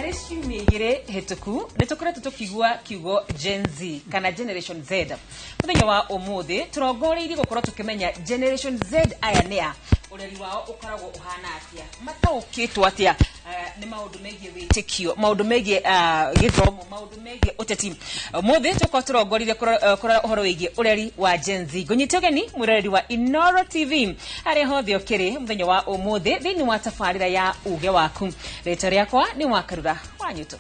Harĩ ciumia 2 hĩtũku nĩ tũkoretwo tũkigua kiugo Gen Z kana Generation Z. Mũthenya wa ũmũthĩ tũrongoreirie gũkorwo tũkĩmenya Generation Z aya nĩ a, ũreri wao ũkoragwo ũhana atĩa, mataũkĩtwo atĩa nĩ maũndũ megiĩ wĩtĩkio, maũndũ megiĩ gĩthomo, maũndũ megiĩ ũteti. Ũmũthĩ tũkorwo tũrongoreirie kũrora ũhoro wĩgiĩ ũreri wa Gen Z. Ngũnyite ũgeni mwĩroreri wa Inooro TV harĩa hothe ũkĩrĩ mũthenya wa ũmũthĩ thĩinĩ wa tabarĩra ya Uge Waku. Rĩtwa rĩakwa nĩ Wakarura wa Nyũtũ.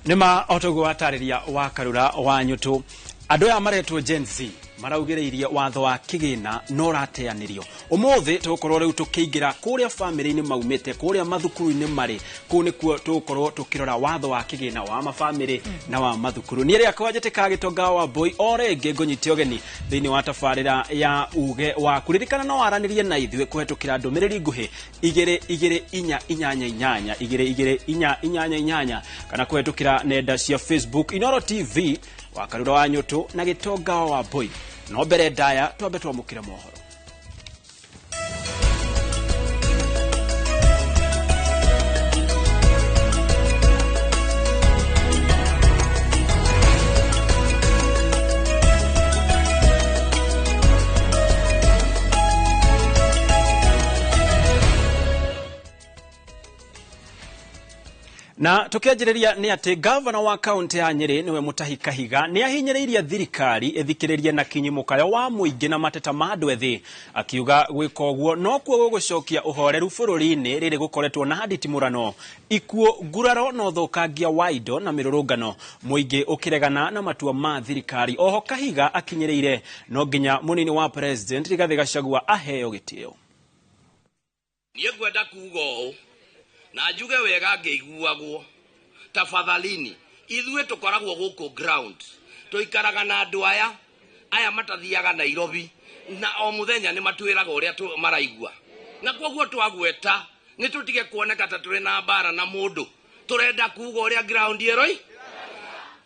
Nĩma o toguo watarĩria Wakarura wa Nyũtũ, andũ aya maretwo Gen Z maraugĩrĩirie watho wa kĩgĩna no ũrateanĩrio. Ũmũthĩ tũgũkorwo rĩu tũkĩingĩra kũrĩa bamĩrĩ-inĩ maumĩte, kũrĩa mathukuru-inĩ marĩ, kũu nĩkuo tũgũkorwo tũkĩrora watho wa kĩgĩna wa mabamĩrĩ na wa mathukuru. Niĩ rĩakwa njĩtĩkaga Gĩtonga wa Mbũi, o rĩngĩ ngũnyite ũgeni thĩinĩ wa tabarĩra ya Uge Waku. Ririkana no waranĩrie na ithuĩ kũhetũkĩra ndũmĩrĩri nguhĩ 2 2 4 8 8 2 2 4 8 8 kana kũhetũkĩra nenda cia Facebook Inooro TV Wakarura wa Nyũtũ na Gĩtonga wa Mbũi. No mbere ndaya twambe twamũkĩre mohoro. Na tukianjĩrĩria nĩ atĩ gavana wa kaunti ya Nyĩrĩ nĩwe Mutahi Kahiga nĩ ahinyĩrĩirie thirikari ĩthikĩrĩrie na kinyi mũkayo wa mũingĩ na mateta ma andũ ethĩ, akiuga gwĩka ũguo nokuo gũgũcokia ũhoreru bũrũri-inĩ rĩrĩ gũkoretwo na nditimũrano, ikuũ, nguraro na ũthũkangia wa indo na mĩrũrũngano, mũingĩ ũkĩregana na matua ma thirikari. Oho Kahiga akinyĩrĩire no nginya mũnini wa president Rigathĩ Gachagua aheo gĩtĩo. Niĩ ngwenda kuuga ũũ na njuge wega ngĩiguagwo, tafadhalini, ithuĩ tũkoragwo gũkũ ground, tũikaraga na andũ aya, aya matathiaga Nairobi, na o mũthenya nĩ matwĩraga ũrĩa maraigua. Na koguo twagweta nĩ tũtige kuoneka ta tũrĩ na mbara na mũndũ, tũrenda kuuga ũrĩa ground ĩroi.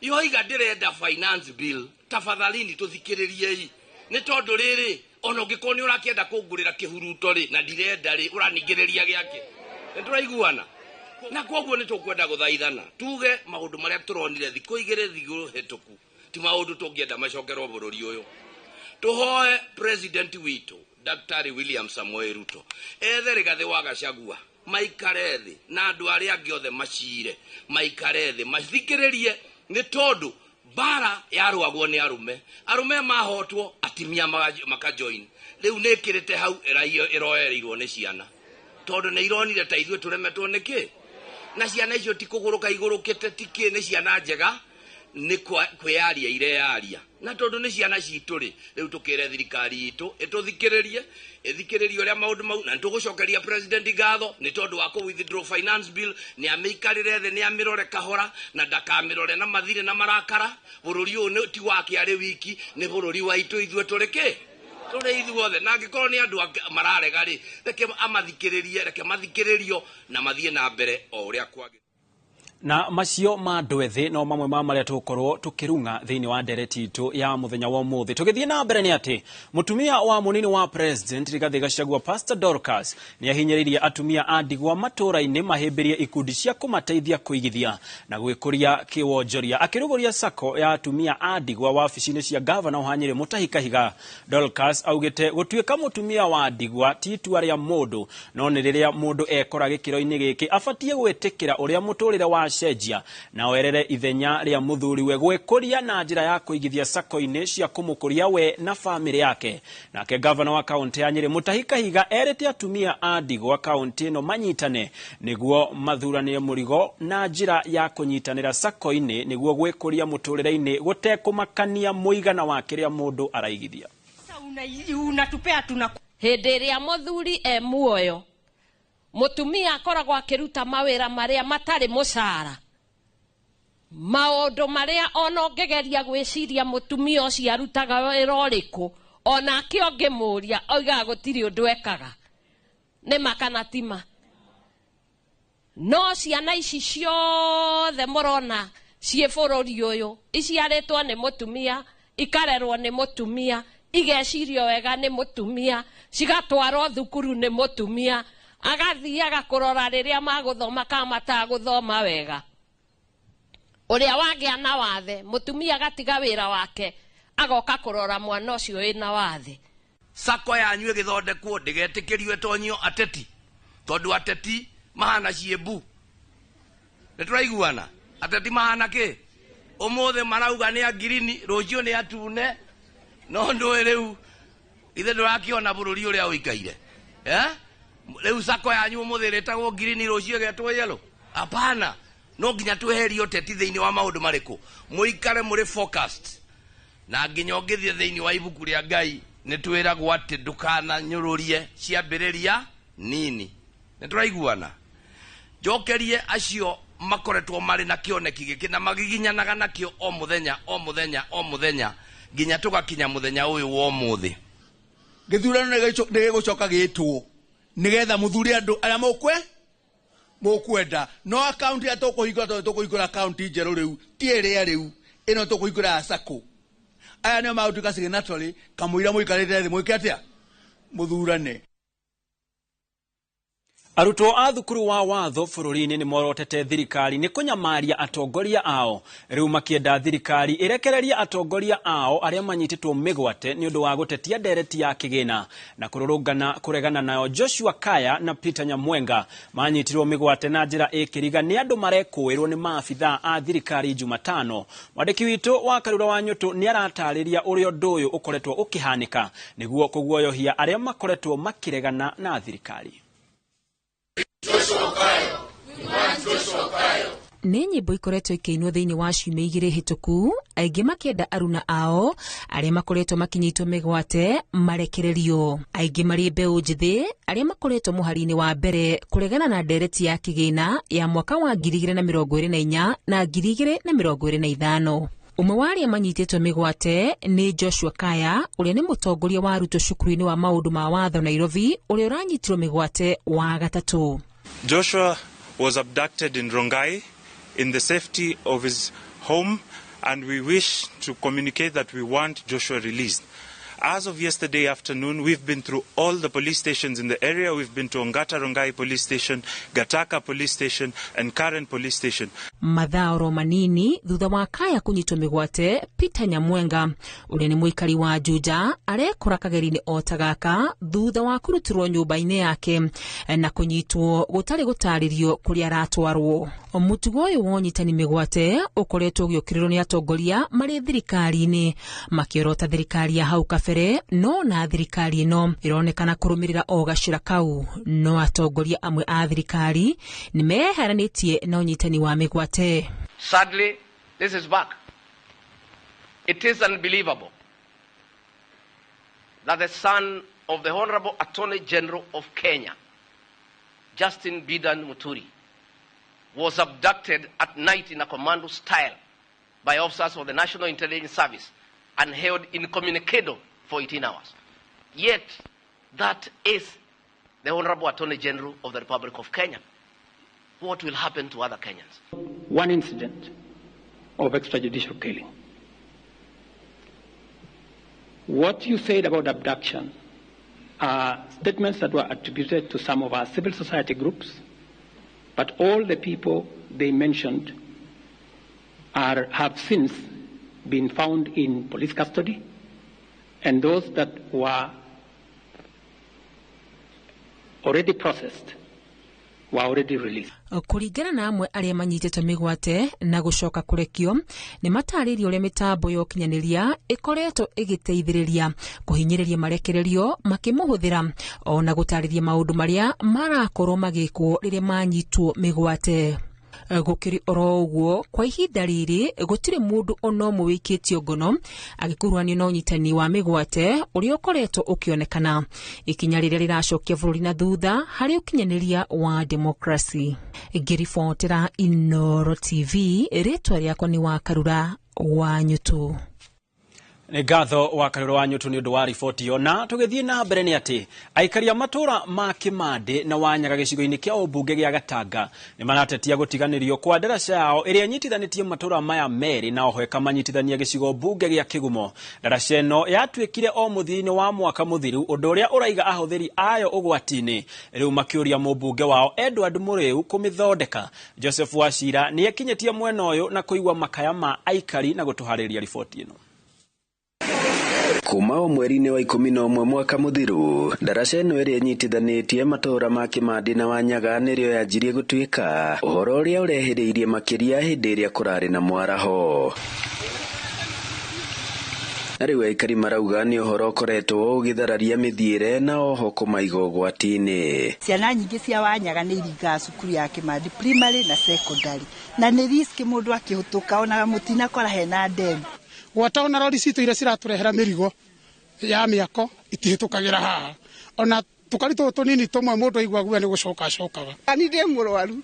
Yoiga ndĩrenda finance bill, tafadhalini tũthikĩrĩriei, nĩ tondũ rĩrĩ ona ũngĩkorwo nĩ ũrakĩenda kũngũrĩra kĩhuruto rĩ na ndirenda rĩ, ũraningĩrĩria gĩake. Nĩ tũraiguana? Na koguo nĩ tũkwenda gũthaithana tuge maũndũ marĩa tũronire thikũ igĩrĩ thikũ hĩtũku ti maũndũ tũngĩenda macokerwo bũrũri ũyũ. Tũhoe president witũ Daktari William Samoei Ruto ethe Rigathĩ wa Gachagua maikare thĩ na andũ arĩa angĩ othe macire maikare thĩ mathikĩrĩrie, nĩ tondũ mbara yarũagwo nĩ arũme, arũme mahotwo atimia makajoin. Rĩu nĩ ĩkĩrĩte hau ĩroereirwo nĩ ciana, tondũ nĩ ironire ta ithuĩ tũremetwo nĩkĩ, na ciana icio ti kũgũrũka igũrũkĩte, ti kĩ, nĩ ciana njega, nĩ kwĩyaria ireyaria. Na tondũ nĩ ciana citũ rĩ, rĩu tũkĩre thirikari itũ ĩtũthikĩrĩrie, ĩthikĩrĩrie ũrĩa maũndũ mau, na nĩtũgũcokeria president ngatho nĩ tondũ wa kũ withdraw finance bill. Nĩ amĩikarĩre thĩ, nĩ amĩrore kahora, na ndakamĩrore na mathirĩ na marakara. Bũrũri ũyũ ti wake arĩ wiki, nĩ bũrũri wa itũ ithuĩ tũrĩ kĩ, tũrĩ ithuothe. Na angĩkorwo nĩ andũ mararega rĩ, reke amathikĩrĩrie, reke mathikĩrĩrio na mathiĩ na mbere o ũrĩa kwagĩrĩire. Na macio ma andũ ethĩ no mamwe ma marĩa tũgũkorwo tũkĩrung'a thĩinĩ wa ndereti itũ ya mũthenya wa ũmũthĩ. Tũgĩthiĩ na mbere nĩ atĩ mũtumia wa mũnini wa president Rigathĩ Gachagua Pastor Dorcas nĩ ahinyĩrĩirie atumia a ndigwa matũũra-inĩ mahĩmbĩrie ikundi cia kũmateithia kũigithia na gwĩkũria kĩwonjoria. Akĩrugũria sacco ya atumia a ndigwa wabici-inĩ cia gavana wa Nyĩrĩ Mutahi Kahiga, Dorcas augĩte gũtuĩka mũtumia wa ndigwa ti itua rĩa mũndũ, no nĩ rĩrĩa mũndũ ekora gĩkĩro-inĩ gĩkĩ abatiĩ gwĩtĩkĩra ũrĩa mũtũrĩre wacenjia na oerere ithenya rĩa mũthuriwe gwĩkũria na njĩra ya kũigithia sacco-inĩ cia kũmũkũria we na bamĩrĩ yake. Nake gavana wa kaunti ya Nyĩrĩ Mutahi Kahiga erĩte atumia a ndigwa kaunti ĩno manyitane nĩguo mathuranĩre mũrigo na njĩra ya kũnyitanĩra sacco-inĩ nĩguo gwĩkũria mũtũrĩre-inĩ gũtekũmakania mũigana wa kĩrĩa mũndũ araigithia. Unatupea tuna hĩndĩ ĩrĩa mũthuri e muoyo, mũtumia akoragwo akĩruta mawĩra marĩa matarĩ mũcara, maũndũ marĩa ona ũngĩgeria gwĩciria mũtumia ũcio arutaga wĩra ũrĩkũ, onake ũngĩmũria oigaga gũtirĩ ũndũ ekaga, nĩ ma kana ti ma? No ciana ici ciothe mũrona ciĩ bũrũri ũyũ iciarĩtwo nĩ mũtumia, ikarerwo nĩ mũtumia, igecirio wega nĩ mũtumia, cigatwarwo thukuru nĩ mũtumia, agathiaga kũrora rĩrĩa magũthoma kana matagũthoma wega. Ũrĩa wagĩa na wathe, mũtumia agatiga wĩra wake agoka kũrora mwana ũcio wĩna wathe. Sacco yanyu ĩgĩthondekwo ndĩgetĩkĩrio ĩtonyio ateti, tondũ ateti mahana ciĩmbu. Nĩ tũraiguana? Ateti mahana kĩ? Ũmũthĩ marauga nĩ a ngirini, rũciũ nĩ atune. No ndũĩ rĩu ithe ndũrakĩona bũrũri ũrĩa ũikaire. Rĩu sacco yanyu ũmũthĩ ĩrĩtagwo ngirini, rũciũ ĩgetwo yellow? Hapana. No nginya tweherie ũteti thĩinĩ wa maũndũ marĩkũ? Mũikare mũrĩ focused. Na nginya ũngĩthiĩ thĩinĩ wa ibuku rĩa Ngai nĩ twĩragwo atĩ ndũkananyũrũrie ciambĩrĩria nini. Nĩ tũraiguana? Njokerie acio makoretwo marĩ na kĩoneki gĩkĩ na magiginyanaga nakĩo o mũthenya o mũthenya o mũthenya nginya tũgakinya mũthenya ũyũ wa ũmũthĩ. Gĩthurano nĩ gĩgũcoka gĩtwo nĩgetha mũthure andũ arĩa mũkwenda. No akaunti ĩrĩa tũkũhingũra, tondũ tũkũhingũra akaunti njerũ rĩu, ti ĩrĩa rĩu, ĩno tũkũhingũra ya sacco. Aya nĩo magũtuĩka signatory kamũira mũikarĩte thĩ mwĩke atĩa? Mũthurane. Arutwo a thukuru wa watho bũrũri-inĩ nĩ morotete thirikari nĩ kũnyamaria atongoria ao. Rĩu makĩenda thirikari ĩrekererie atongoria ao arĩa manyitĩtwo mĩgwate nĩ ũndũ wa gũtetia ndereti ya kĩgĩna na kũrũrũngana kũregana nayo. Joshua Kaya na Peter Nyamwenga manyitirwo mĩgwate na njĩra ĩkĩriga nĩ andũ marekũĩrwo nĩ maabithaa a thirikari Jumatano. Mwandĩki witũ wa Karura wa Nyũtũ nĩ aratarĩria ũrĩa ũndũ ũyũ ũkoretwo ũkĩhanĩka nĩguo kũguoyohia arĩa makoretwo makĩregana na thirikari. Nĩ nyĩmbo ikoretwo ikĩinwo thĩinĩ wa ciumia igĩrĩ hĩtũku, aingĩ makĩenda aruna ao arĩa makoretwo makinyitwo mĩgwate marekererio. Aingĩ marĩ mbeũ njĩthĩ arĩa makoretwo mũhari-inĩ wa mbere kũregana na ndereti ya kĩgĩna ya mwaka wa 2024 na 2025. Ũmwe wa arĩa manyitĩtwo mĩgwate nĩ Joshua Kaya, ũrĩa nĩ mũtongoria wa arutwo cukuru-inĩ wa maũndũ ma watho Nairobi, ũrĩa ũranyitirwo mĩgwate wa gatatũ. Joshua was abducted in Rongai in the safety of his home, and we wish to communicate that we want Joshua released. As of yesterday afternoon, we've been through all the police stations in the area. We've been to Ongata Rongai Police Station, Gataka Police Station, and Karen Police Station. Mathaa oro manini thutha wa Kaya kunyitwo mĩgwate, Peter Nyamwenga ũrĩa nĩ mũikari wa Juja arekora kageri-inĩ o ta gaka thutha wa kũrutĩrwo nyũmba-inĩ yake na kũnyitwo gũtarĩ gũtarĩrio kũrĩa aratwarwo. Mũtugo ũyũ wa ũnyitani mĩgwate ũkoretwo ũgĩũkĩrĩrwo nĩ atongoria marĩ thirikari-inĩ makĩorota thirikari ya hau kabere, no na thirikari ĩno ĩronekana kũrũmĩrĩra o gacĩra kau. No atongoria amwe a thirikari nĩ meheranĩtie na ũnyitani wa mĩgwate. Sadly, this is back. It is unbelievable that the son of the Honorable Attorney General of Kenya, Justin Bidan Muturi, was abducted at night in a commando style by officers of the National Intelligence Service and held incommunicado for 18 hours. Yet, that is the Honorable Attorney General of the Republic of Kenya. What will happen to other Kenyans? One incident of extrajudicial killing. What you said about abduction are statements that were attributed to some of our civil society groups, but all the people they mentioned have since been found in police custody, and those that were already processed were already released. Kũringana na amwe arĩa manyitĩtwo mĩgwate na gũcoka kũrekio, nĩ matarĩirie ũrĩa mĩtambo ya ũkinyanĩria ĩkoretwo ĩgĩteithĩrĩria kũhinyĩrĩria marekererio makĩmũhũthĩra ona gũtarĩria maũndũ marĩa marakorwo magĩkwo rĩrĩa manyitwo mĩgwate. Gũkĩrĩ oro ũguo, kwa ihinda rĩrĩ gũtirĩ mũndũ ona ũmwe wĩkĩtio ngono agĩkuruhanio na ũnyitani wa mĩgwate ũrĩa ũkoretwo ũkĩonekana, ikinya rĩrĩa rĩracokia bũrũri na thutha harĩ ũkinyanĩria wa demokrasi. Ngĩribotera Inooro TV, rĩtwa rĩakwa nĩ wa Karura wa Nyũtũ. Nĩ ngatho wa Karũrũ wa Nyũtũ nĩ ũndũ wa riboti ĩyo. Na tũgĩthiĩ na mbere nĩ atĩ aikari a matũũra ma Kĩmandĩ na Wanyaga gĩcigo-inĩ kĩa ũmbunge gĩa Gatanga nĩ maratetia gũtiganĩrio kwa ndaraca yao ĩrĩa ĩnyitithanĩtie matũũra maya merĩ na oho ĩkamanyitithania gĩcigo mbunge gĩa Kĩgumo. Ndaraca ĩno yatuĩkire o mũthia-inĩ wa mwaka mũthiru, ũndũ ũrĩa ũraiga ahũthĩri ayo ũgwati-inĩ, rĩu makĩũria mũmbunge wao Edward Mũrĩu kũmĩthondeka. Joseph Wachira nĩ ekinyĩtie mwena ũyũ na kũigua makaya ma aikari na gũtũharĩria riboti ĩno. Kuma o mweri-inĩ wa 11 mwaka mũthiru, ndaraca ĩno ĩrĩa ĩnyitithanĩtie matũũra ma Kĩmandĩ na Wanyaga nĩrĩo yanjirie gũtuĩka ũhoro ũrĩa ũrehĩrĩirie makĩria hĩndĩ ĩrĩa kũrarĩ na mwaraho. Na rĩu aikari marauga nĩ ũhoro ũkoretwo ũgĩthararia mĩthiĩre na oho kũmaiga ũgwati-inĩ. Ciana nyingĩ cia Wanyaga nĩ iringaga cukuru ya Kĩmandĩ primary na secondary, na nĩ risk mũndũ akĩhĩtũka onaga mũtinakora hena ndemu. Gwata ona rori citũ iria ciratũrehera mĩrigo ya mĩako itihĩtũkagĩra haha, ona tũkari tũtũ tũnini tũmwe mũndũ aigua guoya nĩ gũcoka acokaga. Ni ndĩ mũrwaru,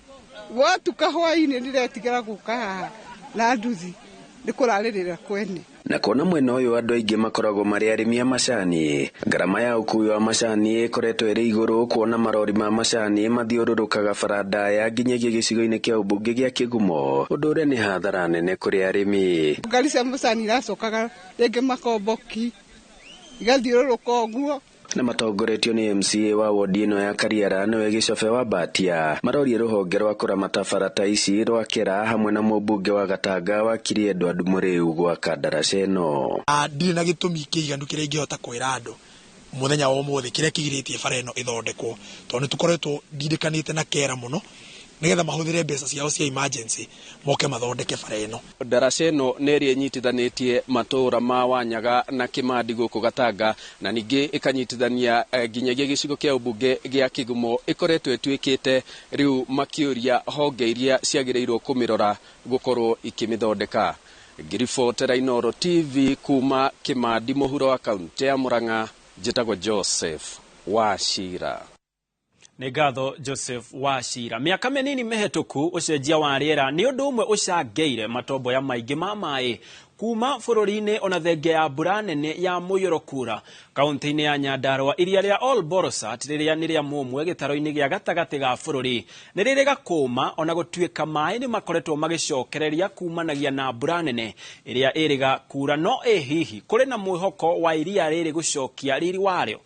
gwatuka hwainĩ ndĩretigĩra gũka haha na nduthi nĩ kũrarĩrĩra kwene. Na kuona mwena ũyũ andũ aingĩ makoragwo marĩ arĩmi a macani, ngarama ya ũkui wa macani ĩkoretwo ĩrĩ igũrũ, kuona marori ma macani mathiũrũrũkaga bara ndaya nginyagia gĩcigo-inĩ kĩa ũmbunge gĩa Kĩgumo, ũndũ ũrĩa nĩ hathara nene kũrĩ arĩmi. Ngari cia macani iracokaga rĩngĩ makomboki igathiũrũrũka ũguo. Na matongoretio nĩ MCA wa wodi ĩno ya Kariara nĩwe Gĩcobe wa Mbatia, marorie rũhonge rwa kũramata bara ta ici rwa Kera hamwe na mũmbunge wa Gatanga wakiri Edward Mũrĩu gwaka ndaraca ĩno. Ndirĩ na gĩtũmi kĩiganu kĩrĩa ingĩhota kwĩra andũ mũthenya wa ũmũthĩ kĩrĩa kĩgirĩtie bara ĩno ĩthondekwo, tondũ nĩ tũkoretwo ndirĩkanĩte na Kera mũno nĩgetha mahũthĩre mbeca ciao cia emergency moke mathondeke bara ĩno. Ndaraca ĩno nĩ ĩrĩa ĩnyitithanĩtie matũũra ma Wanyaga na Kĩmandi gũkũ Gatanga, na ningĩ ĩkanyitithania nginyagia gĩcigo kĩa ũmbunge gĩa Kĩgumo, ĩkoretwo ĩtuĩkĩte rĩu makĩũria honge iria ciagĩrĩirwo kũmĩrora gũkorwo ikĩmĩthondeka. Ngĩribotera Inooro TV kuma Kĩmandi mũhuro wa kaunti ya Murang'a, njĩtagwo Joseph Wachira. Nĩ ngatho Joseph Wachira. Mĩaka mĩnini mĩhetũku ũcenjia wa rĩera nĩ ũndũ ũmwe ũcangĩire matomboya maingĩ ma maĩ kuma bũrũri-inĩ ona thenge ya mbura nene ya mũiyũro kura kaunti-inĩ ya Nyandarua. Iria rĩa Ol Borosat rĩrĩa nĩ rĩa mũmwe gĩtaro-inĩ gĩa gatagatĩ ga bũrũri nĩ rĩrĩ gakũma, ona gũtuĩka maĩ nĩ makoretwo magĩcokereria kumanagia na mbura nene ĩrĩa ĩrĩga kura, no ĩ hihi kũrĩ na mwĩhoko wa iria rĩrĩ gũcokia riri warĩo?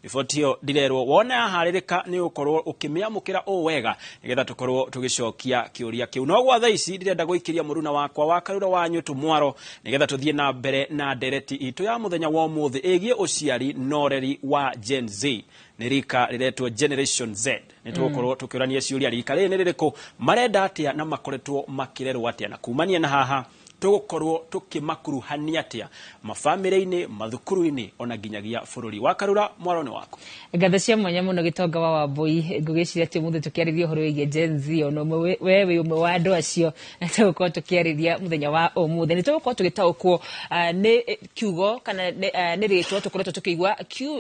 Riboti ĩyo ndirerwo wona yaharĩrĩka nĩ ũkorwo ũkĩmĩamũkĩra ũũ wega nĩgetha tũkorwo tũgĩcokia kĩũria kĩu. No gwa thaa ici ndĩrenda gũikĩria mũruna wakwa wa Karura wa Nyũtũ mwaro nĩgetha tũthiĩ na mbere na ndereti itũ ya mũthenya wa ũmũthĩ ĩgiĩ ũciari na ũreri wa Gen Z. Nĩ rika rĩretwo Generation Z. Nĩ tũgũkorwo tũkĩũrania ciũria rika rĩrĩ nĩ rĩrĩkũ, marenda atĩa na makoretwo makĩrerwo atĩa, na kumania na haha tũgũkorwo tũkĩmakuruhania atĩa mabamĩrĩ-inĩ, mathukuru-inĩ ona nginyagia bũrũri. Wa Karura, mwaro nĩ waku. Ngatho cia mwanya mũno Gĩtonga wa Wambui, ngũgĩciria atĩ ũmũthĩ tũkĩarĩria ũhoro wĩgiĩ Gen Z, ona ũmwe we wĩ ũmwe wa andũ acio tũgũkorwo tũkĩarĩria mũthenya wa ũmũthĩ. Nĩ tũgũkorwo tũgĩtaũkwo nĩ kiugo kana nĩ rĩtwa tũkoretwo tũkĩigua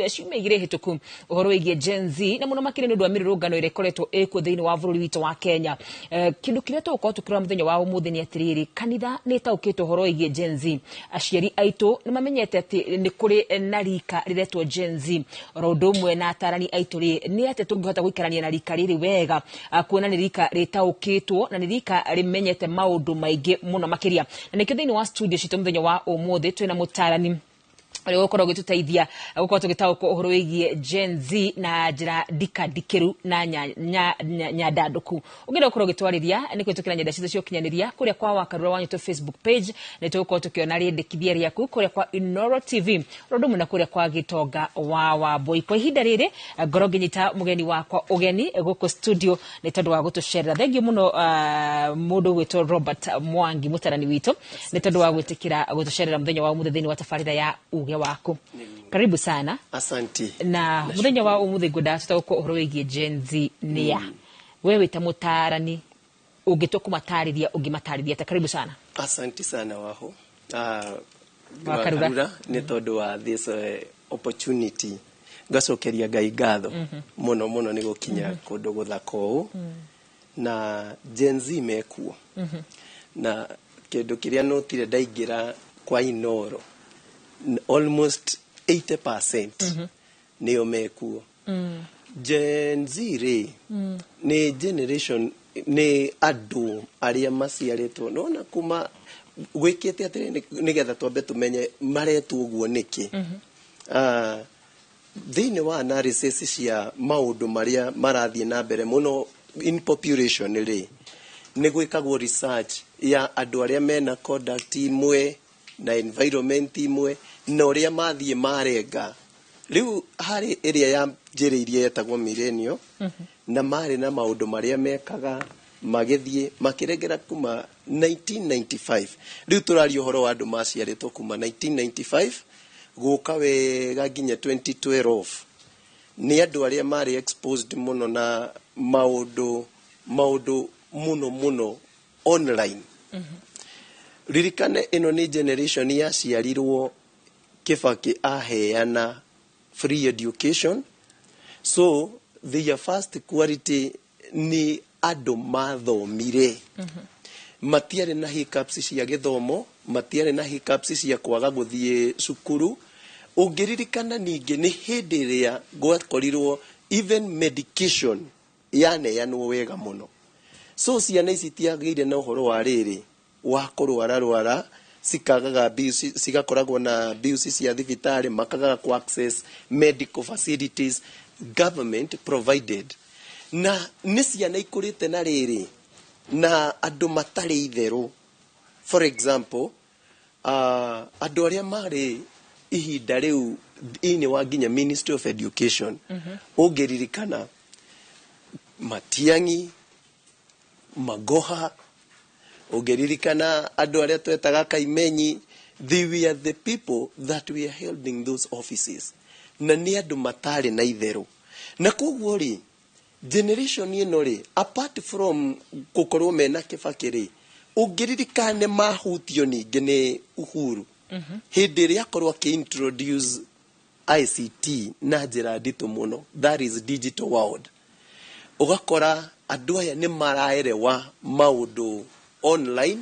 ciumia igĩrĩ hĩtũku ũhoro wĩgiĩ Gen Z, na mũno makĩria nĩ ũndũ wa mĩrũrũngano ĩrĩa ĩkoretwo ĩkuo thĩinĩ wa bũrũri witũ wa Kenya. Kĩndũ kĩrĩa tũgũkorwo tũkĩrora mũthenya wa ũmũthĩ nĩ atĩrĩrĩ, kanitha nĩ ĩtaũkĩtwo ũhoro wĩgiĩ Gen Z. Aciari aitũ nĩ mamenyete atĩ nĩ kũrĩ na rika rĩretwo Gen Z. Oro ũndũ ũmwe na atarani aitũ rĩ, nĩ atĩa tũngĩhota gũikarania na rika rĩrĩ wega, kuona nĩ rika rĩtaũkĩtwo na nĩ rika rĩmenyete maũndũ maingĩ mũno makĩria. Na nĩkĩo thĩinĩ wa studio citũ mũthenya wa ũmũthĩ twĩna mũtarani ũrĩa ũgũkorwo ũgĩtũteithia gũkorwo tũgĩtaũkwo ũhoro wĩgiĩ Gen Z na njĩra ndikandikĩru na nyandandũku. Ũngĩenda gũkorwo ũgĩtwarĩria nĩ kũhĩtũkĩra nyenda citũ cia ũkinyanĩria kũrĩa kwa Wakarura wa Nyũtũ Facebook page, nĩ tũgũkorwo tũkĩona rĩendekithia rĩaku kũrĩa kwa Inooro TV, ũndũ ũmwe na kũrĩa kwa Gĩtonga wa Wambui. Kwa ihinda rĩrĩ ngorwo ngĩnyita mũgeni wakwa ũgeni gũkũ studio nĩ tondũ wa gũtũcerera. Thengiũ mũno mũndũ ũgwĩtwo Robert Mwangi, mũtarani witũ, nĩ tondũ wa gwĩtĩkĩra gũtũcerera mũthenya wa ũmũthĩ thĩinĩ wa tabarĩra ya Uge Waku. Karibu sana. Asante. Na mũthenya wa ũmũthĩ ngwendaga tũtaũkwo ũhoro wĩgiĩ Gen Z nĩ ya. Wewe wĩ ta mũtarani ũngĩtua kũmatarĩria ũngĩmatarĩria ta? Karibu sana. Asante sana waho. Wakarura nĩ tondũ wa this opportunity ngacokeria Ngai ngatho mũno mũno nĩ gũkinya kũndũ gũthaka ũũ, na Gen Z mekuo. Na kĩndũ kĩrĩa notire ndaingĩra kwa Inooro Almost 80% nĩo mekuo. Gen Z rĩ, nĩ generation, nĩ andũ arĩa maciarĩtwo nona kuma gwĩkĩte atĩrĩ, nĩgetha twambe tũmenye maretwo ũguo nĩkĩ. Thĩinĩ wa analysis cia maũndũ marĩa marathiĩ na mbere mũno in population rĩ, nĩ gwĩkagwo research ya andũ arĩa mena conduct imwe na environment imwe na ũrĩa mathiĩ marenga. Rĩu harĩ ĩrĩa yanjĩrĩirie yetagwo millennial, na marĩ na maũndũ marĩa mekaga magĩthiĩ makĩrengera kuma 1995. Rĩu tũraria ũhoro wa andũ maciarĩtwo kuma 1995 gũka wega nginya 2012. Nĩ andũ arĩa marĩ exposed mũno na maũndũ mũno mũno online. Ririkane ĩno nĩ generation yaciarirwo Kibaki aheana free education, so their first quality nĩ andũ mathomire, matiarĩ na hiccups cia gĩthomo, matiarĩ na hiccups cia kwaga gũthiĩ cukuru. Ũngĩririkana ningĩ nĩ hĩndĩ ĩrĩa gwakorirwo even medication yaneanwo wega mũno, so ciana ici itiagĩire na ũhoro wa rĩrĩ wa kũrwara rwara, cikagaga bills, cigakoragwo na bills cia thibitarĩ, makagaga ku access medical facilities government provided. Na nĩ ciana ikũrĩte na rĩrĩ na andũ matarĩ itherũ. For example, andũ arĩa marĩ ihinda rĩu thĩinĩ wa nginya Ministry of Education, ũngĩririkana Matiang'i, Magoha, ũngĩririkana andũ arĩa twetaga Kaimenyi, they were the people that were holding those offices, na nĩ andũ matarĩ na itherũ. Na koguo rĩ, generation ĩno rĩ, apart from gũkorwo mena Kĩbakĩ rĩ, ũngĩririkana nĩ mahutio ningĩ nĩ Uhuru hĩndĩ ĩrĩa akorwo akĩ-introduce ICT na njĩra nditũ mũno, that is digital world. Ũgakora andũ aya nĩ maraerewa maũndũ online,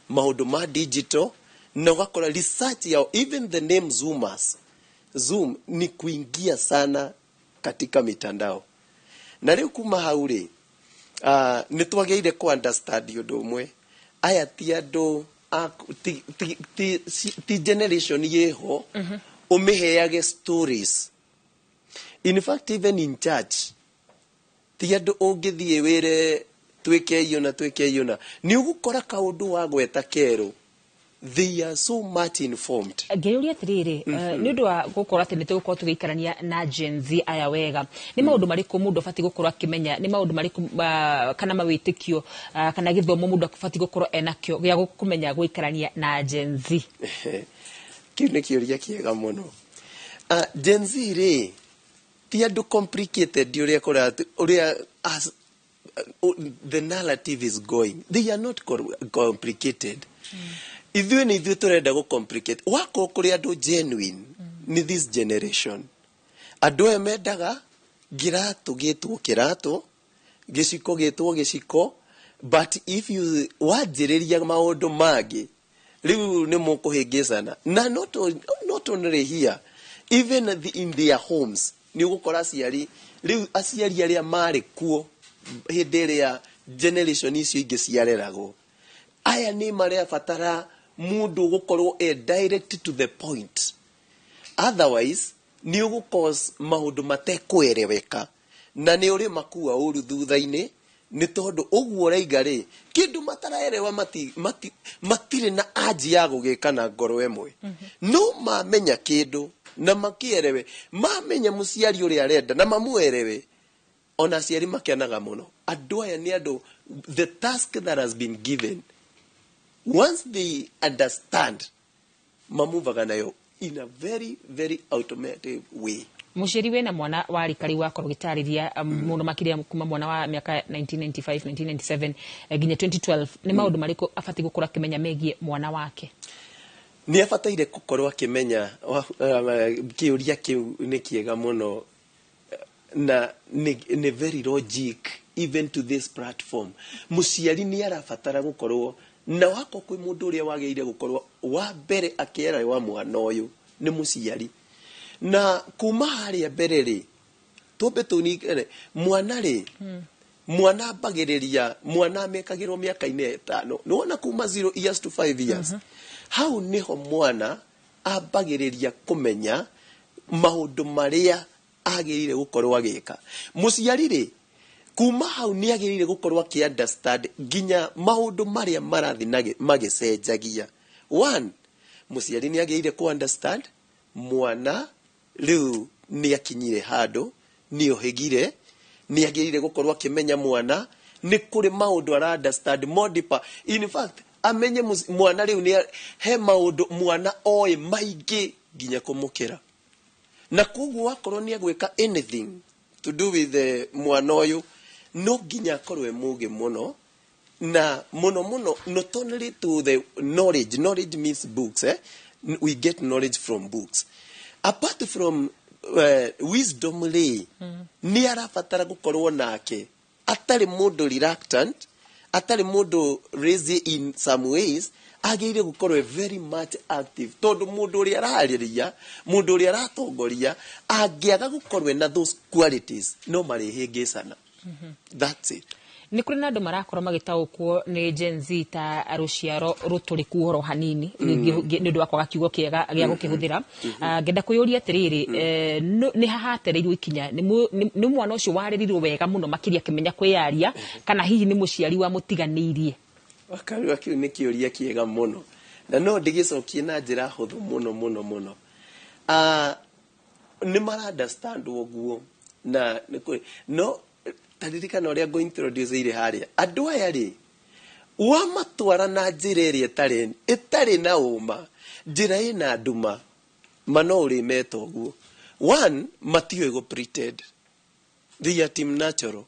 maũndũ ma digital, na ũgakora research yao, even the name Zoomers, Zoom ni kuingia sana katika mitandao. Na rĩu kuma hau rĩ, nĩ twagĩrĩire ku understand ũndũ ũmwe: aya ti andũ ti generation yĩho ũmĩheage stories. In fact, even in church, ti andũ ũngĩthiĩ wĩre twĩke iyo na twĩke iyo, na nĩ ũgũkora kaũndũ wagweta kerũ, they are so much informed. Ngĩyũria atĩrĩrĩ, nĩ ũndũ wa gũkorwo atĩ nĩ tũgũkorwo tũgĩikarania na Gen Z aya wega, nĩ maũndũ marĩkũ mũndũ abatiĩ gũkorwo akĩmenya? Nĩ maũndũ marĩkũ, kana mawĩtĩkio, kana gĩthomo mũndũ abatiĩ gũkorwo enakĩo gĩa kũmenya gũikarania na Gen Z? Kĩu nĩ kĩũria kĩega mũno. Gen Z rĩ, ti andũ complicated ũrĩa kũra ũrĩa as the narrative is going. They are not complicated. Ithuĩ nĩ ithuĩ tũrenda gũ complicate. Wakorwo kũrĩ andũ genuine, nĩ this generation. Andũ aya mendaga ngĩratũ gĩtwo kĩratũ, gĩciko gĩtwo gĩciko, but if you wanjĩrĩria maũndũ mangĩ, rĩu nĩ mũkũhĩngĩcana. Na not only here, even in their homes, nĩ ũgũkora aciari rĩu, aciari arĩa marĩ kuo hĩndĩ ĩrĩa generation icio ingĩ ciareragwo, aya nĩ marabatara mũndũ gũkorwo e direct to the point, otherwise nĩ ũgũ-cause maũndũ matekũereweka na nĩ ũrĩ makua ũru thutha-inĩ, nĩ tondũ ũguo ũraiga rĩ, kĩndũ mataraerewa, matirĩ na anji ya gũgĩka na ngoro ĩmwe. No mamenya kĩndũ na makĩerewe, mamenya mũciari ũrĩa arenda na mamũerewe, ona aciari makenaga mũno. Andũ aya nĩ andũ, the task that has been given, once they understand, mamuvaga nayo in a very very automatic way. Mũciari wĩna mwana wa rika rĩu wakorwo ũgĩtarĩria, mũno makĩria kuma mwana wa mĩaka 1995, 1997 nginya 2012, nĩ maũndũ marĩkũ abatiĩ gũkorwo akĩmenya megiĩ mwana wake? Nĩ abataire gũkorwo akĩmenya kĩũria kĩu nĩ kĩega mũno na nĩ very logic even to this platform. Mũciari nĩ arabatara gũkorwo na wako kwĩ mũndũ ũrĩa wagĩrĩire gũkorwo wa mbere akĩerewa mwana ũyũ Nĩ mũciari. Na kuma harĩa mbere rĩ, twambe tũningane mwana rĩ, mwana ambagĩrĩria, mwana amekagĩrwo mĩaka-inĩ 5. Nĩwona kuma 0 years to 5 years, hau nĩho mwana ambagĩrĩria kũmenya maũndũ marĩa agĩrĩire gũkorwo agĩka. Mũciari rĩ, kuma hau nĩ agĩrĩire gũkorwo akĩ understand nginya maũndũ marĩa marathiĩ magĩcenjagia. One, mũciari nĩ agĩrĩire kũ understand mwana rĩu nĩ akinyire handũ, nĩ ohĩgire. Nĩ agĩrĩire gũkorwo akĩmenya mwana nĩ kũrĩ maũndũ ara understand more deeper. In fact, amenye mwana rĩu nĩ he maũndũ mwana oĩ maingĩ nginya kũmũkĩra, na koguo wakorwo nĩ agwĩka anything to do with the mwana ũyũ, no nginya akorwo e mũgĩ mũno na mũno mũno. Not only to the knowledge, knowledge means books, eh? We get knowledge from books. Apart from wisdom rĩ, nĩ arabatara gũkorwo nake atarĩ mũndũ reluctant, atarĩ mũndũ lazy in some ways. Agĩrĩire gũkorwo e very much active, tondũ mũndũ ũrĩa ararĩria, mũndũ ũrĩa aratongoria, angĩaga gũkorwo na those qualities, no marĩhĩngĩcana. That's it. Nĩ kũrĩ na andũ marakorwo magĩtaũkwo nĩ Gen Z ta rũciaro rũtũrĩku ũhoro hanini nĩ ũndũ wa kwaga kiugo kĩega gĩa gũkĩhũthĩra. Ngenda kwĩyũria atĩrĩrĩ, nĩ hahatereirwo ikinya nĩ mwana ũcio warerirwo wega mũno makĩria akĩmenya kwĩyaria, kana hihi nĩ mũciari wamũtiganĩirie? Wakarua, kĩu nĩ kĩũria kĩega mũno, na no ndĩgĩcokie na njĩra hũthũ mũno mũno mũno. Nĩ mara understand ũguo na nĩ no taririkana ũrĩa ngũ introduce ire harĩa. Andũ aya rĩ, wamatwara na njĩra ĩrĩa ĩtarĩ na ũma, njĩra ĩna nduma, ma no ũrĩmeta ũguo. One, matiũĩ gũ pretend. They are team natural.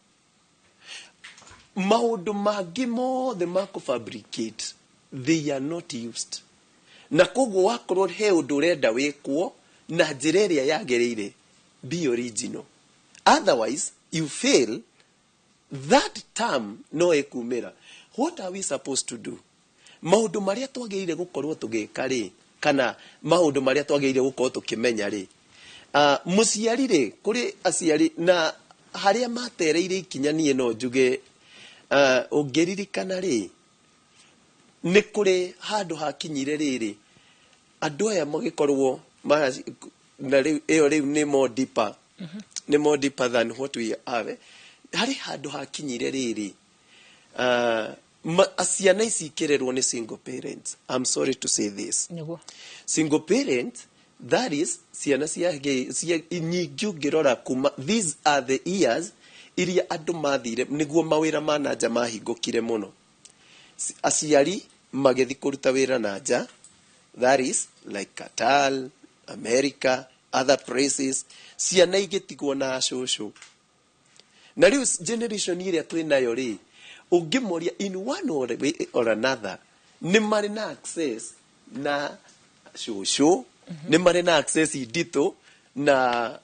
Maũndũ mangĩ mothe ma kũ fabricate, they are not used. Na koguo wakorwo he ũndũ ũrenda wĩkwo na njĩra ĩrĩa yagĩrĩire, be original, otherwise you fail. That term no ĩkumĩra. What are we supposed to do? Maũndũ marĩa twagĩrĩire gũkorwo tũgĩka rĩ, kana maũndũ marĩa twagĩrĩire gũkorwo tũkĩmenya rĩ, mũciari rĩ, kũrĩ aciari na harĩa matereire ikinya. Niĩ no njuge, ũngĩririkana rĩ, nĩ kũrĩ handũ hakinyire rĩrĩ, andũ aya magĩkorwo na rĩu ĩyo rĩu nĩ more deeper, nĩ more deeper than what we have. Harĩ handũ hakinyire rĩrĩ, ciana ici ikĩrerwo nĩ single parents. I'm sorry to say this. Single parent, that is ciana cia nyingĩ. Ũngĩrora kuma, these are the years iria andũ mathire nĩguo mawĩra ma nanja mahingũkire mũno. Aciari magĩthiĩ kũruta wĩra na nja, that is like Qatar, America, other places. Ciana igĩtigwo na acũcũ. Na rĩu generation ĩrĩa twĩ nayo rĩ, ũngĩmoria, in one or way or another, nĩ marĩ na access na cũcũ, nĩ marĩ na access nditũ na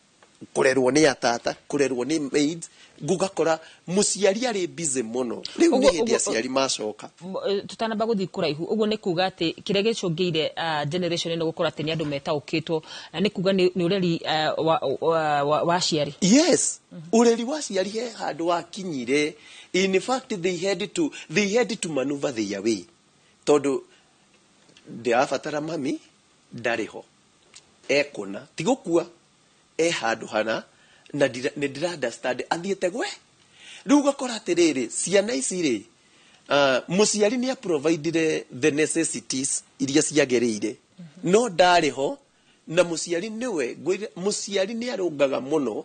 kũrerwo nĩ atata, kũrerwo nĩ maids. Gũgakora mũciari arĩ busy mũno. Rĩu nĩ hĩndĩ aciari macoka. Tũtanamba gũthiĩ kũraihu ũguo, nĩ kuga atĩ kĩrĩa gĩcũngĩire generation ĩno gũkorwo atĩ nĩ andũ metaũkĩtwo, nĩ kuga nĩ ũreri wa aciari? Yes, ũreri wa aciari he handũ wakinyire. In fact, they had to maneuver their way, tondũ ndĩrabatara mami ndarĩ ho, ekũna ti gũkua, e handũ hana na nĩ ndĩra understand athiĩte gwe. Rĩu ũgakora atĩrĩrĩ, ciana ici rĩ, mũciari nĩ aprovidire the necessities iria ciagĩrĩire, no ndarĩ ho. Na mũciari nĩwe ngwĩre, mũciari nĩ arũngaga mũno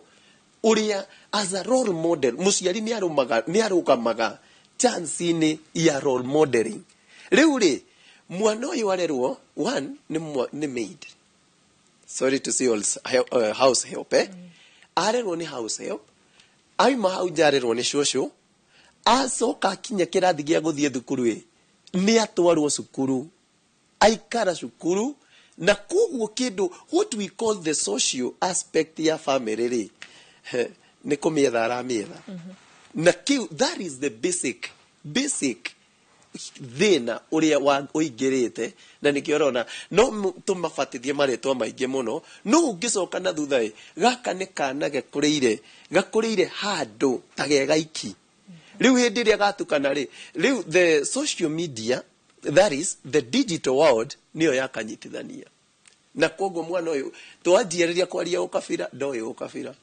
ũrĩa as a role model. Mũciari nĩ arũgamaga chance-inĩ ya role modeling. Rĩu rĩ, mwana ũyũ arerwo one nĩ maid, sorry to say, house help, eh? Arerwo nĩ house help, aima hau nja arerwo nĩ cũcũ. Acoka akinya kĩrathi gĩa gũthiĩ thukuru ĩ, nĩ atwarwo cukuru, aikara cukuru. Na koguo kĩndũ what we call the social aspect ya family rĩ, nĩ kũmĩetha aramĩetha. Na kĩu, that is the basic Thĩna ũrĩa ũingĩrĩte na nĩkĩo ũrona no tũmabatithie marĩtwa maingĩ mũno, no ũngĩcoka na thutha ĩ, gaka nĩ kana gakũrĩire handũ ta ge gaiki. Rĩu hĩndĩ ĩrĩa gatukana rĩ, rĩu the social media, that is the digital world, nĩyo yakanyitithania. Na koguo mwana ũyũ twanjĩrĩria kwaria ũkabira ndoĩ ũkabira,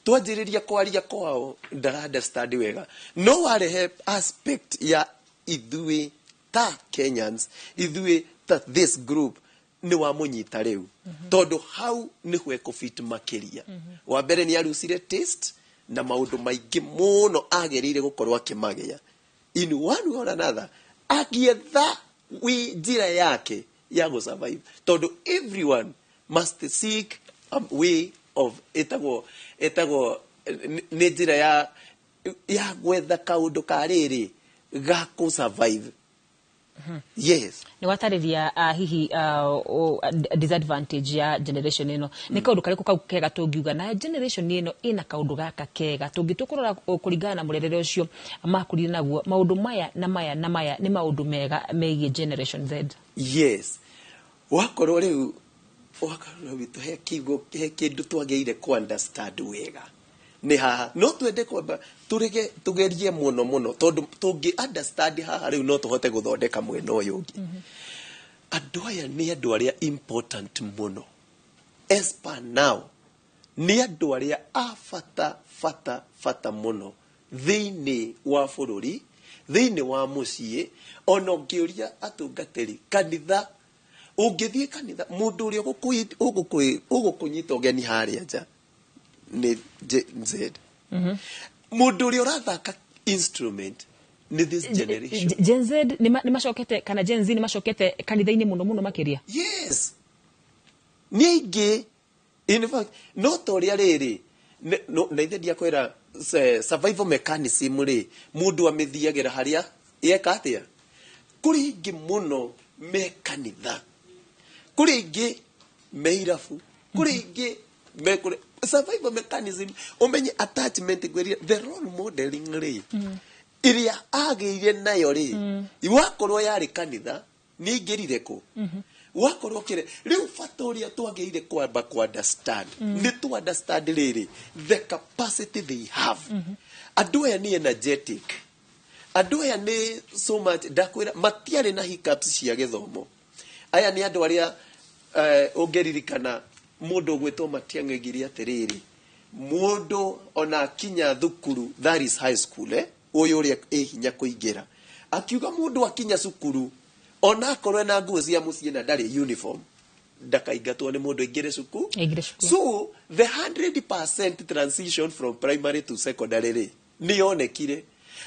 twanjĩrĩria kwaria kwao ndara understand wega. No warehe aspect ya ithuĩ ta Kenyans, ithuĩ ta this group, nĩ wamũnyita rĩu, tondũ hau nĩho ekũfit makĩria. Wa mbere nĩ arucire taste na maũndũ maingĩ mũno agĩrĩire gũkorwo akĩmagĩa in one way or another, agĩetha wi njĩra yake ya gũsurvive, tondũ everyone must seek a way of ĩtagwo nĩ njĩra ya gwetha kaũndũ ka rĩrĩ ga kũ-survive, yes. Nĩ watarĩria hihi disadvantage ya generation ĩno. Nĩ kaũndũ karĩkũ kau kega tũngiuga na generation ĩno ĩna kaũndũ gaka kega tũngĩtua kũrora kũringana na mũrerere ũcio makũrire naguo? Maũndũ maya na maya na maya nĩ maũndũ mega megiĩ Generation Z. Yes, wakorwo rĩu wakorwo witũ he kiugo, he kĩndũ twagĩrĩire ku understand wega nĩ haha. No twende kwamba tũrege tũgerie mũno mũno, tondũ tũngĩ understand haha rĩu no tũhote gũthondeka mwena ũyũ ũngĩ. Andũ aya nĩ andũ arĩa important mũno as per now, nĩ andũ arĩa a bata bata bata mũno thĩinĩ wa bũrũri, thĩinĩ wa mũciĩ. Ona ũngĩũria atungatĩri kanitha, ũngĩthiĩ kanitha, mũndũ ũrĩa ũgũkũnyita ũgeni harĩa nja nĩ Gen Z. Mũndũ ũrĩa ũrathaka instrument nĩ this generation. Gen Z nĩ macokete kana Gen Z nĩ macokete kanitha-inĩ mũno mũno makĩria? Yes, nĩ aingĩ. In fact, no ta ũrĩa rĩrĩ na ithe ndiakwĩra survival mechanism rĩ, mũndũ amĩthiagĩra harĩa yeka atĩa. Kũrĩ aingĩ mũno me kanitha, kũrĩ aingĩ me irabu, kũrĩ aingĩ me kũrĩ survival mechanism. Ũmenye attachment, ngwĩrire the role modeling rĩ, ĩrĩa agĩire nayo rĩ, wakorwo yarĩ kanitha, nĩ aingĩrire kũ wakorwo kĩre. Rĩu bata ũrĩa twagĩrĩire kwamba ku understand nĩ tu understand rĩrĩ, the capacity they have. Andũ aya nĩ energetic, andũ aya nĩ so much. Ndakwĩra matiarĩ na hiccups cia gĩthomo. Aya nĩ andũ arĩa ũngĩririkana mũndũ ũgwĩtwo Matiang'i oigire atĩrĩrĩ, mũndũ ona akinya thukuru, that is high school, ũyũ ũrĩa ĩ hinya kũingĩra, akiuga mũndũ akinya cukuru, ona akorwo ena nguo cia mũciĩ na ndarĩ uniform, ndakaingatwo nĩ mũndũ, aingĩre cukuru. Aingĩre cukuru. So the 100% transition from primary to secondary rĩ, nĩ yonekire.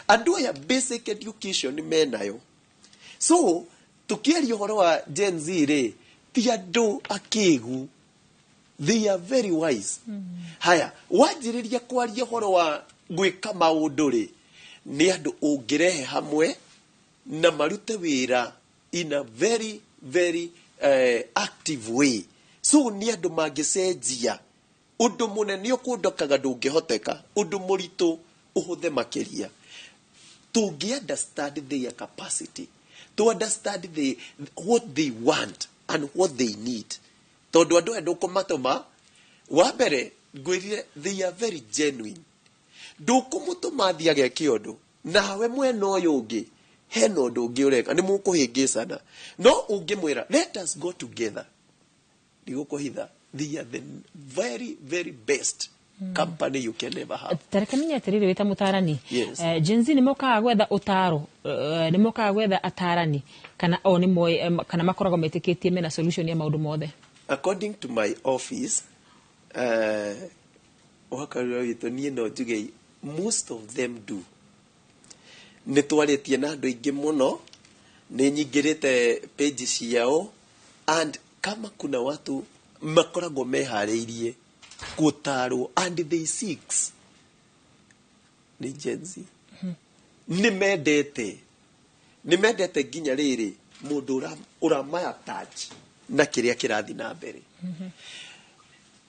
Andũ aya basic education menayo. So tukiaria ũhoro wa Gen Z rĩ, ti andũ akĩgu, they are very wise. Haya, wanjĩrĩria kwaria ũhoro wa gwĩka maũndũ rĩ, nĩ andũ ũngĩrehe hamwe na marute wĩra in a very very active way. So nĩ andũ mangĩcenjia ũndũ mũnene ũkũndokaga ndũngĩhoteka, ũndũ mũritũ ũhũthe makĩria. Tũngĩ understand their capacity, to understand what they want and what they need, tondũ andũ aya ndũkũmatũma. Wa mbere ngwĩrire they are very genuine. Ndũkũmũtũma athiĩ ageke ũndũ nawe mwena ũyũ ũngĩ hena ũndũ ũngĩ ũreka, nĩ mũkũhĩngĩcana. No ũngĩmwĩra, "Let us go together," ndigũkũhitha, they are the very very best company you can ever have. Tareke menye atĩrĩrĩ, wĩ ta mũtarani, Yes. Gen Z nĩ mokaga gwetha ũtaro, nĩ mokaga gwetha atarani, kana o nĩ moĩ kana makoragwo metĩkĩtie mena solution ya maũndũ mothe? According to my office, wakarura witũ, niĩ no njuge most of them do. Nĩ twarĩtie na andũ aingĩ mũno, nĩ nyingĩrĩte page ciao, and kama kuna watu makoragwo meharĩirie gũtarwo and they seek, nĩ Gen Z. Nĩ mendete nginya rĩrĩ mũndũ ũramaya touch na kĩrĩa kĩrathiĩ na mbere.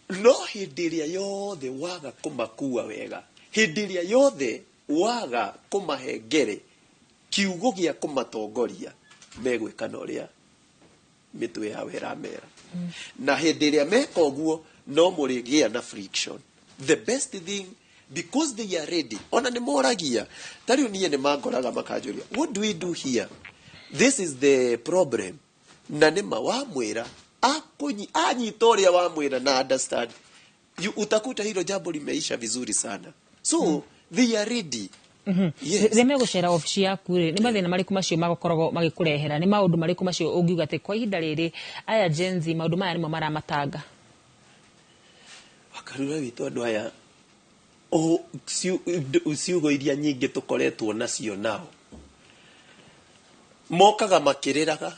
No hĩndĩ ĩrĩa yothe waga kũmakua wega, hĩndĩ ĩrĩa yothe waga kũmahe ngere Kiugo gĩa kũmatongoria megwĩka na ũrĩa mĩtwe yao ĩramera. Na hĩndĩ ĩrĩa meka ũguo, no mũrĩgĩa na friction. The best thing, because they are ready, ona nĩ moragia. Ta rĩu niĩ nĩ mangoraga makanjũria, "What do we do here? This is the problem." Na nĩma wamwĩra, anyita ũrĩa wamwĩra na understand you, utakuta hilo jambo limeisha vizuri sana. So they are ready. Yes. Rĩrĩa megũcera obici yaku rĩ, nĩ mathĩna marĩkũ macio makoragwo magĩkũrehera? Nĩ maũndũ marĩkũ macio ũngiuga atĩ kwa ihinda rĩrĩ aya Gen Z maũndũ maya nĩmo maramatanga? Wakarura witũ, andũ aya o ciugo iria nyingĩ tũkoretwo nacio nao, mokaga makĩrĩraga.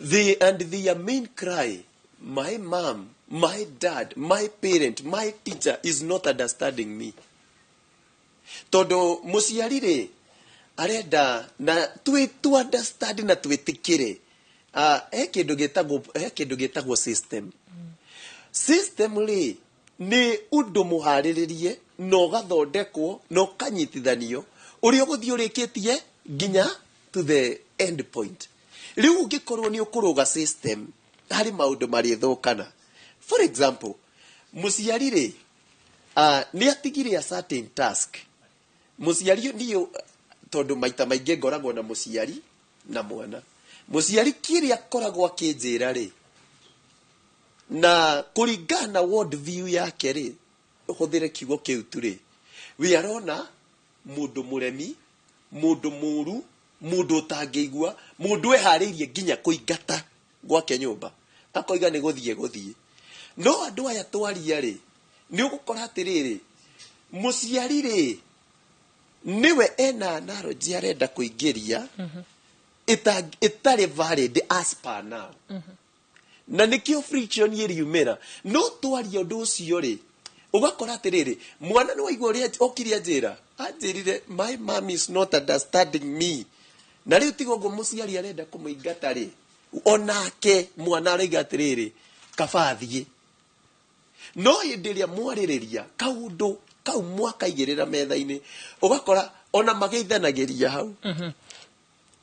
They and their main cry, "My mom, my dad, my parent, my teacher is not understanding me." Tondũ mũciari rĩ, arenda na twĩ tu understand na twĩtĩkĩre. He kĩndũ gĩtagwo system. System rĩ, nĩ ũndũ mũharĩrĩrie na ũgathondekwo na ũkanyitithanio ũrĩa ũgũthiĩ ũrĩkĩtie nginya to the end point. Rĩu ũngĩkorwo nĩ ũkũrũga system, harĩ maũndũ marĩthũkana. For example, mũciari rĩ, nĩ atigire a certain task. Mũciari niĩ, tondũ maita maingĩ ngoragwo na mũciari na mwana, mũciari kĩrĩa akoragwo akĩnjĩra rĩ, na kũringana na world view yake rĩ, hũthĩre kiugo kĩu tu rĩ, we arona mũndũ mũremi, mũndũ mũru, mũndũ ũtangĩigua, mũndũ eharĩirie nginya kũingata gwake nyũmba, akoiga nĩ gũthiĩ gũthiĩ. No andũ aya twaria rĩ, nĩ ũgũkora atĩrĩrĩ, mũciari rĩ, nĩwe ena analogy arenda kũingĩria ĩtarĩ valid as per now, na nĩkĩo friction ĩriumĩra. No twaria ũndũ ũcio rĩ, ũgakora atĩrĩrĩ, mwana nĩ waigua ũrĩa okire anjĩra, anjĩrire, "My mom is not understanding me." Na rĩu tiga ũguo mũciari arenda kũmũingata rĩ, onake mwana araiga atĩrĩrĩ, kaba athiĩ. No hĩndĩ ĩrĩa mwarĩrĩria kaũndũ kau mwakaigĩrĩra metha-inĩ, ũgakora ona mageithanagĩria hau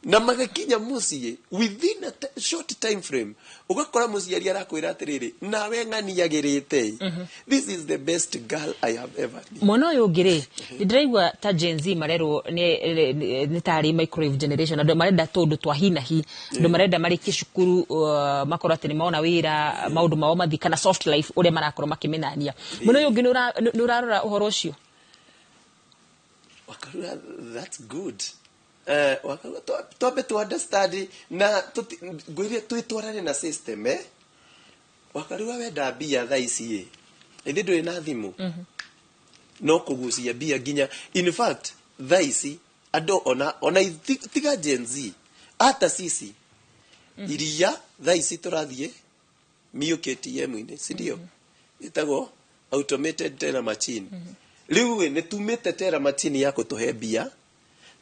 na magakinya mũciĩ within a short time frame, ũgakora mũciari arakwĩra atĩrĩrĩ, "Nawe ng'aniagĩrĩte, this is the best girl I have ever known." Mwena ũyũ ũngĩ rĩ, nĩ ndĩraigua ta Gen Z marerwo nĩ tarĩ microwave generation, andũ marenda tũndũ twa hi na hi, andũ marenda marĩkie cukuru, makorwo atĩ nĩ mona wĩra, maũndũ mao mathi, kana soft life ũrĩa marakorwo makĩmĩnania. Mwena ũyũ ũngĩ nĩ ũrarora ũhoro ũcio? Wakarura, that's good. Wakarura, twambe tu understand na ngwĩre twĩtwarane na system, eh? Wakarura, wenda mbia thaa ici ĩ, ĩthĩ ndũrĩ na thimũ, no kũgucia mbia nginya. In fact, thaa ici andũ ona tiga Gen Z, hata sisi iria thaa ici tũrathiĩ milk ATM-inĩ, si ndio ĩtagwo automated teller machine? Rĩu ĩ, nĩ tumĩte teller machine ya gũtũhe mbia,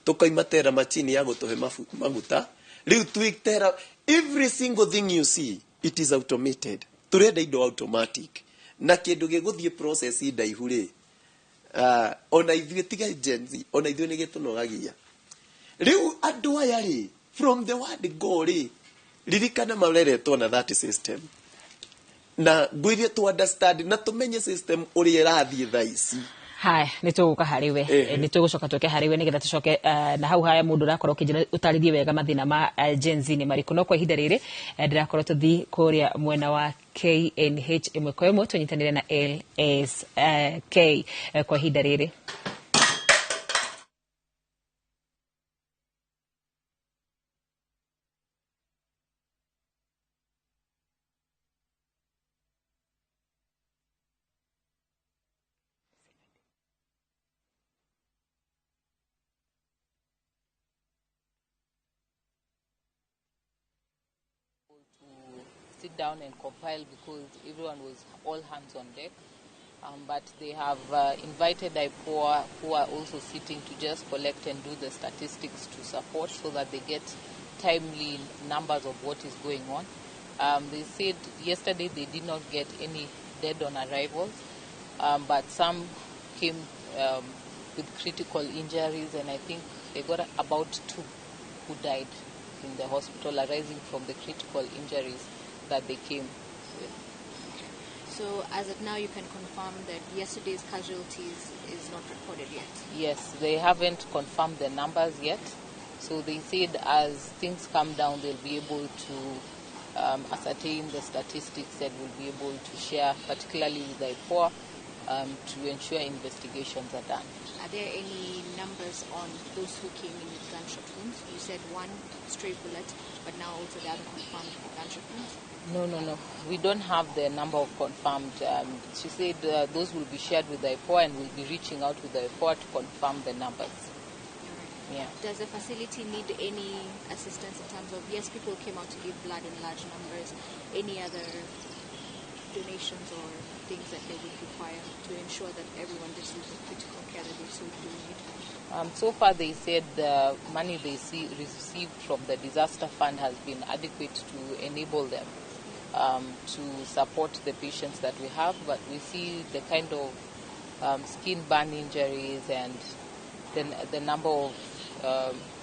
tukaima teller machine ya gũtũhe maguta, rĩu twĩ teller. Every single thing you see, it is automated. Tũrenda indo automatic na kĩndũ gĩgũthiĩ process ndaihu rĩ, ona ithuĩ, tiga Gen Z, ona ithuĩ nĩ gĩtũnogagia. Rĩu andũ aya rĩ, from the word go rĩ, ririkana mareretwo na that system, na ngwĩrie tu understand na tũmenye system ũrĩa ĩrathiĩ thaa ici. Haya, nĩ tũgũka harĩ we. Nĩ tũgũcoka tũke harĩ we nĩgetha tũcoke na hau haya mũndũ ũrakorwo ũkĩnjĩra ũtarĩrie wega mathĩna ma Gen Z nĩ marĩkũ. No kwa ihinda rĩrĩ, ndĩrakorwo tũthiĩ kũrĩa mwena wa KNH ĩmwe kwa ĩmwe, tũnyitanĩre na LSK kwa ihinda rĩrĩ. Sit down and compile because everyone was all hands on deck. But they have invited IPOA, who are also sitting to just collect and do the statistics to support so that they get timely numbers of what is going on. They said yesterday they did not get any dead on arrivals, but some came with critical injuries, and I think They got about 2 who died in the hospital arising from the critical injuries that they came with. Okay. So as of now, you can confirm that yesterday's casualties is not recorded yet? Yes, they haven't confirmed the numbers yet. So they said as things come down, they'll be able to ascertain the statistics that we'll be able to share, particularly with the IPOA, to ensure investigations are done. Are there any numbers on those who came in with gunshot wounds? You said 1 stray bullet, but now also the other confirmed gunshot wounds? No. We don't have the number of confirmed. She said those will be shared with the IPOA and we'll be reaching out to the IPOA to confirm the numbers. Yeah. Does the facility need any assistance in terms of, yes, people came out to give blood in large numbers, any other donations or things that they would require to ensure that everyone receives the critical care that they so do need? So far they said the money they received from the disaster fund has been adequate to enable them to support the patients that we have, but we see the kind of skin burn injuries and the number of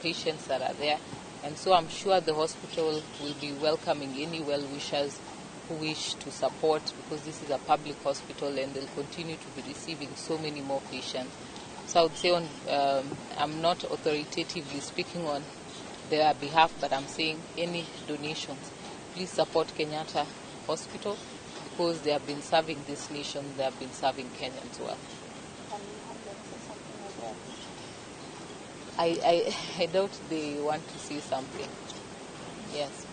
patients that are there. And so I'm sure the hospital will be welcoming any well-wishers who wish to support, because this is a public hospital and they'll continue to be receiving so many more patients. So I would say I'm not authoritatively speaking on their behalf, but I'm saying any donations, please support Kenyatta Hospital, because they have been serving this nation, they have been serving Kenyans well. I doubt they want to see something. Yes.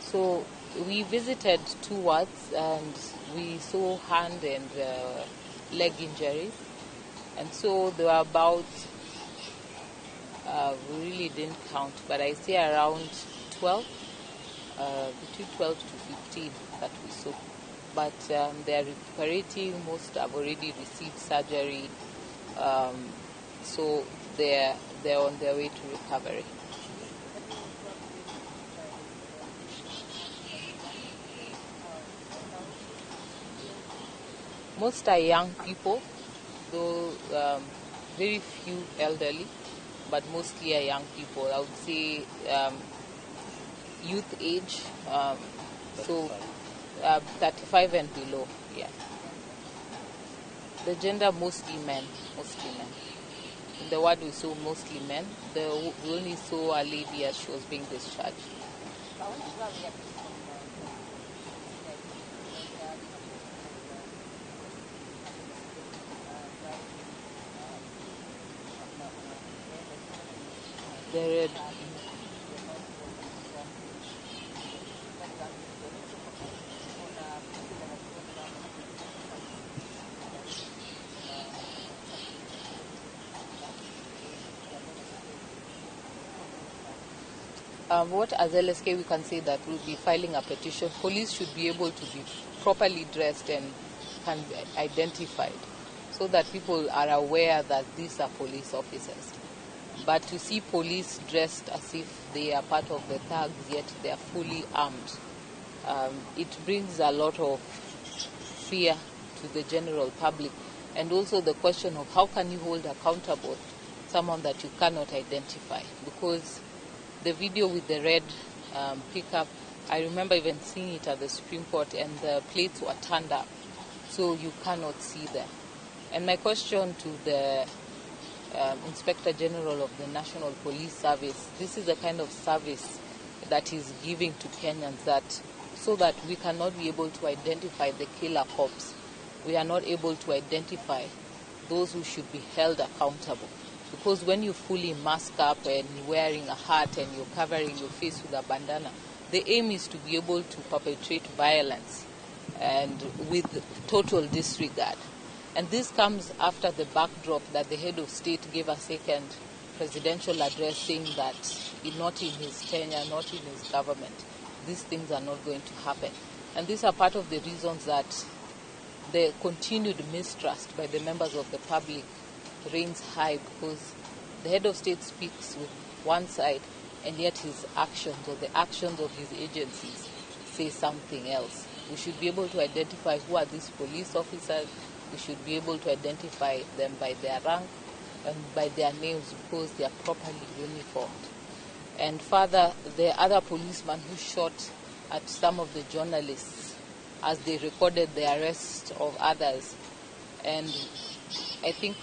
So we visited 2 wards and we saw hand and leg injuries. And so there were about, we really didn't count, but I say around 12, between 12 to 15 that we saw. But they are recuperating, most have already received surgery, so they're on their way to recovery. Most are young people, though very few elderly, but mostly are young people. I would say youth age, so 35 and below, yeah. The gender, mostly men, mostly men. In the ward we saw mostly men. We only saw a lady as she was being discharged. The red. What as LSK we can say that we'll be filing a petition. Police should be able to be properly dressed and can be identified so that people are aware that these are police officers. But to see police dressed as if they are part of the thugs, yet they are fully armed, it brings a lot of fear to the general public. And also the question of how can you hold accountable someone that you cannot identify? Because the video with the red pickup, I remember even seeing it at the Supreme Court, and the plates were turned up, so you cannot see them. And my question to the Inspector General of the National Police Service, this is the kind of service that is giving to Kenyans, that so that we cannot be able to identify the killer cops. We are not able to identify those who should be held accountable. Because when you fully mask up and wearing a hat and you're covering your face with a bandana, the aim is to be able to perpetrate violence and with total disregard. And this comes after the backdrop that the head of state gave a second presidential address saying that not in his tenure, not in his government, these things are not going to happen. And these are part of the reasons that the continued mistrust by the members of the public reigns high, because the head of state speaks with one side and yet his actions or the actions of his agencies say something else. We should be able to identify who are these police officers. We should be able to identify them by their rank and by their names, because they are properly uniformed. And further, the other policeman who shot at some of the journalists as they recorded the arrest of others, and I think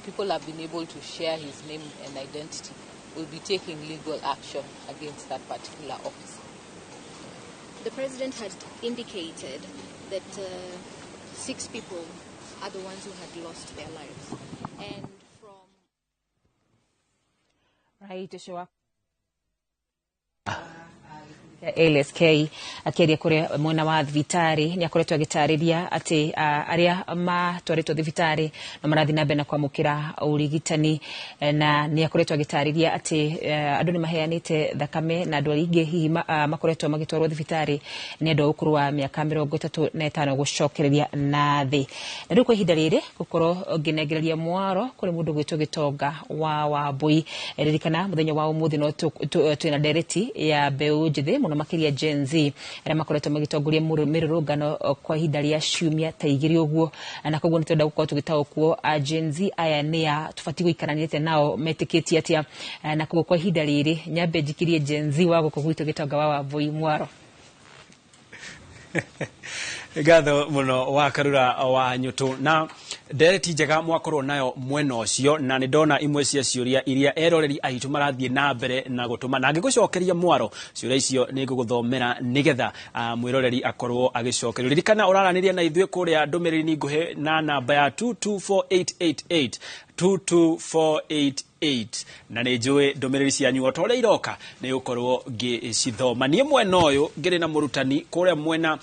people have been able to share his name and identity, will be taking legal action against that particular officer. The president had indicated that 6 people are the ones who had lost their lives. And from... Right, sure. LSK akĩaria kũrĩa mwena wa thibitarĩ nĩ akoretwo agĩtarĩria atĩ arĩa matwarĩtwo thibitarĩ no marathiĩ na mbere na kwamũkĩra ũrigitani, na nĩ akoretwo agĩtarĩria atĩ andũ nĩ maheanĩte thakame na andũ aingĩ hihi makoretwo magĩtwarwo thibitarĩ nĩ andũ a ũkũrũ wa mĩaka 35 gũcokereria na thĩ. Na rĩu kwa ihinda rĩrĩ gũkorwo ngĩnengereria mwaro kũrĩ mũndũ gwĩtwo Gĩtonga wa Wambui. Ririkana mũthenya wa ũmũthĩ no twĩna ndereti ya mbeũ njĩthĩ mũno makĩria Gen Z arĩa makoretwo magĩtongoria mĩrũrũngano kwa ihinda rĩa ciumia ta igĩrĩ ũguo, na koguo nĩ twenda gũkorwo tũgĩtaũkwo a Gen Z aya nĩ a tũbatiĩ gũikaranĩte nao metĩkĩtie atĩa, na koguo kwa ihinda rĩrĩ nyambe njikirie Gen Z wa gũkũ gwitũ Gĩtonga wa Wambui mwaro. Ngatho muno wa Karura wa Nyutu na ndereti njega mwakorwo nayo mwena ũcio, na nĩ ndona imwe cia ciũria iria eroreri aitũ marathiĩ na mbere na gũtũma, na ngĩgũcokeria mwaro ciũria icio nĩ ngũgũthomera nĩgetha mwĩroreri akorwo agĩcokerio. Ririkana ũraranĩria na ithuĩ kũrĩa ndũmĩrĩri nguhĩ na namba ya 224888 22488 na nĩ njũĩ ndũmĩrĩri cianyu o ta ũrĩa iroka nĩ gũkorwo ngĩcithoma. Niĩ mwena ũyũ ngĩrĩ na mũrutani kũrĩa mwena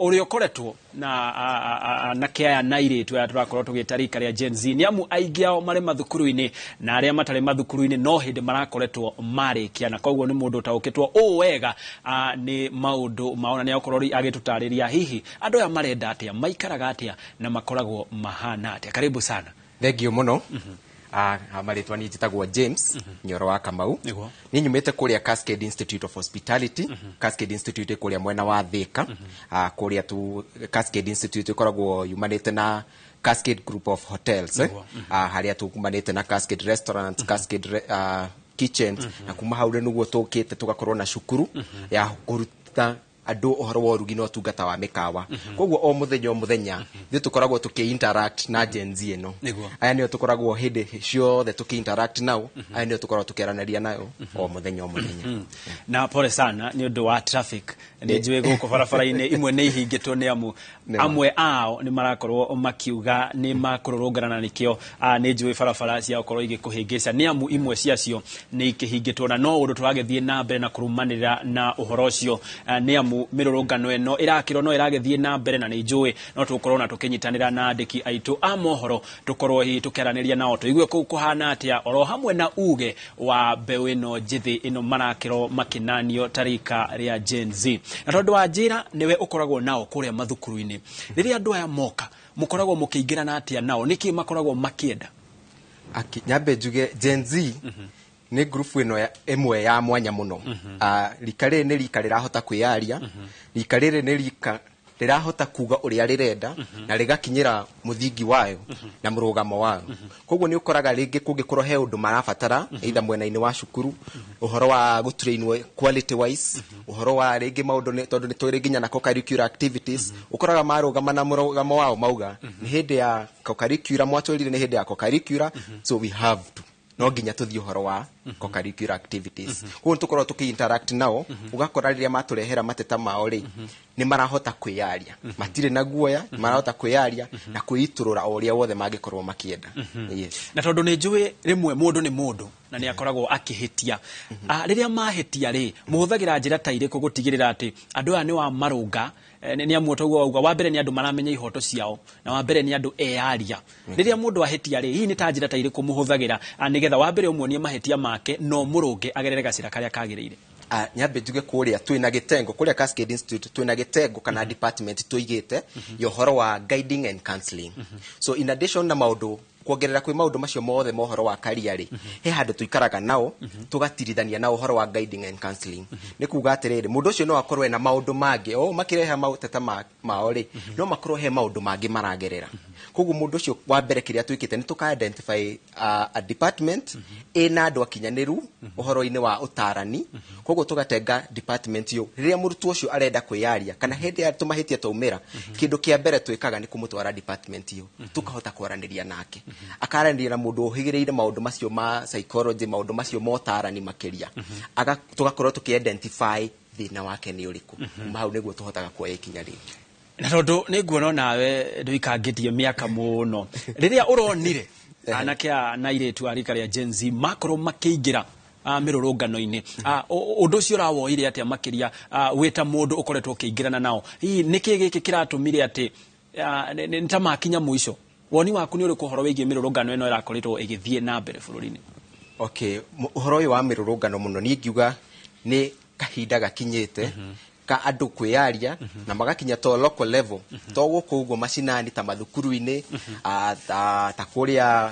ũrĩa ũkoretwo na kĩaya na airĩtu aya tũrakorwo tũgĩta rika rĩa Gen Z, nĩ amu aingĩ ao marĩ mathukuru-inĩ na arĩa matarĩ mathukuru-inĩ no hĩndĩ marakoretwo marĩkia, na koguo nĩ mũndũ ũtaũkĩtwo ũũ wega nĩ maũndũ maona nĩ akorwo agĩtũtarĩria hihi andũ aya marenda atĩa, maikaraga atĩa na makoragwo mahana atĩa. Karibu sana. Thank you mũno. Marĩtwa niĩ njĩtagwo James Nyoro wa Kamau. Niĩ nyumĩte kũrĩa Cascade Institute of Hospitality. Cascade Institute kũrĩa mwena wa Thika. Kũrĩa tu Cascade Institute ĩkoragwo yumanĩte na Cascade Group of Hotels, harĩa tukumanĩte na Cascade Restaurant, Cascade Kitchens, na kuma hau nĩguo tũkĩte tũgakorwo na cukuru ya kũruta andũ ũhoro wa ũrugi na ũtungata wa mĩkawa. Koguo o mũthenya o mũthenya ithuĩ tũkoragwo tũkĩ interact na Gen Z ĩno. Aya nĩo tũkoragwo hĩndĩ ciothe tũkĩ interact nao, aya nĩo tũkoragwo tũkĩaranĩria nayo o mũthenya o mũthenya. Na pole sana nĩ ũndũ wa traffic, nĩ njũĩ gũkũ barabara-inĩ imwe nĩ ihingĩtwo nĩ amu amwe ao nĩ marakorwo makiuga nĩ makũrũrũngana na nĩkĩo nĩ njũĩ barabara cia gũkorwo igĩkũhĩngĩca nĩ amu imwe ciacio nĩ ikĩhingĩtwo, na no ũndũ tũragĩthiĩ na mbere na kũrũmanĩrĩra na ũhoro ũcio nĩ amu mĩrũrũngano ĩno ĩrakĩrwo no ĩragĩthiĩ na mbere, na nĩ njũĩ no tũgũkorwo na tũkĩnyitanĩra na andĩki aitũ a mohoro tũkorwo hihi tũkĩaranĩria nao tũigue kũu kũhana atĩa, oro hamwe na uge wa mbeũ ĩno njĩthĩ ĩno marakĩrwo makĩnanio ta rika rĩa Gen Z. Na tondũ wa njĩra nĩwe ũkoragwo nao kũrĩa mathukuru-inĩ, rĩrĩa andũ aya moka mũkoragwo mũkĩingĩrana atĩa nao, nĩkĩ makoragwo makĩenda? Nyambe njuge Gen Z nĩ group ĩno ĩmwe ya mwanya mũno. Rika rĩrĩ nĩ rika rĩrahota kwĩyaria, rika rĩrĩ nĩ rika rĩrahota kuga ũrĩa rĩrenda na rĩgakinyĩra mũthingi wayo na mũrũgamo wayo. Koguo nĩ ũkoraga rĩngĩ kũngĩkorwo he ũndũ marabatara either mwena-inĩ wa cukuru, ũhoro wa gũtrainwo quality wise, ũhoro wa rĩngĩ maũndũ tondũ nĩ tũrĩ nginya na co-curricular activities, ũkoraga marũgama na mũrũgamo wao mauga nĩ hĩndĩ ya co-curricular, mwatwĩrire nĩ hĩndĩ ya co-curricular, so we have to no nginya tũthiĩ ũhoro wa co-curricular activities. Koguo tũkoragwo tũkĩ interact nao, ũgakora rĩrĩa matũrehera mateta mao rĩ, nĩ marahota kwĩyaria, matirĩ na guoya, marahota kwĩyaria na kwĩitũrũra o ũrĩa wothe mangĩkorwo makĩenda. Yes. Na tondũ nĩ njũĩ rĩmwe mũndũ nĩ mũndũ na nĩ akoragwo akĩhĩtia, rĩrĩa mahĩtia rĩ, mũhũthagĩra njĩra ta irĩkũ gũtigĩrĩra atĩ andũ aya nĩ wa marũnga? Nĩ amu toguo wauga, wa mbere nĩ andũ maramenya ihoto ciao, na wa mbere nĩ andũ eyaria. Rĩrĩa mũndũ ahĩtia rĩ, hihi nĩ ta njĩra ta irĩkũ mũhũthagĩra nĩgetha wa mbere ũmuonie mahĩtia make no mũrũnge agerere gacĩra karĩa kagĩrĩire? Nyambe njuge kũrĩa twĩna gĩtengo kũrĩa Cascade Institute twĩna gĩtengo kana department tũigĩte ya ũhoro wa guiding and counseling. So in addition na maũndũ Kuongerera kwĩ maũndũ macio mothe ma ũhoro wa career rĩ, he handũ tũikaraga nao, tũgatirithania nao ũhoro wa guiding and counseling. Nĩ kuga atĩrĩrĩ, mũndũ ũcio no akorwo ena maũndũ mangĩ o makĩrehe maũteta mao rĩ, no makorwo he maũndũ mangĩ maragerera. Koguo mũndũ ũcio, wa mbere kĩrĩa twĩkĩte nĩ tũka identify a department ĩna andũ akinyanĩru ũhoro-inĩ wa ũtarani. Koguo tũgatenga department ĩyo rĩrĩa mũrutwo ũcio arenda kwĩyaria kana hĩndĩ ya tũmahĩtia twaumĩra. Kĩndũ kĩa mbere twĩkaga nĩ kũmũtwara department ĩyo, tũkahota kwaranĩria nake, akaranĩria na mũndũ ũhĩgĩrĩire maũndũ macio ma psychology, maũndũ macio ma ũtarani makĩria. Tũgakorwo tũkĩ identify thĩna wake nĩ ũrĩkũ. Kuma hau nĩguo tũhotaga kuoya ikinya rĩngĩ. Na tondũ nĩ nguona onawe ndũikangĩtie mĩaka mũno, rĩrĩa ũronire anake aya na airĩtu a rika rĩa Gen Z makorwo makĩingĩra mĩrũrũngano-inĩ, ũndũ ũcio ũrawoire atĩa makĩria, wĩ ta mũndũ ũkoretwo ũkĩingĩrana nao? Hihi nĩkĩ gĩkĩ kĩratũmire atĩ nĩ ta makinya mũico? Woni waku nĩ ũrĩkũ ũhoro wĩgiĩ mĩrũrũngano ĩno ĩrakoretwo ĩgĩthiĩ na mbere bũrũri-inĩ? Okay, ũhoro ũyũ wa mĩrũrũngano mũno, niĩ ngiuga nĩ kahinda gakinyĩte ka andũ kwĩyaria na magakinya to local level, to gũkũ ũguo macinani, ta mathukuru-inĩ, ta kũrĩa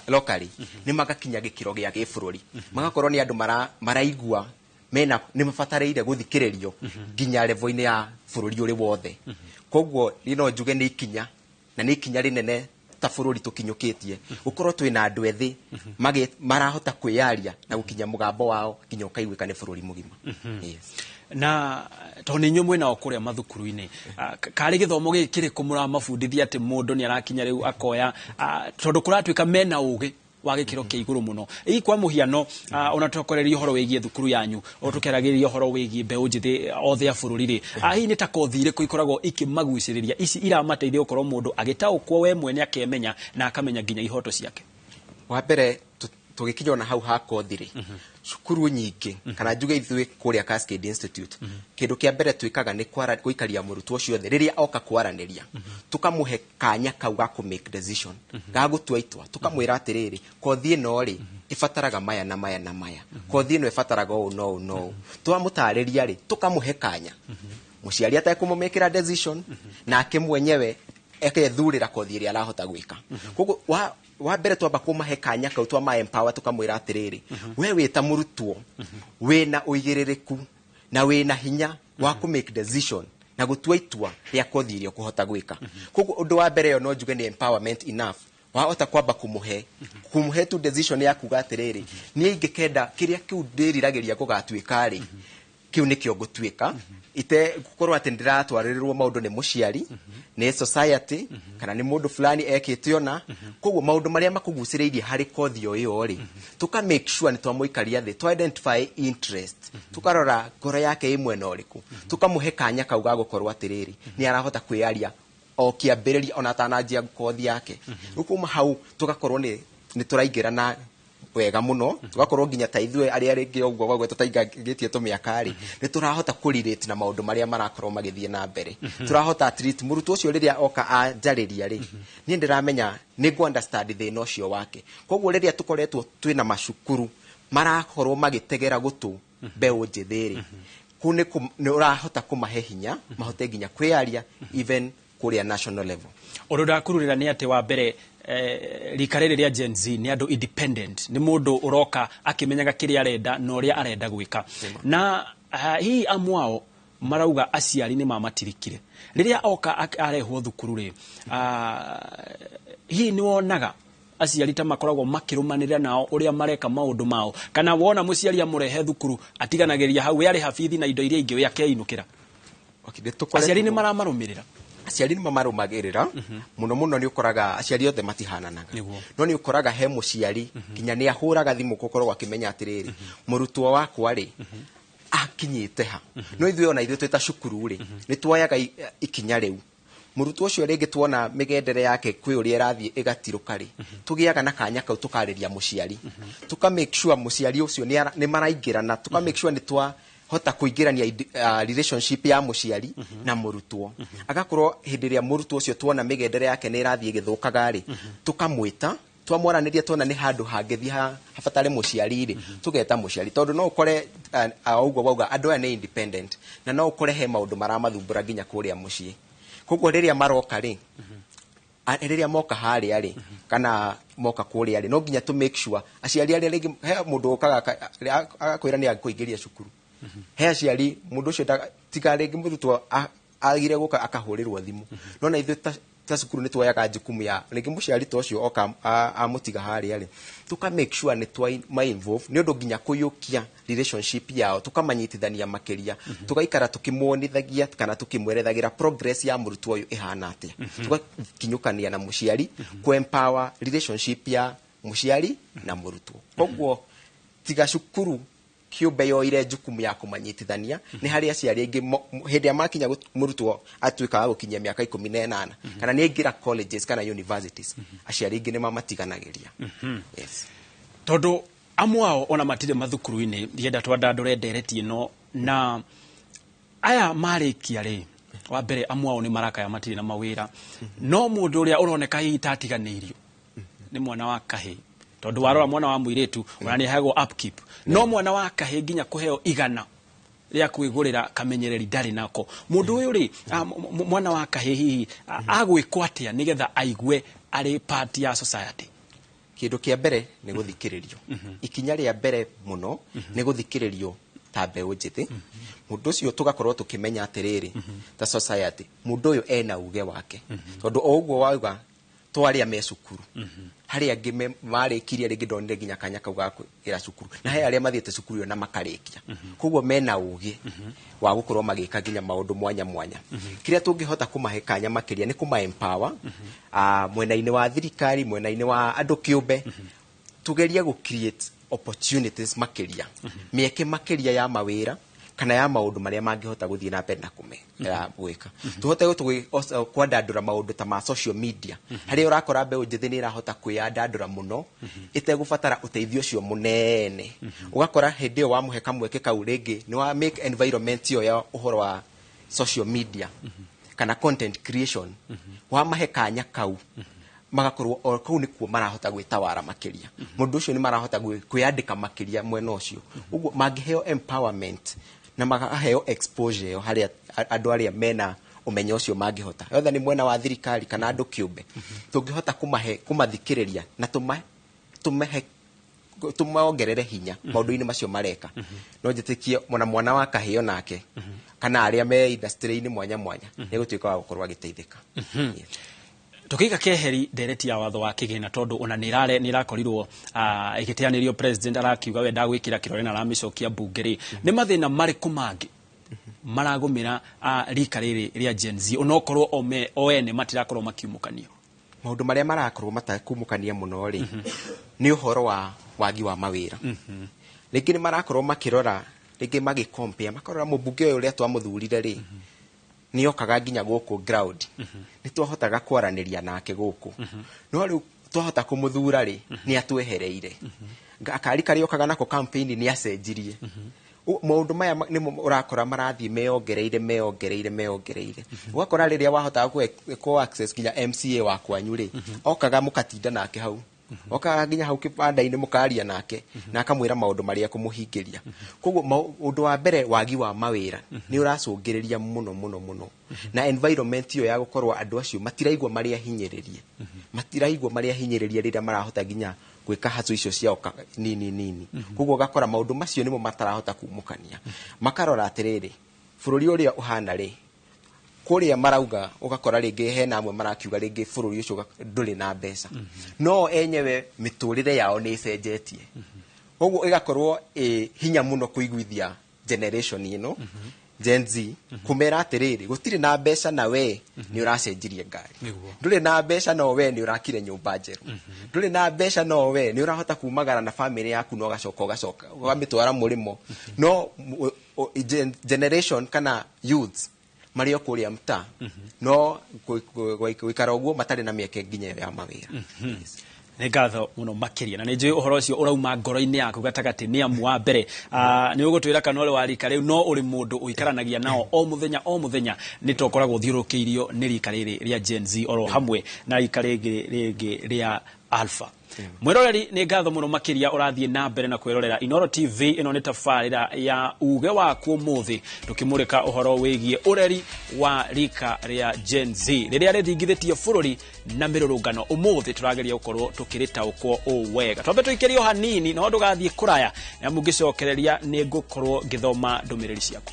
locally, nĩ magakinya gĩkĩro gĩa gĩbũrũri, magakorwo nĩ andũ maraigua mena nĩ mabatarĩire gũthikĩrĩrio nginya level-inĩ ya bũrũri ũrĩ wothe. Koguo niĩ no njuge nĩ ikinya, na nĩ ikinya rĩnene ta bũrũri tũkinyũkĩtie, gũkorwo twĩna andũ ethĩ marahota kwĩyaria na gũkinya mũgambo wao nginya ũkaiguĩka nĩ bũrũri mũgima. Yes. Na tondũ nĩ inyuĩ mwĩnao kũrĩa mathukuru-inĩ, karĩ gĩthomo gĩkĩ kĩrĩkũ mũramabundithia atĩ mũndũ nĩ arakinya rĩu akoya, tondũ kũratuĩka mena ũgĩ wa gĩkĩro kĩa igũrũ mũno? Ii kwa mũhiano, ona tũkoreria ũhoro wĩgiĩ thukuru yanyu, o tũkĩaragĩrĩria ũhoro wĩgiĩ mbeũ njĩthĩ othe a bũrũri rĩ, hihi nĩ ta kothi irĩkũ ikoragwo ikĩmagucĩrĩria, ici iramateithia gũkorwo mũndũ agĩtaũkwo we mwene, akemenya na akamenya nginya ihoto ciake? Wa mbere, tũgĩkinya ona hau ha kothi rĩ, cukuru nyingĩ, kana njuge ithuĩ kũrĩa Cascade Institute, kĩndũ kĩa mbere twĩkaga nĩ gũikaria mũrutwo ũcio thĩ rĩrĩa oka kwaranĩria, tũkamũhe kanya kau ga kũ make decision, ga gũtua itua. Tũkamwĩra atĩrĩrĩ, kothi ĩno rĩ ĩbataraga maya na maya na maya, kothi ĩno ĩbataraga ũũ na ũũ na ũũ. Twamũtarĩria rĩ, tũkamũhe kanya mũciari atekũmũmĩkĩra decision, nake mwenyewe ekethurĩra kothi ĩrĩa arahota gwĩka. Koguo wa mbere twamba kũmahe kanya kau, twama empower, tũkamwĩra atĩrĩrĩ, we wĩ ta mũrutwo wĩna ũigĩrĩrĩku na wĩna hinya wa kũ make decision na gũtua itua rĩa kothi ĩrĩa ũkũhota gwĩka. Koguo ũndũ wa mbere ĩyo no njuge nĩ empowerment enough, wahota kwamba kũmũhe tu decision ya kuga atĩrĩrĩ, niĩ ingĩkenda kĩrĩa kĩu ndĩriragĩria gũgatuĩka rĩ, kĩu nĩkĩo ngũtuĩka, ite gũkorwo atĩ ndĩratwarĩrĩrwo maũndũ nĩ mũciari, nĩ society, kana nĩ mũndũ fulani ekĩte ona. Koguo maũndũ marĩa makũgucĩrĩirie harĩ kothi o ĩyo rĩ, tũka make sure nĩ twamũikaria thĩ, twa identify interest, tũkarora ngoro yake ĩ mwena ũrĩkũ, tũkamũhe kanya kau ga gũkorwo atĩrĩrĩ, nĩ arahota kwĩyaria o kĩambĩrĩria ona atananjia kothi yake. Rĩu kuma hau tũgakorwo nĩ tũraingĩra na wega mũno, tũgakorwo nginya ta ithuĩ arĩa rĩngĩ ũguo gwagwe tũtaingangĩtie tũmĩaka rĩ, nĩ tũrahota kũrelate na maũndũ marĩa marakorwo magĩthiĩ na mbere. Tũrahota at least mũrutwo ũcio rĩrĩa oka anjarĩria rĩ, niĩ ndĩramenya nĩ ngũ understand thĩna ũcio wake. Koguo rĩrĩa tũkoretwo twĩna macukuru marakorwo magĩtegera gũtũ mbeũ njĩthĩ rĩ, kũu nĩ ũrahota kũmahe hinya mahote nginya kwĩyaria even kũrĩa national level. Ũndũ ndakururĩra nĩ atĩ wa mbere, rika rĩrĩ rĩa Gen Z nĩ andũ independent, nĩ mũndũ ũroka akĩmenyaga kĩrĩa arenda na ũrĩa arenda gwĩka. Na hihi amwe ao marauga aciari nĩ mamatirikire rĩrĩa oka arehwo thukuru rĩ. Hihi nĩ wonaga aciari ta makoragwo makĩrũmanĩrĩra nao ũrĩa mareka maũndũ mao, kana wona mũciari amũrehe thukuru atiganagĩria hau, we arĩha bithi na indo iria ingĩ, we akeinũkĩra? Okay, nĩ tũkoretwo- Aciari nĩ maramarũmĩrĩra? Aciari nĩ mamarũmagĩrĩra mũno mũno. Nĩ ũkoraga aciari othe matihananaga, no nĩ ũkoraga he mũciari nginya nĩ ahũraga thimũ gũkorwo akĩmenya atĩrĩrĩ, mũrutwo wakwa rĩ akinyĩte ha. No ithuĩ, ona ithuĩ twĩ ta cukuru rĩ, nĩ tuoyaga ikinya rĩu. Mũrutwo ũcio rĩngĩ tuona mĩgendere yake kwĩ ũrĩa ĩrathiĩ ĩgatirũka rĩ, tũgĩaga na kanya kau tũkarĩria mũciari, tũka make sure mũciari ũcio nĩ maraingĩrana, tũka make sure nĩ twa hota kũingĩrania relationship ya mũciari na mũrutwo. Agakorwo hĩndĩ ĩrĩa mũrutwo ũcio tuona mĩgendere yake nĩ ĩrathiĩ ĩgĩthũkaga rĩ, tũkamwĩta, twamwaranĩria, tuona nĩ handũ hangĩthiĩ habatare mũciari rĩ, tũgeta mũciari. Tondũ no ũkore ũguo wauga andũ aya nĩ independent, na no ũkore he maũndũ maramathumbũra nginya kũrĩa mũciĩ. Koguo rĩrĩa maroka rĩ, rĩrĩa moka harĩa rĩ, kana Moka kũrĩa rĩ, no nginya tũ make sure aciari arĩa rĩngĩ he mũndũ ũkaga agakwĩra nĩ agũkũingĩria cukuru, he aciari mũndũ ũcio tiga rĩngĩ mũrutwo agire gũka akahũrĩrwo thimũ. No na ithuĩ ta cukuru nĩ tuoyaga jukumu ya rĩngĩ mũciari ta ũcio oka amũtiga harĩa rĩ, tũka make sure nĩ twa ma involve, nĩ ũndũ nginya kũiyũkia relationship yao, tũkamanyitithania makĩria, tũgaikara tũkĩmuonithagia kana tũkĩmwerethagĩra progress ya mũrutwo ũyũ ĩhana atĩa, tũgakinyũkania na mũciari, kũ empower relationship ya mũciari na mũrutwo. Koguo tiga cukuru kĩũmbe yoire jukumu ya kũmanyitithania, nĩ harĩ aciari aingĩ hĩndĩ ĩrĩa makinya mũrutwo atuĩka wa gũkinyia mĩaka 18 kana nĩ aingĩra colleges kana universities, aciari aingĩ nĩ mamatiganagĩria. Yes. Tondũ amwe ao ona matirĩ mathukuru-inĩ, ndienda twandandũre ndereti ĩno na aya marĩkia rĩ. Wa mbere, amwe ao nĩ marakaya matirĩ na mawĩra, no mũndũ ũrĩa ũroneka hihi tatiganĩirio nĩ mwana wa kahĩ, tondũ warora mwana wa mũirĩtu ona nĩ aheagwo upkeep, no mwana wa kahĩ nginya kũheo 100 rĩa kwĩgũrĩra kamenyereri ndarĩ nako. Mũndũ ũyũ rĩ, mwana wa kahĩ hihi agwĩkwo atĩa nĩgetha aigue arĩ part ya society? Kĩndũ kĩa mbere nĩ gũthikĩrĩrio. Ikinya rĩa mbere mũno nĩ gũthikĩrĩrio ta mbeũ njĩthĩ. Mũndũ ũcio tũgakorwo tũkĩmenya atĩrĩrĩ, ta society mũndũ ũyũ ena uge wake, tondũ o ũguo wauga twarĩa me cukuru, harĩ angĩ marĩkirie rĩngĩ ndonire nginya kanya kau ga kũingĩra cukuru, na he arĩa mathiĩte cukuru ĩyo na makarĩkia, koguo mena ũgĩ wa gũkorwo magĩka nginya maũndũ mwanya mwanya. Kĩrĩa tũngĩhota kũmahe kanya makĩria nĩ kũma empower mwena-inĩ wa thirikari, mwena-inĩ wa andũ kĩũmbe, tugerie gũ create opportunities makĩria, mĩeke makĩria ya mawĩra kana ya maũndũ marĩa mangĩhota gũthiĩ na mbere na kũme ya gwĩka. Tũhote kwandandũra maũndũ ta ma social media, harĩa ũrakora mbeũ njĩthĩ nĩ ĩrahota kwĩyandandũra mũno ĩtegũbatara ũteithio ũcio mũnene. Ũgakora hĩndĩ ĩyo wamũhe kamweke kau, rĩngĩ nĩ wa make environment ĩyo ya ũhoro wa social media kana content creation, wamahe kanya kau, magakorwo o kũu nĩkuo marahota gwĩtawara makĩria. Mũndũ ũcio nĩ marahota kwĩyandĩka makĩria mwena ũcio. Ũguo mangĩheo empowerment na makaheo exposure ĩyo harĩa andũ arĩa mena ũmenyo ũcio mangĩhota, yothe nĩ mwena wa thirikari kana andũ kĩũmbe, tũngĩhota kũmahe, kũmathikĩrĩria na tũmahe, tũmongerere hinya maũndũ-inĩ macio mareka, no njĩtĩkie ona mwana wa kahĩo nake kana arĩa me industry-inĩ mwanya mwanya nĩ gũtuĩka wa gũkorwo agĩteithĩka. Tukiiga keheri ndereti ya watho wa kĩgĩna, tondũ ona nĩ ĩrakorirwo ĩgĩteanĩrio, president arakiuga we ndagwĩkĩra kĩrore na aramĩcokia mbunge rĩ, nĩ mathĩna marĩkũ mangĩ maragũmĩra rika rĩrĩ rĩa Gen Z, onokorwo o ene matirakorwo makiumũkanio? Maũndũ marĩa marakorwo matakumũkania mũno rĩ, nĩ ũhoro wa wagi wa mawĩra. Rĩngĩ nĩ marakorwo makĩrora, rĩngĩ magĩcompare, makarora mũmbunge ũyũ ũrĩa twamũthurire rĩ, nĩ okaga nginya gũkũ ground, nĩ twahotaga kwaranĩria nake gũkũ, no rĩu twahota kũmũthura rĩ, nĩ atwehereire. Akari karĩa okaga nako campaign nĩ acenjirie. Maũndũ maya nĩmo ũrakora marathiĩ meyongereire, meyongereire, meyongereire. Ũgakora rĩrĩa wahotaga kũ access nginya MCA wa kwanyu rĩ, okaga mũkatinda nake hau, okaga nginya hau kĩbanda-inĩ mũkaria nake na akamwĩra maũndũ marĩa ekũmũhingĩria. Koguo ũndũ wa mbere, wagi wa mawĩra nĩ ũracũngĩrĩria mũno mũno mũno, na environment ĩyo ya gũkorwo andũ acio matiraigua marĩa hinyĩrĩrie, matiraigua marĩa hinyĩrĩrie rĩrĩa marahota nginya gwĩka hacu icio ciao nini nini. Koguo ũgakora maũndũ macio nĩmo matarahota kumũkania. Makarora atĩrĩrĩ, bũrũri ũrĩa ũhana rĩ, kũrĩa marauga, ũgakora rĩngĩ hena amwe marakiuga rĩngĩ bũrũri ũcio ndũrĩ na mbeca, no enyewe mĩtũrĩre yao nĩ ĩcenjetie. Koguo ĩgakorwo ĩ hinya mũno kũiguithia generation ĩno Gen Z, kũmera atĩrĩrĩ, gũtirĩ na mbeca na we nĩ ũracenjirie ngari, ndũrĩ na mbeca no we nĩ ũrakire nyũmba njerũ, ndũrĩ na mbeca no we nĩ ũrahota kumagara na famĩlĩ yaku na ũgacoka ũgamĩtwara mũrĩmo. No generation kana youths marĩ o kũrĩa mtaa, no gũikara ũguo matarĩ na mĩeke nginya ĩyo ya mawĩra. Nĩ ngatho mũno makĩria, na nĩ njũĩ ũhoro ũcio ũrauma ngoro-inĩ yaku gatagatĩ, nĩ amu wa mbere nĩ ũgũtwĩra kana ũrĩ wa rika rĩu, no ũrĩ mũndũ ũikaranagia nao o mũthenya o mũthenya, nĩ tokoragwo ũthiũrũrũkĩirio nĩ rika rĩrĩ rĩa Gen Z oro hamwe na rika rĩngĩ rĩa Alpha. Mwiroreri nĩ ngatho mũno makĩria ũrathiĩ na mbere na kwĩrorera Inooro TV. Ĩno nĩ tabarĩra ya uge waku ũmũthĩ, tũkĩmũrĩka ũhoro wĩgiĩ ũreri wa rika rĩa Gen Z rĩrĩa rĩthingithĩtie bũrũri na mĩrũrũngano. Ũmũthĩ tũrageria gũkorwo tũkĩrĩtaũkwo ũũ wega. Twambe tũikĩrio hanini, no ndũgathiĩ kũraya nĩamu ngĩcokereria nĩ ngũkorwo ngĩthoma ndũmĩrĩri ciaku.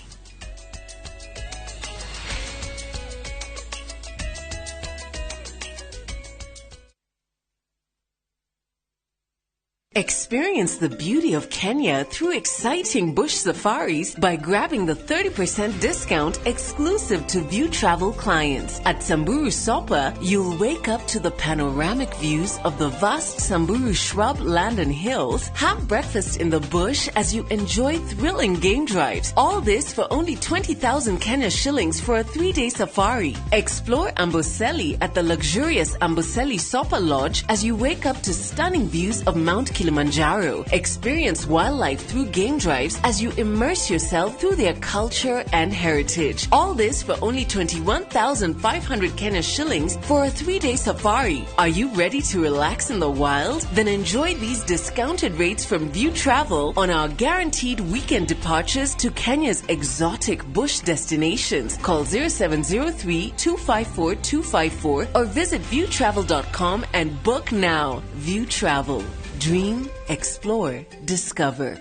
Experience the beauty of Kenya through exciting bush safaris by grabbing the 30% discount exclusive to View Travel clients. At Samburu Sopa, you'll wake up to the panoramic views of the vast Samburu shrub land and hills, have breakfast in the bush as you enjoy thrilling game drives. All this for only 20,000 Kenya shillings for a 3-day safari. Explore Amboseli at the luxurious Amboseli Sopa Lodge as you wake up to stunning views of Mount Kilimanjaro. Experience wildlife through game drives as you immerse yourself through their culture and heritage. All this for only 21,500 Kenya shillings for a 3-day safari. Are you ready to relax in the wild? Then enjoy these discounted rates from View Travel on our guaranteed weekend departures to Kenya's exotic bush destinations. Call 0703 254 254 or visit viewtravel.com and book now. View Travel. Dream, explore, discover.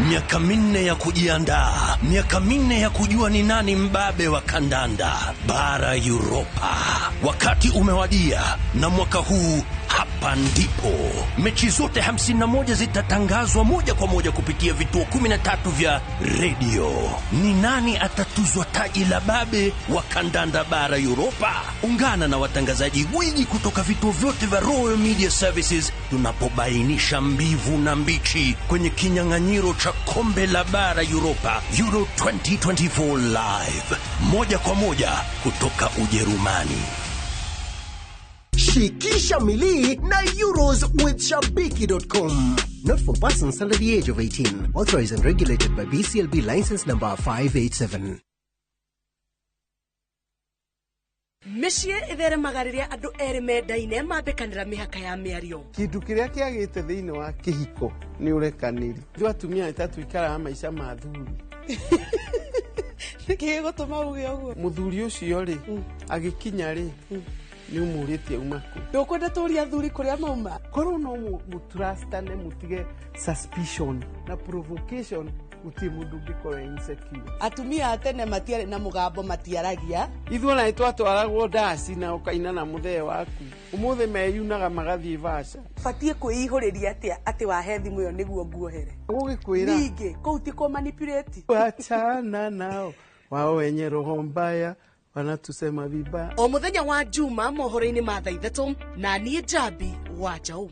Miaka 4 ya kujiandaa, miaka 4 ya kujua ni nani mbabe wa kandanda bara Europa. Wakati umewadia, na mwaka huu hapa ndipo mechi zote 51 zitatangazwa moja kwa moja kupitia vituo 13 vya redio. Ni nani atatuzwa taji la babe wa kandanda bara Europa? Ungana na watangazaji gwiji kutoka vituo vyote vya Royal Media Services tunapobainisha mbivu na mbichi kwenye kinyang'anyiro cha kombe la bara Europa Euro 2024 live, moja kwa moja kutoka Ujerumani. Shikisha milii na Euros with Shabiki.com. Not for persons under the age of 18. Authorized and regulated by BCLB license number 587. Mĩciĩ ĩtheremaga rĩrĩa andũ erĩ mendaine mambĩkanĩra mĩhaka ya mĩario. Kĩndũ kĩrĩa kĩagĩte thĩinĩ wa kĩhiko nĩ ũrekanĩri. Ithuĩ atumia nĩ ta tũikaraga maica ma athuri. Nĩkĩ gĩgũtũma uge ũguo? Mũthuri ũcio rĩ, agĩkinya rĩ, nĩ ũmũrĩtie uma kũ. Ndũkwenda tũrie athuri kũrĩa mauma? Korwo no mũtrustane, mũtige suspicion na provocation, gũtirĩ mũndũ ũngĩkorwo insecure. Atumia a tene matiarĩ na mũgambo, matiaragia. Ithuĩ ona nĩtwatwaragwo ndaci na ũkaina na mũthee waku. Ũmũthĩ meyunaga magathiĩ vaca. Batiĩ kwĩihũrĩria atĩa atĩ wahe thimũ ĩyo nĩguo nguohere? Gũgĩkwĩra. Ningĩ kũu ti kũ-manipulate. Wachana nao wao wenye roho mbaya wanatusema vibaya. O mũthenya wa Juma mohoro-inĩ ma thaa 3 na niĩ Njambi wa Njaũ.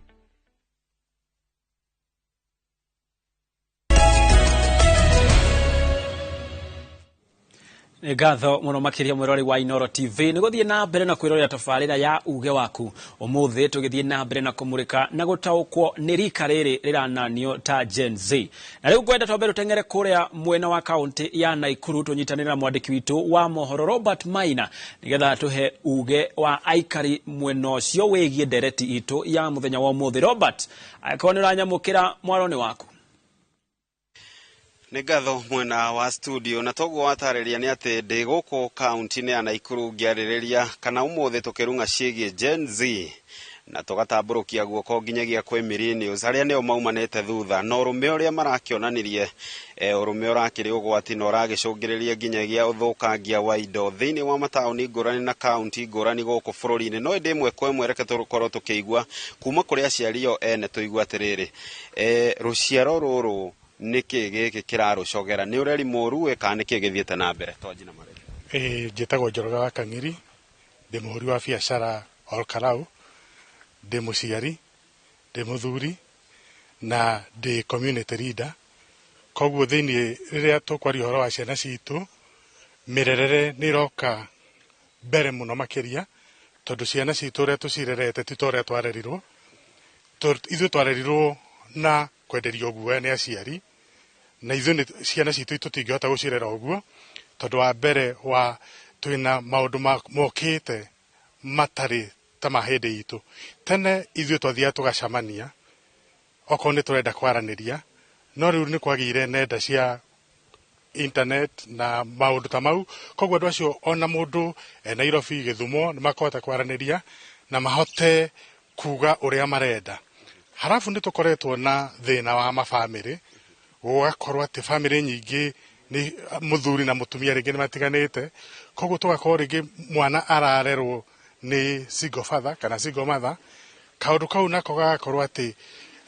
Nĩ ngatho mũno makĩria mwĩrori wa Inooro TV nĩ gũthiĩ na mbere na kwĩrorera tabarĩra ya uge waku. Ũmũthĩ tũgĩthiĩ na mbere na kũmũrĩka na gũtaũkwo nĩ rika rĩrĩ rĩrananio ta Gen Z. Na rĩu ngwenda twambe tũteng'ere kũrĩa mwena wa kaũntĩ ya Naikuru tũnyitanĩre na mwandĩki witũ wa mohoro Robert Maina nĩgetha tũhe uge wa aikari mwena ũcio wĩgiĩ ndereti itũ ya mũthenya wa ũmũthĩ. Robert, angĩkorwo nĩ ũranyamũkĩra mwaro nĩ waku. Nĩ ngatho mwena wa studio, na toguo watarĩria nĩ atĩ ndĩ gũkũ kaunti-inĩ ya Naikuru ngĩarĩrĩria kana ũmũthĩ tũkĩrung'a ciĩgiĩ Gen Z na tũgatambũrũkia guoko nginyagia kwĩ millennials arĩa nĩo maumanĩte thutha na ũrũme ũrĩa marakĩonanirie, ũrũme ũrakĩrĩ ũgwati na ũragĩcũngĩrĩria nginyagia ũthũkangia wa indo thĩinĩ wa mataũni ngũrani na kaunti ngũrani gũkũ bũrũri-inĩ. No ĩndĩ ĩmwe kwa ĩmwe reke tũkorwo tũkĩigua kuma kũrĩ aciari o ene tũigue atĩrĩrĩ, rũciaro rũrũ nĩkĩ gĩkĩ kĩrarũcogera, nĩ ũreri mũru kana nĩkĩ gĩthiĩte na mbere? Twanjie na marĩtwa. Njĩtagwo Njoroge wa Kang'iri, ndĩ mũhũri wa biacara Ol Kalou, ndĩ mũciari, ndĩ mũthuri na ndĩ community leader. Koguo thĩinĩ rĩrĩa tũkwaria ũhoro wa ciana citũ, mĩrerere nĩ ĩroka mbere mũno makĩria, tondũ ciana citũ ũrĩa tũcirerete ti ta ũrĩa twarerirwo. Ithuĩ twarerirwo na kwenderio guoya nĩ aciari, na ithuĩ ciana citũ tũtingĩhota gũcirera ũguo, tondũ wa mbere wa Twĩna maũndũ mokĩte matarĩ ta ma hĩndĩ itũ. Tene ithuĩ twathiaga tũgacemania okorwo nĩ tũrenda kwaranĩria, no rĩu nĩ kwagĩire nenda cia internet na maũndũ ta mau, koguo andũ acio ona mũndũ e Nairobi, Gĩthumo, nĩ makũhota kwaranĩria na mahote kuga ũrĩa marenda. Halafu nĩ tũkoretwo na thĩna wa mabamĩrĩ, gũgakorwo atĩ bamĩrĩ nyingĩ nĩ mũthuri na mũtumia rĩngĩ nĩ matiganĩte, koguo tũgakorwo rĩngĩ mwana ararerwo nĩ single father kana single mother. Kaũndũ kau nako gagakorwo atĩ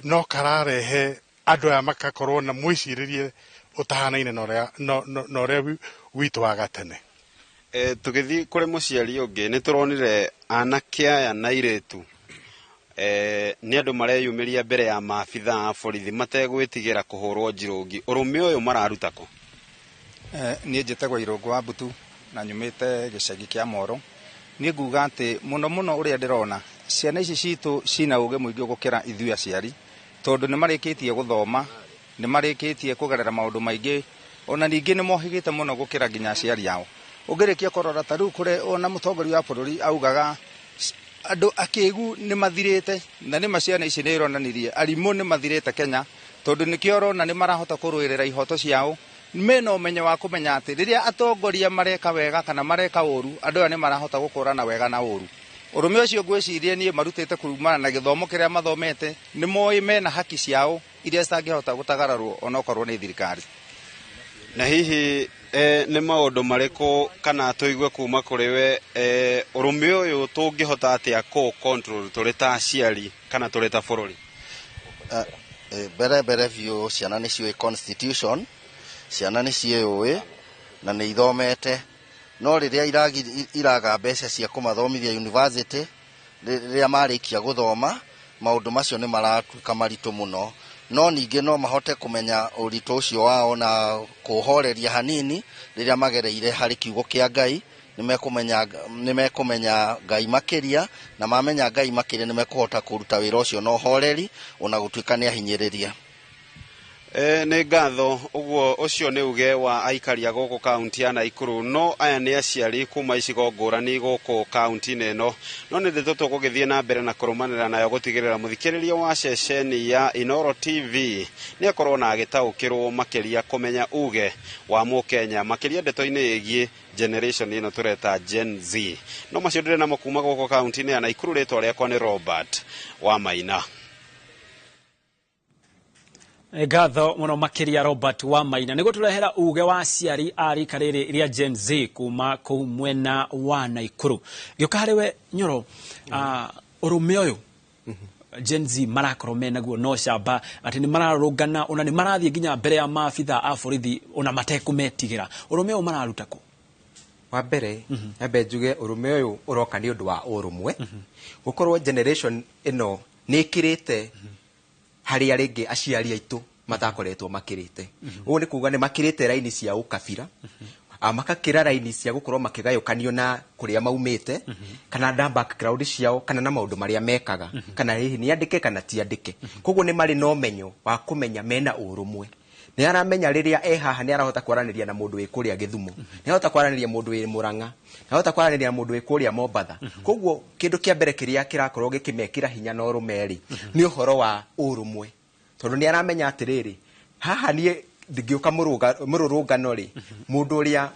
no kararehe andũ aya makakorwo na mwĩcirĩrie ũtahanaine na ũrĩa na ũrĩa witũ wa gatene. Tũgĩthiĩ kũrĩ mũciari ũngĩ, nĩ tũronire anake aya na airĩtu nĩ andũ mareyumĩria mbere ya maabitha a borithi mategwĩtigĩra kũhũrwo njirũngi. Ũrũme ũyũ mararuta kũ? Niĩ njĩtagwo Irũngũ wa Mbutu na nyumĩte gĩcagi kĩa Moro. Niĩ nguga atĩ mũno mũno ũrĩa ndĩrona ciana ici citũ cina ũgĩ mũingĩ gũkĩra ithuĩ aciari, tondũ nĩ marĩkĩtie gũthoma, nĩ marĩkĩtie kũgerera maũndũ maingĩ, ona ningĩ nĩ mohĩgĩte mũno gũkĩra nginya aciari ao. Ũngĩrĩkia kũrora ta rĩu kũrĩ ona mũtongoria wa bũrũri augaga andũ akĩgu nĩ mathirĩte, na nĩ ma ciana ici nĩ ironanirie arimũ nĩ mathirĩte Kenya, tondũ nĩkĩo ũrona nĩ marahota kũrũĩrĩra ihoto ciao. Mena ũmenyo wa kũmenya atĩ rĩrĩa atongoria mareka wega kana mareka ũru, andũ aya nĩ marahota gũkũrana wega na ũru. Ũrũme ũcio ngwĩciria niĩ marutĩte kumana na gĩthomo kĩrĩa mathomete, nĩ moĩ mena haki ciao iria citangĩhota gũtagararwo onokorwo nĩ thirikari. Na hihi nĩ maũndũ marĩkũ kana tũigue kuma kũrĩ we ũrũme ũyũ tũngĩhota atĩa kũ control tũrĩ ta aciari kana tũrĩ ta bũrũri? Mbere biũ ciana nĩ ciũĩ constitution, ciana nĩ ciĩũĩ na nĩ ithomete, no rĩrĩa iraga mbeca cia kũmathomithia university, rĩrĩa marĩkia gũthoma maũndũ macio nĩ maratuĩka maritũ mũno. No ningĩ no mahote kũmenya ũritũ ũcio wao na kũhoreria hanini rĩrĩa magereire harĩ kiugo kĩa Ngai. Nĩ mekũmenya Ngai makĩria, na mamenya Ngai makĩria nĩ mekũhota kũruta wĩra ũcio na ũhoreri ona gũtuĩka nĩ ahinyĩrĩria. Nĩ ngatho. Ũguo ũcio nĩ uge wa aikari a gũkũ kaunti ya Naikuru. No aya nĩ aciari kuma icigo ngũrani gũkũ kaunti-inĩ ĩno, no nĩ ndeto tũgũgĩthiĩ na mbere na kũrũmanĩra nayo gũtigĩrĩra mũthikĩrĩria wa ceceni ya Inooro TV nĩ akorwo na agĩtaũkĩrwo makĩria kũmenya uge wa mũkenya makĩria ndeto-inĩ ĩgiĩ generation ĩno tũreta Gen Z. No macio ndĩrĩ namo kuma gũkũ kaunti-inĩ ya Naikuru. Rĩtwa rĩakwa nĩ Robert wa Maina. Ngatho mũno makĩria Robert wa Maina nĩ gũtũrehera uge wa aciari a rika rĩrĩ rĩa Gen Z kuma kũu mwena wa Naikuru. Gĩũka harĩ we Nyoro, ũrũme ũyũ Gen Z marakorwo menaguo no camba atĩ nĩ mararũngana ona nĩ marathiĩ nginya mbere ya maabitha a borithi ona matekũmetigĩra. Ũrũme ũyũ mararuta kũ? Wa mbere nyambe njuge ũrũme ũyũ ũroka nĩ ũndũ wa ũrũmwe, gũkorwo generation ĩno nĩ ĩkĩrĩte harĩa rĩngĩ aciari aitũ matakoretwo makĩrĩte. Ũguo nĩ kuga nĩ makĩrĩte raini cia ũkabira, makakĩra raini cia gũkorwo makĩgayũkanio na kũrĩa maumĩte, kana na background ciao, kana na maũndũ marĩa mekaga, kana hihi nĩ andĩke kana ti andĩke. Koguo nĩ marĩ na ũmenyo wa kũmenya mena ũrũmwe. Nĩ aramenya rĩrĩa e haha nĩ arahota kwaranĩria na mũndũ wĩ kũrĩa Gĩthumo, nĩ arahota kwaranĩria mũndũ wĩ Mũrang'a, nĩ arahota kwaranĩria na mũndũ wĩ kũrĩa Mombatha. Koguo kĩndũ kĩa mbere kĩrĩa kĩrakorwo gĩkĩmekĩra hinya na ũrũme rĩ, nĩ ũhoro wa ũrũmwe, tondũ nĩ aramenya atĩrĩrĩ, haha niĩ ndingĩũka mũrũrũngano rĩ, mũndũ ũrĩa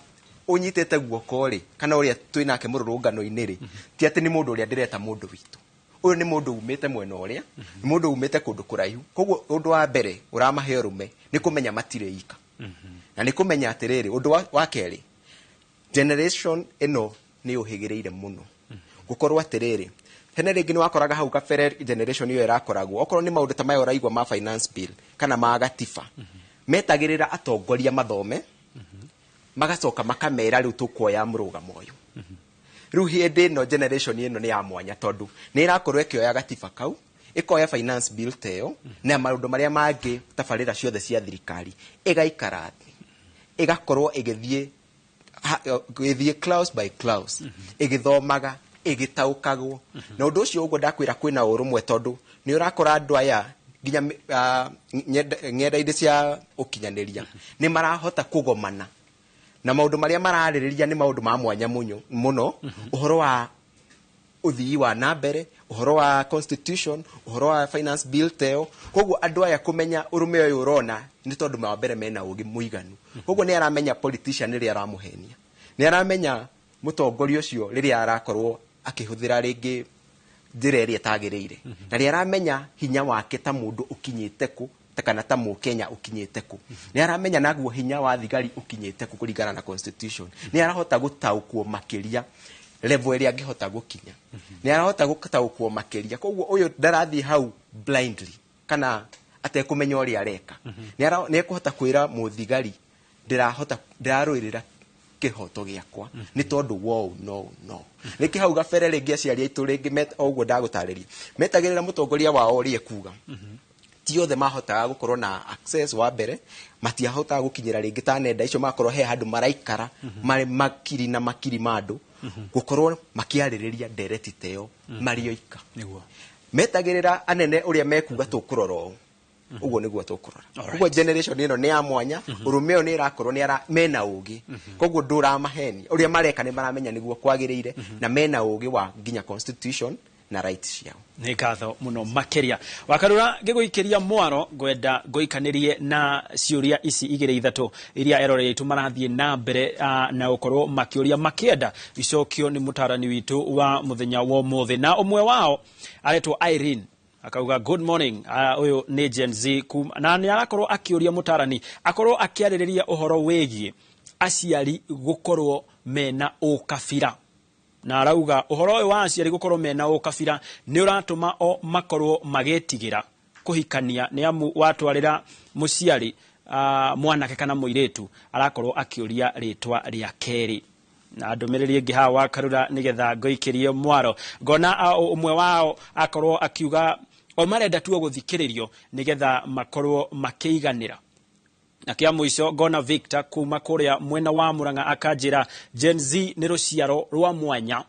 ũnyitĩte guoko rĩ, kana ũrĩa twĩ nake mũrũrũngano-inĩ rĩ, ti atĩ nĩ mũndũ ũrĩa ndĩreta mũndũ witũ. Ũyũ nĩ mũndũ umĩte mwena ũrĩa, nĩ mũndũ umĩte kũndũ kũraihu. Koguo ũndũ wa mbere ũramahe ũrũme nĩ kũmenya matirĩ ika, na nĩ kũmenya atĩrĩrĩ, ũndũ wa kerĩ, generation ĩno nĩ ũhĩgĩrĩire mũno. Gũkorwo atĩrĩrĩ, tene rĩngĩ nĩ wakoraga hau kabere generation ĩyo ĩrakoragwo, okorwo nĩ maũndũ ta maya ũraigua ma finance bill kana ma gatiba, metagĩrĩra atongoria mathome, magacoka makamera rĩu tũkuoya mũrũgamo ũyũ. Rĩu hĩndĩ ĩno generation ĩno nĩ ya mwanya, tondũ nĩ ĩrakorwo ĩkĩoya gatiba kau, ĩkoya finance bill ta ĩyo, na maũndũ marĩa mangĩ tabarĩra ciothe cia thirikari, ĩgaikara thĩ, ĩgakorwo ĩgĩthiĩ clause by clause, ĩgĩthomaga, ĩgĩtaũkagwo. Na ũndũ ũcio ũguo ndakwĩra kwĩna ũrũmwe, tondũ nĩ ũrakora andũ aya nginya ng'enda-inĩ cia ũkinyanĩria nĩ marahota kũgomana Na maũndũ marĩa mararĩrĩria nĩ maũndũ ma mwanya mũno, ũhoro wa ũthii wa na mbere, ũhoro wa constitution, ũhoro wa finance bill teo. Koguo andũ aya kũmenya ũrũme ũyũ ũrona nĩ tondũ wa mbere mena ũgĩ mũiganu. Koguo nĩ aramenya politician rĩrĩa aramũhenia, nĩ aramenya mũtongoria ũcio rĩrĩa arakorwo akĩhũthĩra rĩngĩ njĩra ĩrĩa ĩtagĩrĩire, na nĩ aramenya hinya wake ta mũndũ ũkinyĩte kũ kana ta mũkenya ũkinyĩte kũ. Nĩ aramenya naguo hinya wa thigari ũkinyĩte kũ kũringana na constitution. Nĩ arahota gũtaũkwo makĩria level ĩrĩa angĩhota gũkinya, nĩ arahota gũtaũkwo makĩria. Koguo ũyũ ndarathiĩ hau blindly kana atekũmenya ũrĩa areka. Nĩ ekũhota kwĩra mũthigari ndĩrahota ndĩrarũĩrĩra kĩhoto gĩakwa nĩ tondũ wo no no nĩkĩ hau gabere rĩngĩ aciari aitũ rĩngĩ o ũguo ndagũtarĩria metagĩrĩra mũtongoria wao ũrĩa ekuga. Ti othe mahotaga gũkorwo na access. Wa mbere matiahotaga gũkinyĩra rĩngĩ ta nenda icio, magakorwo he handũ maraikara marĩ makiri na makiri ma andũ gũkorwo makĩarĩrĩria ndereti ta ĩyo marĩ oika. Metagĩrĩra anene ũrĩa mekuga tũkũrora ũũ, ũguo nĩguo tũkũrora. Koguo generation ĩno nĩ ya mwanya, ũrũme ũyũ nĩ ĩrakorwo nĩ mena ũgĩ, koguo ndũramahenia ũrĩa mareka nĩ maramenya nĩguo kwagĩrĩire, na mena ũgĩ wa nginya constitution na rights ciao. Nĩ ngatho mũno makĩria Wakarura. Ngĩgũikĩria mwaro ngwenda ngũikanĩrie na ciũria ici igĩrĩ ithatũ iria eroreri aitũ marathiĩ na mbere na gũkorwo makĩũria makĩenda icokio nĩ mũtarani witũ wa mũthenya wa ũmũthĩ. Na ũmwe wao aretwo Irene, akauga good morning, ũyũ nĩ Gen Z kuma, na nĩ arakorwo akĩũria mũtarani akorwo akĩarĩrĩria ũhoro wĩgiĩ aciari gũkorwo mena ũkabira, na arauga ũhoro ũyũ wa aciari gũkorwo mena ũkabira nĩ ũratũma o makorwo magĩtigĩra kũhikania, nĩ amu watwarĩra mũciari mwanake kana mũirĩtu arakorwo akĩũria rĩtwa rĩa kerĩ. Na ndũmĩrĩri ĩngĩ haha Wakarura nĩgetha ngũikĩrie mwaro, ngona ũmwe wao akorwo akiuga o marenda tu gũthikĩrĩrio nĩgetha makorwo makĩiganĩra. Na kĩa mũico ngona Victor kuma kũrĩa mwena wa Murang'a akanjĩra Gen Z nĩ rũciaro rwa mwanya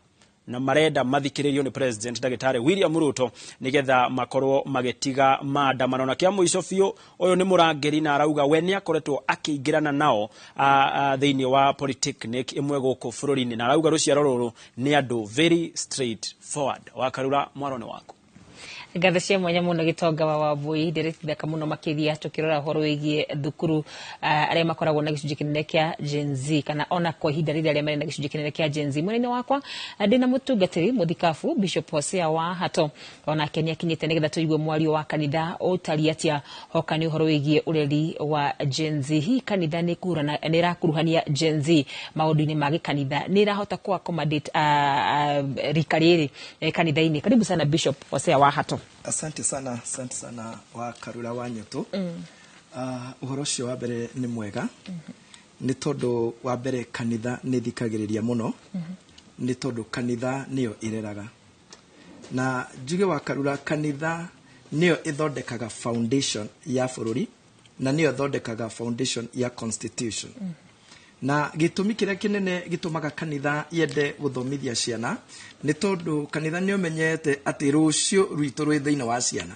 na marenda mathikĩrĩrio nĩ President Ndagĩtarĩ William Ruto nĩgetha makorwo magĩtiga maandamano. Na kĩa mũico biũ ũyũ nĩ Mũrangĩri na arauga we nĩ akoretwo akĩingĩrana nao thĩinĩ wa polytechnic ĩmwe gũkũ bũrũri-inĩ, na arauga rũciaro rũrũ nĩ andũ very straight forward. Wakarura, mwaro nĩ waku. Ngatho cia mwanya mũno Gĩtonga wa Wambui, ndĩrĩtithaka mũno makĩria tũkĩrora ũhoro wĩgiĩ thukuru arĩa makoragwo na gĩcunjĩ kĩnene kĩa Gen Z, kana ona kwa ihinda rĩrĩ arĩa marĩ na gĩcunjĩ kĩnene kĩa Gen Z. Mwena-inĩ wakwa ndĩna mũtungatĩri mũthikabu Bishop Hosea wa Hato, onake nĩ akinyĩte nĩgetha tũigue mwario wa kanitha ũtariĩ atĩa hoka nĩ ũhoro wĩgiĩ ũreri wa Gen Z. Hihi kanitha nĩ ĩrakuruhania Gen Z maũndũ-inĩ ma gĩkanitha, nĩ ĩrahota kũ accommodate rika rĩrĩ kanitha-inĩ? Karibu sana Bishop Hosea wa Hato. Asante sana, asante sana wa Karura wa Nyoto. Ũhoro ũcio wa mbere nĩ mwega, nĩ tondũ wa mbere kanitha nĩ thikagĩrĩria mũno, nĩ tondũ kanitha nĩyo ĩreraga. Na njuge wa Karura, kanitha nĩyo ĩthondekaga foundation ya bũrũri na nĩyo ĩthondekaga foundation ya constitution. Na gĩtũmi kĩrĩa kĩnene gĩtũmaga kanitha yende gũthomithia ciana nĩ tondũ kanitha nĩ ũmenyete atĩ rũciũ rwitũ rwĩ thĩinĩ wa ciana,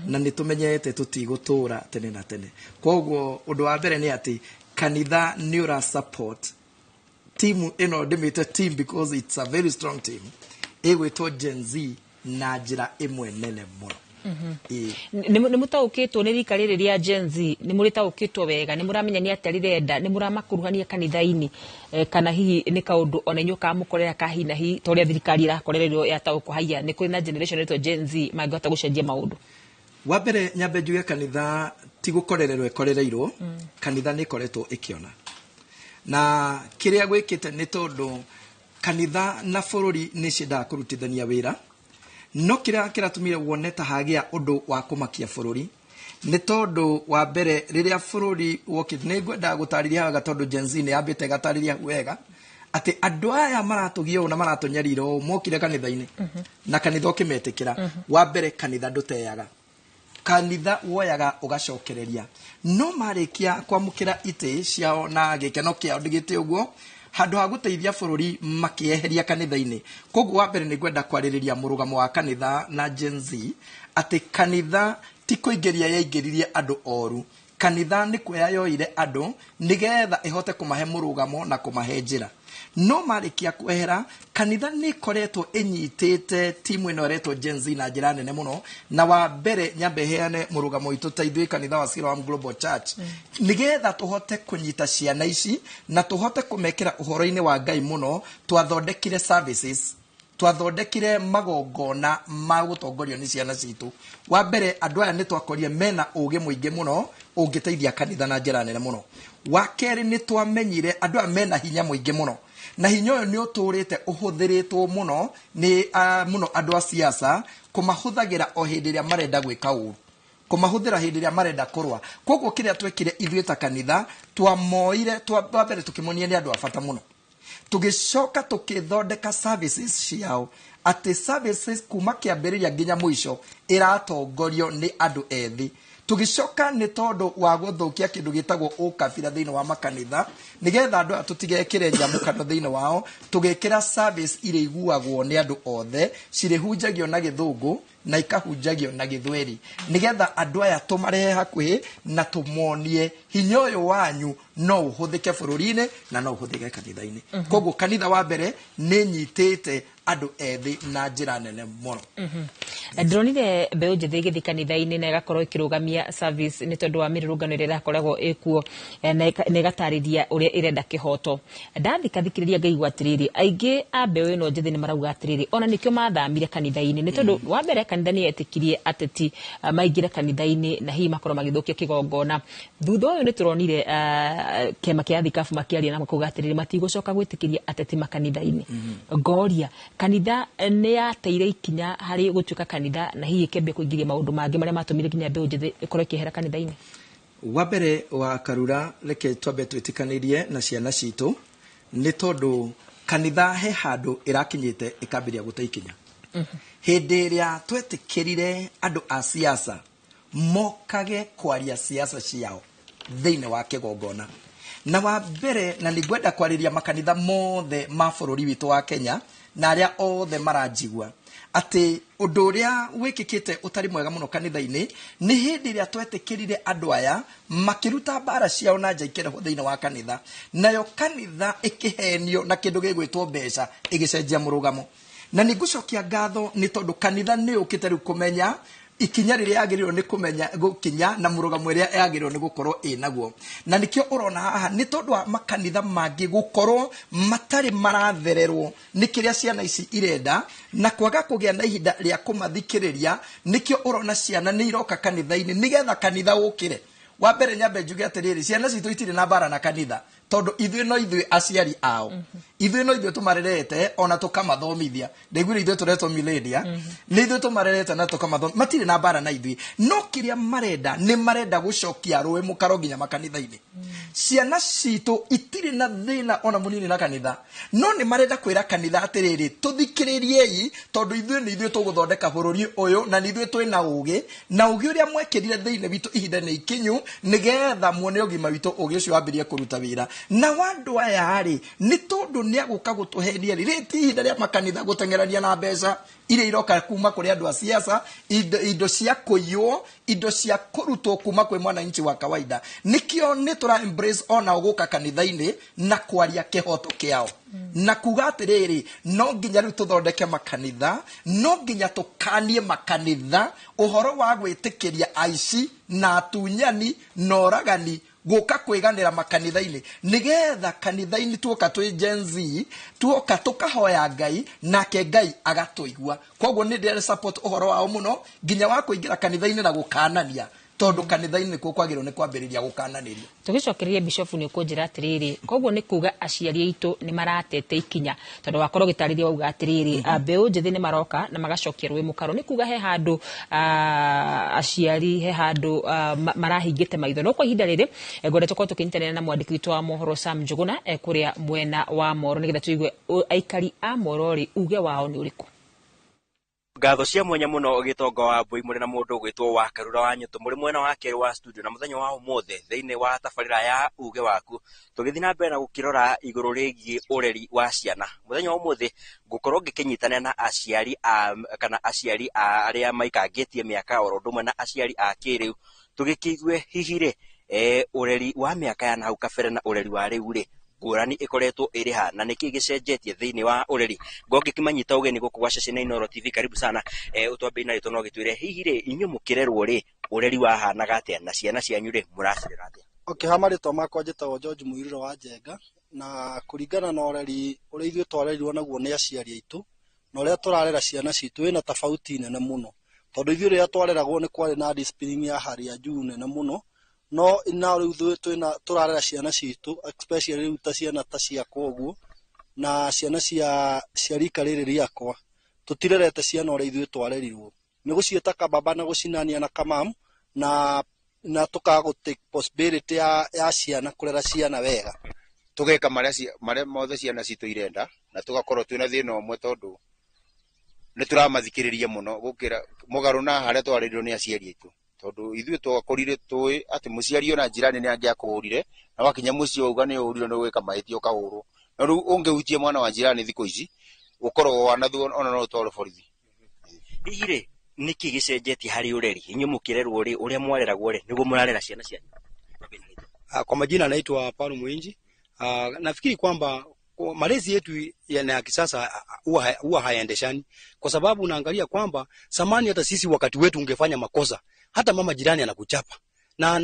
na nĩ tũmenyete tũtigũtũra tene na tene. Koguo ũndũ wa mbere nĩ atĩ kanitha nĩ ũra support timu ĩno, ndĩmĩte team because it's a very strong team, ĩgwĩtwo Gen Z na njĩra ĩmwe nene mũno. Nĩ mũtaũkĩtwo nĩ rika rĩrĩ rĩa Gen Z? Nĩ mũrĩtaũkĩtwo wega? Nĩ mũramenya nĩ atĩa rĩrenda? Nĩ mũramakuruhania kanitha-inĩ, kana hihi nĩ kaũndũ ona inyuĩ kamũkorera ka hi na hi ta ũrĩa thirikari ĩrakorererwo yataũkwo haiya nĩ kũrĩ na generation ĩtwo Gen Z mangĩhota gũcenjia maũndũ? Wa mbere nyambe njuge kanitha ti gũkorererwo ĩkorereirwo, kanitha nĩ ĩkoretwo ĩkĩona. Na kĩrĩa gwĩkĩte nĩ tondũ kanitha na bũrũri nĩ ciendaga kũrutithania wĩra, no kĩrĩa kĩratũmire wone ta hagĩa ũndũ wa kũmakia bũrũri nĩ tondũ wa mbere rĩrĩa bũrũri wokĩte, nĩ ngwendaga gũtarĩria wega tondũ Gen Z nĩ yambĩte ĩgatarĩria wega atĩ andũ aya maratũgia ũũ na maratũnyarira ũũ mokire kanitha-inĩ na kanitha ũkĩmetĩkĩra. Wa mbere kanitha ndũteaga, kanitha woyaga ũgacokereria, no marĩkia kwamũkĩra itĩ ciao na gĩkeno kĩao ndĩgĩte ũguo, handũ ha gũteithia bũrũri makĩeheria kanitha-inĩ. Koguo wa mbere nĩ ngwenda kwarĩrĩria mũrũgamo wa kanitha na Gen Z, atĩ kanitha ti kũingĩria yaingĩririe andũ oru, Kanitha nĩ kuoya yoire andũ nĩgetha ĩhote kũmahe mũrũgamo na kũmahe njĩra. No marĩkia kwehera, kanitha nĩ ĩkoretwo ĩnyitĩte timu ĩno ĩretwo Gen Z na njĩra nene mũno. Na wa mbere nyambe heane mũrũgamo witũ ta ithuĩ kanitha wa Siloam Global Church, nĩgetha tũhote kũnyita ciana ici na tũhote kũmekĩra ũhoro-inĩ wa Ngai mũno. Twathondekire services, twathondekire magongona ma gũtongorio nĩ ciana citũ. Wa mbere, andũ aya nĩ twakorire mena ũgĩ mũingĩ mũno ũngĩteithia kanitha na njĩra nene mũno. Wa kerĩ, nĩ twamenyire andũ aya mena hinya mũingĩ mũno, na hinya ũyũ nĩ ũtũrĩte ũhũthĩrĩtwo mũno nĩ mũno andũ a siasa, kũmahũthagĩra o hĩndĩ ĩrĩa marenda gwĩka ũru, kũmahũthĩra hĩndĩ ĩrĩa marenda kũrũa. Koguo kĩrĩa twekire ithuĩ ta kanitha, twamoire wa mbere tũkĩmonia nĩ andũ a bata mũno, tũgĩcoka tũkĩthondeka services ciao, atĩ services kuma kĩambĩrĩria nginya mũico ĩratongorio nĩ andũ ethĩ. Tũgĩcoka, nĩ tondũ wa gũthũkia kĩndũ gĩtagwo ũkabira thĩinĩ wa makanitha, nĩgetha andũ aya tũtigekĩre njamũkano thĩinĩ wao, tũgĩkĩra service iria iguagwo nĩ andũ othe, cirĩhunjagio na Gĩthũngũ na ikahunjagio na Gĩthweri, nĩgetha andũ aya tũmarehe hakuhĩ na tũmonie hinya ũyũ wanyu no ũhũthĩke bũrũri-inĩ na no ũhũthĩke kanitha-inĩ. Koguo kanitha wa mbere nĩ nyitĩte andũ ethĩ na njĩra nene mũno. Ndĩronire mbeũ njĩthĩ ĩgĩthiĩ kanitha-inĩ na ĩgakorwo ĩkĩrũgamia service nĩ tondũ wa mĩrũrũngano ĩrĩa ĩrakoragwo ĩkuo, na ĩgatarĩria ũrĩa ĩrenda kĩhoto. Ndathikathikĩrĩria ngaigua atĩrĩrĩ, aingĩ a mbeũ ĩno njĩthĩ nĩ marauga atĩrĩrĩ, ona nĩkĩo mathamire kanitha-inĩ nĩ tondũ wa mbere kanitha nĩ yetĩkirie ateti maingĩre kanitha-inĩ na hihi makorwo magĩthũkia kĩgongona. Thutha ũyũ nĩ tũronire kĩama kĩa thikabu makĩaria na makauga atĩrĩrĩ, matigũcoka gwĩtĩkĩria ateti makanitha-inĩ. Ngoria, kanitha nĩ yateire ikinya harĩ gũtuĩka kanitha na hihi ĩkĩambia kũingĩria maũndũ mangĩ marĩa matũmire nginya mbeũ njĩthĩ ĩkorwo ĩkĩehera kanitha-inĩ? Wa mbere, wa Karura, reke twambe twĩtĩkanĩrie na ciana citũ, nĩ tondũ kanitha he handũ ĩrakinyĩte ĩkambĩrĩria gũte ikinya. Hĩndĩ ĩrĩa twetĩkĩrire andũ a siasa mokage kwaria siasa ciao thĩinĩ wa kĩgongona. Na wa mbere, na nĩ ngwenda kwarĩria makanitha mothe ma bũrũri witũ wa Kenya na arĩa othe maranjigua, atĩ ũndũ ũrĩa wĩkĩkĩte ũtarĩ mwega mũno kanitha-inĩ nĩ hĩndĩ ĩrĩa twetĩkĩrire andũ aya makĩruta mbara ciao na nja ikĩrehwo thĩinĩ wa kanitha, nayo kanitha ĩkĩhenio na kĩndũ gĩgwĩtwo mbeca, ĩgĩcenjia mũrũgamo. Na nĩ ngũcokia ngatho nĩ tondũ kanitha nĩ ũkĩte rĩu kũmenya ikinya rĩrĩa yagĩrĩirwo nĩ kũmenya gũkinya na mũrũgamo ĩrĩa yagĩrĩirwo nĩ gũkorwo ĩ naguo. Na nĩkĩo ũrona haha, nĩ tondũ wa makanitha mangĩ gũkorwo matarĩ marathererwo nĩ kĩrĩa ciana ici irenda na kwaga kũgĩa na ihinda rĩa kũmathikĩrĩria, nĩkĩo ũrona ciana nĩ iroka kanitha-inĩ nĩgetha kanitha ũkĩre. Wa mbere, nyambe njuge atĩrĩrĩ, ciana citũ itirĩ na mbara na kanitha, tondũ ithuĩ no ithuĩ aciari ao, ithuĩ no ithuĩ tũmarerete ona tũkamathomithia. Ndaiguire ithuĩ tũretwo millennia, nĩ ithuĩ tũmarerete na tũkamathomithia, matirĩ na mbara na ithuĩ. No kĩrĩa marenda, nĩ marenda gũcokia rũĩ mũkaro nginya makanitha-inĩ. Ciana citũ itirĩ na thĩna ona mũnini na kanitha, no nĩ marenda kwĩra kanitha atĩrĩrĩ, tũthikĩrĩriei, tondũ ithuĩ nĩ ithuĩ tũgũthondeka bũrũri ũyũ, na nĩ ithuĩ twĩna ũgĩ, na ũgĩ ũrĩa mwekĩrire thĩinĩ witũ ihinda nĩ ikinyu nĩgetha muone ũgima witũ, ũgĩ ũcio wambĩrĩrie kũruta wĩra. Na wandũ aya rĩ, nĩ tondũ nĩ agũka gũtũhenia rĩ, rĩrĩ ti ihinda rĩa makanitha gũteng'erania na mbeca iria iroka kuma kũrĩ andũ a siasa, indo cia kũiywo, indo cia kũrutwo kuma kwĩ mwananchi wa kawaida. Nĩkĩo nĩ tũra embrace onao gũka kanitha-inĩ na kwaria kĩhoto kĩao na kuga atĩrĩrĩ, no nginya rĩu tũthondeke makanitha, no nginya tũkanie makanitha ũhoro wa gwĩtĩkĩria aici na atunyani na oragani gũka kwĩganĩra makanitha-inĩ, nĩgetha kanitha-inĩ tuoka twĩ Gen Z, tuoka tũkahoya Ngai nake Ngai agatũigua. Koguo nĩ ndĩrĩ support ũhoro wao mũno nginya wa kũingĩra kanitha-inĩ na gũkanania, tondũ kanitha-inĩ nĩkuo kwagĩrĩirwo nĩ kwambĩrĩria gũkananĩria. Tũgĩcokereria, bishofu, nĩ ũkũnjĩra atĩrĩrĩ, koguo nĩ kuga aciari aitũ nĩ maratete ikinya, tondũ wakorwo ũgĩtarĩria wauga atĩrĩrĩ, mbeũ njĩthĩ nĩ maroka na magacokia rũĩ mũkaro, nĩ kuga he handũ aciari he handũ marahingĩte maitho. No kwa ihinda rĩrĩ, ngwenda tũkorwo tũkĩnyitanĩra na mwandĩki witũ wa mohoro Sam Njuguna kũrĩa mwena wa Moro, nĩgetha tũigue aikari a Moro rĩ, uge wao nĩ ũrĩkũ. Ngatho cia mwanya muno, Gĩtonga wa Mbui, mũrĩ na mũndũ ũgwĩtwo wa Karura wa Nyũtũ mũrĩ mwena wa kerĩ wa studio. Na mũthenya wa ũmũthĩ thĩinĩ wa tabarĩra ya Uge Waku, tũgĩthiĩ na mbere na gũkĩrora igũrũ rĩgiĩ ũreri wa ciana. Mũthenya wa ũmũthĩ ngũkorwo ngĩkĩnyitanĩra na aciari a kana aciari a arĩa maikangĩtie mĩaka, oro ũndũ ũmwe na aciari a kĩrĩu, tũgĩkĩigue hihi rĩ Ũreri wa mĩaka ya nahau kabere na ũreri wa rĩu rĩ, ngũrani ĩkoretwo ĩrĩ ha na nĩkĩ gĩcenjetie thĩinĩ wa ũreri? Ngongĩkĩmanyita ũgeni gũkũ gwa ceceni ya Inooro TV, karibu sana. Ũtwambĩrie na rĩtwa no gĩtwĩre hihi rĩ, inyuĩ mũkĩrerwo rĩ, ũreri wahanaga atĩa na ciana cianyu rĩ, mũracirera atĩa? Okay, ha marĩtwa makwa njĩtagwo George Mũirũrĩ wa Njenga, na kũringana na ũreri ũrĩa ithuĩ twarerirwo naguo nĩ aciari aitũ na ũrĩa tũrarera ciana citũ wĩna tofauti nene mũno, tondũ ithuĩ rĩrĩa twareragwo nĩ kwarĩ na discipline ya hali ya juu nene mũno, no na rĩu ithuĩ twĩna tũrarera ciana citũ, especially rĩu ta ciana ta ciakwa ũguo na ciana cia rika rĩrĩ rĩakwa, tũtirerete ciana ũrĩa ithuĩ twarerirwo, nĩ gũciĩta kababa na gũcinania na kamamu na tukaga gũ take possibility ya ciana kũrera ciana wega. Tũgeka marĩa mothe ciana citũ irenda na tũgakorwo twĩna thĩna ũmwe, tondũ nĩ tũramathikĩrĩria mũno gũkĩra mũgarũ na harĩa twarerirwo nĩ aciari aitũ, tondũ ithuĩ twakũrire tũĩ atĩ mũciari ona njirani nĩ angĩakũhũrire, na wakinya mũciĩ wauga nĩ ũhũrirwo nĩ gwĩka mahĩtia ũkahũrwo. No rĩu ũngĩhutia mwana wa njirani thikũ ici ũkoragwo wanathwo, ona no ũtwarwo borithi. Hihi rĩ, nĩkĩ gĩcenjetie harĩ ũreri? Inyuĩ mũkĩrerwo rĩ, ũrĩa mwareragwo rĩ, nĩguo mũrarera ciana cianyu? Kwa majina naitwa Paulo Mwinji. Nafikiri kwamba malezi yetu ya kisasa huwa hayaendeshani, kwa sababu unaangalia kwamba zamani hata sisi wakati wetu ungefanya makosa hata mama jirani anakuchapa, na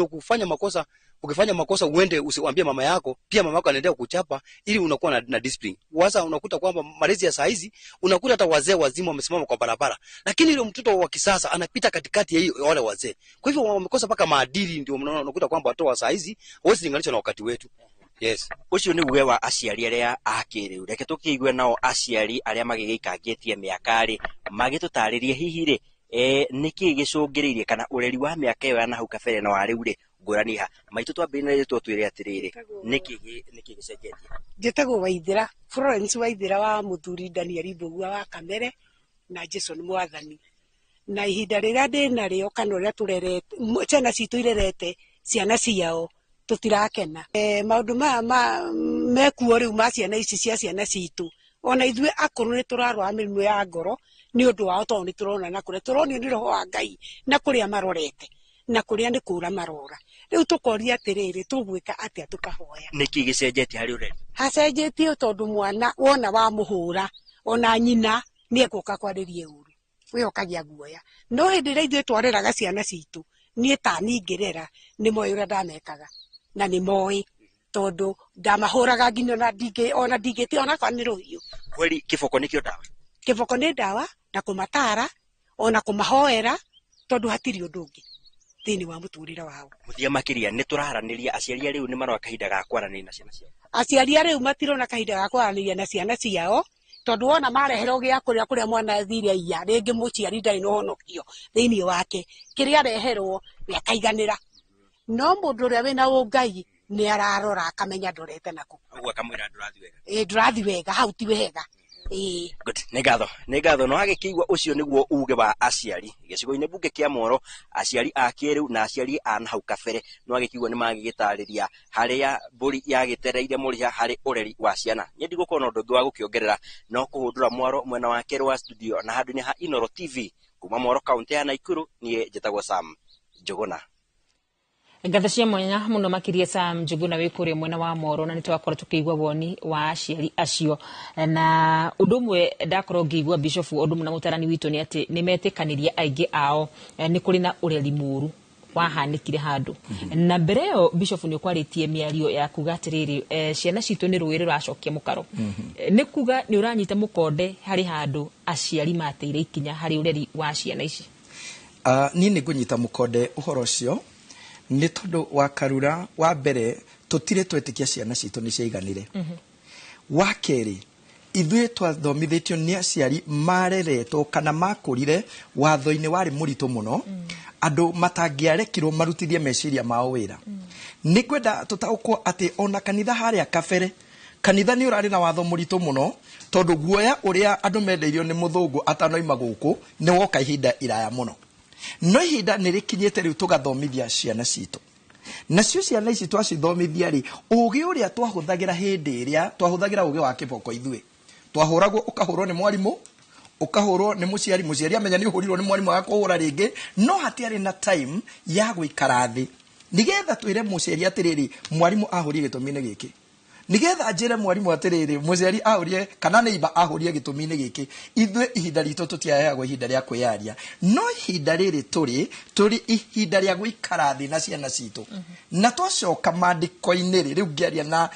ukifanya makosa, ukifanya makosa uende usiwaambie mama yako, pia mama yako anaendelea kukuchapa ili unakuwa na discipline. Sasa unakuta kwamba malezi ya saa hizi unakuta hata wazee wazima wamesimama kwa barabara, lakini ile mtoto wa kisasa anapita katikati ya hiyo wale wazee. Kwa hivyo wamekosa mpaka maadili, ndio unakuta kwamba watoto wa saa hizi hawezi linganishwa na wakati wetu. Yes. Ũcio nĩ uge wa aciari arĩa a kĩrĩu. Reke tũkĩigue nao aciari arĩa magĩgĩikangĩtie mĩaka rĩ, magĩtũtarĩrie hihi rĩ, nĩkĩ gĩcũngĩrĩirie kana ũreri wa mĩaka ĩyo ya nahau kabere na wa rĩu rĩ, ngũrani ha? Maitũ twambĩrĩrie na rĩtwa twĩre atĩrĩrĩ, nĩkĩ gĩcenjetie? Njĩtagwo Waithĩra, Florence Waithĩra wa mũthuri Daniel Mbũgua wa Kamere na Jason Mwathani. Na ihinda rĩrĩa ndĩnarĩo kana ũrĩa tũrerete ciana citũ irerete ciana ciao tũtirakena. Maũndũ maya mekuo rĩu ma ciana ici cia ciana citũ, ona ithuĩ akũrũ nĩ tũrarwara mĩrimũ ya ngoro nĩ ũndũ wao, tondũ nĩ tũrona na kũrĩa tũronio nĩ roho wa Ngai na kũrĩa marorete na kũrĩa nĩ kũra marora. Rĩu tũkoria atĩrĩrĩ, tũgwĩka atĩa tũkahoya? Nĩkĩ gĩcenjetie harĩ ũreri? Hacenjetie tondũ mwana wona wamũhũra ona nyina nĩ egũka kwarĩrie ũru, we ũkagĩa guoya. No hĩndĩ ĩrĩa ithuĩ twareraga ciana citũ, niĩ ta niĩ ngĩrera nĩ moĩ ũrĩa ndamekaga na nĩ moĩ, tondũ ndamahũraga nginya ona ndingĩtia ona kwa nĩ rũhiũ. Kweli kĩboko nĩkĩo ndawa? Kĩboko nĩ ndawa, na kũmatara ona kũmahoera, tondũ hatirĩ ũndũ ũngĩ thĩinĩ wa mũtũrĩre wao. Mũthia makĩria nĩ tũraranĩria, aciari a rĩu nĩ marona kahinda ga kwaranĩria na ciana ciao? Aciari a rĩu matirona kahinda ga kwaranĩria na ciana ciao, tondũ wona mareherwo gĩa kũrĩa kũrĩa mwana athire aiya, rĩngĩ mũciari ndarĩ na ũhonokio thĩinĩ wake, kĩrĩa areherwo gĩakaiganĩra. No mũndũ ũrĩa wĩna ũngai nĩ ararora akamenya ndorete nakũ. Ũguo akamwĩra ndũrathiĩ wega. Ĩĩ, ndũrathiĩ wega, hau ti wega. Ĩĩ. Good. Nĩ ngatho, nĩ ngatho. No agĩkĩigua ũcio nĩguo uge wa aciari gĩcigo-inĩ mbunge kĩa Moro, aciari a kĩrĩu na aciari a nahau kabere no agĩkĩigua nĩ magĩgĩtarĩria harĩa mbũri yagĩtereire mũrĩha harĩ ũreri wa ciana. Niĩ ndigũkorwo na ũndũ ũngĩ wa gũkĩongerera no kũhũndũra mwaro mwena wa kerĩ wa studio na handũ-inĩ ha Inooro TV kuma Moro kaunti ya Naikuru. Niĩ njĩtagwo Sam Njũgũna. Ngatho cia mwanya mũno makĩria Sam Njũgũna wĩ kũrĩa mwena wa Moro, na nĩtwakorwo tũkĩigua woni wa aciari acio. Na ũndũ ũmwe ndakorwo ngĩigua Bishop ũndũ mũna mũtarani witũ nĩ atĩ nĩmetĩkanĩria aingĩ ao nĩ kũrĩ na ũreri mũru wahanĩkire handũ. Na mbere ĩyo Bishop nĩ ũkwarĩtie mĩario ya kuga atĩrĩrĩ, ciana citũ nĩ rũĩ rũracokia mũkaro. Nĩ kuga nĩ ũranyita mũkonde harĩ handũ aciari mateire ikinya harĩ ũreri wa ciana ici? Niĩ nĩ ngũnyita mũkonde ũhoro ũcio nĩ tondũ wa Karura wa mbere tũtirĩ twetĩkia ciana citũ nĩ ciaiganire. Wa kerĩ, ithuĩ twathomithĩtio nĩ aciari mareretwo kana makũrire watho-inĩ warĩ mũritũ mũno, andũ matangĩarekirwo marutithie meciria mao wĩra. Nĩ ngwenda tũtaũkwo atĩ ona kanitha harĩa kabere, kanitha nĩ ũrarĩ na watho mũritũ mũno, tondũ guoya ũrĩa andũ mendeirio nĩ mũthũngũ atanoima gũkũ nĩ woka ihinda iraya mũno. No ihinda nĩ rĩkinyĩte rĩu tũgathomithia ciana citũ. Nacio ciana ici twacithomithia rĩ, ũgĩ ũrĩa twahũthagĩra hĩndĩ ĩrĩa twahũthagĩra ũgĩ wa kĩboko ithuĩ, twahũragwo, ũkahũrwo nĩ mwarimũ, ũkahũrwo nĩ mũciari, mũciari amenya nĩ ũhũrirwo nĩ mwarimũ agakũhũra rĩngĩ, no hatiarĩ na time ya gũikara thĩ. Nigetha twĩre mũciari atĩrĩrĩ, mwarimũ ahũrie gĩtũmi-inĩ gĩkĩ. Nigetha njĩre mwarimũ atĩrĩrĩ, mũciari ahũrie kana neighbor ahũrie gĩtũmi-inĩ gĩkĩ. Ithuĩ ihinda ritũ tũtiaheagwo ihinda rĩa kwĩyaria, no ihinda rĩrĩ tũrĩ ihinda rĩa gũikara thĩ na ciana citũ. Na twacoka maandĩko-inĩ rĩ, rĩu ngĩaria na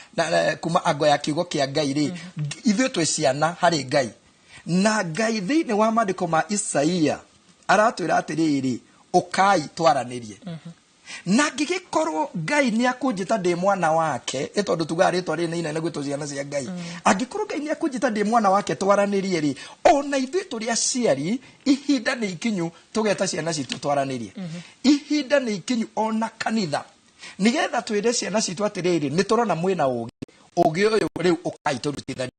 kuma ango ya kiugo kĩa Ngai rĩ, ithuĩ twĩ ciana harĩ Ngai. Na Ngai thĩinĩ wa maandĩko ma Isaia aratwĩra atĩrĩrĩ, ũkai twaranĩrie. Na angĩgĩkorwo Ngai nĩ akũnjĩta ndĩ mwana wake, ĩ tondũ tugaga rĩtwa rĩrĩ nĩ inene gwĩtwo ciana cia Ngai. Angĩkorwo Ngai nĩ akũnjĩta ndĩ mwana wake twaranĩrie rĩ, ona ithuĩ tũrĩ aciari, ihinda nĩ ikinyu tũgeta ciana citũ twaranĩrie. Ihinda nĩ ikinyu ona kanitha, nigetha twĩre ciana citũ atĩrĩrĩ, nĩ tũrona mwĩna ũgĩ, ũgĩ ũyũ rĩu ũkai tũrutithanie.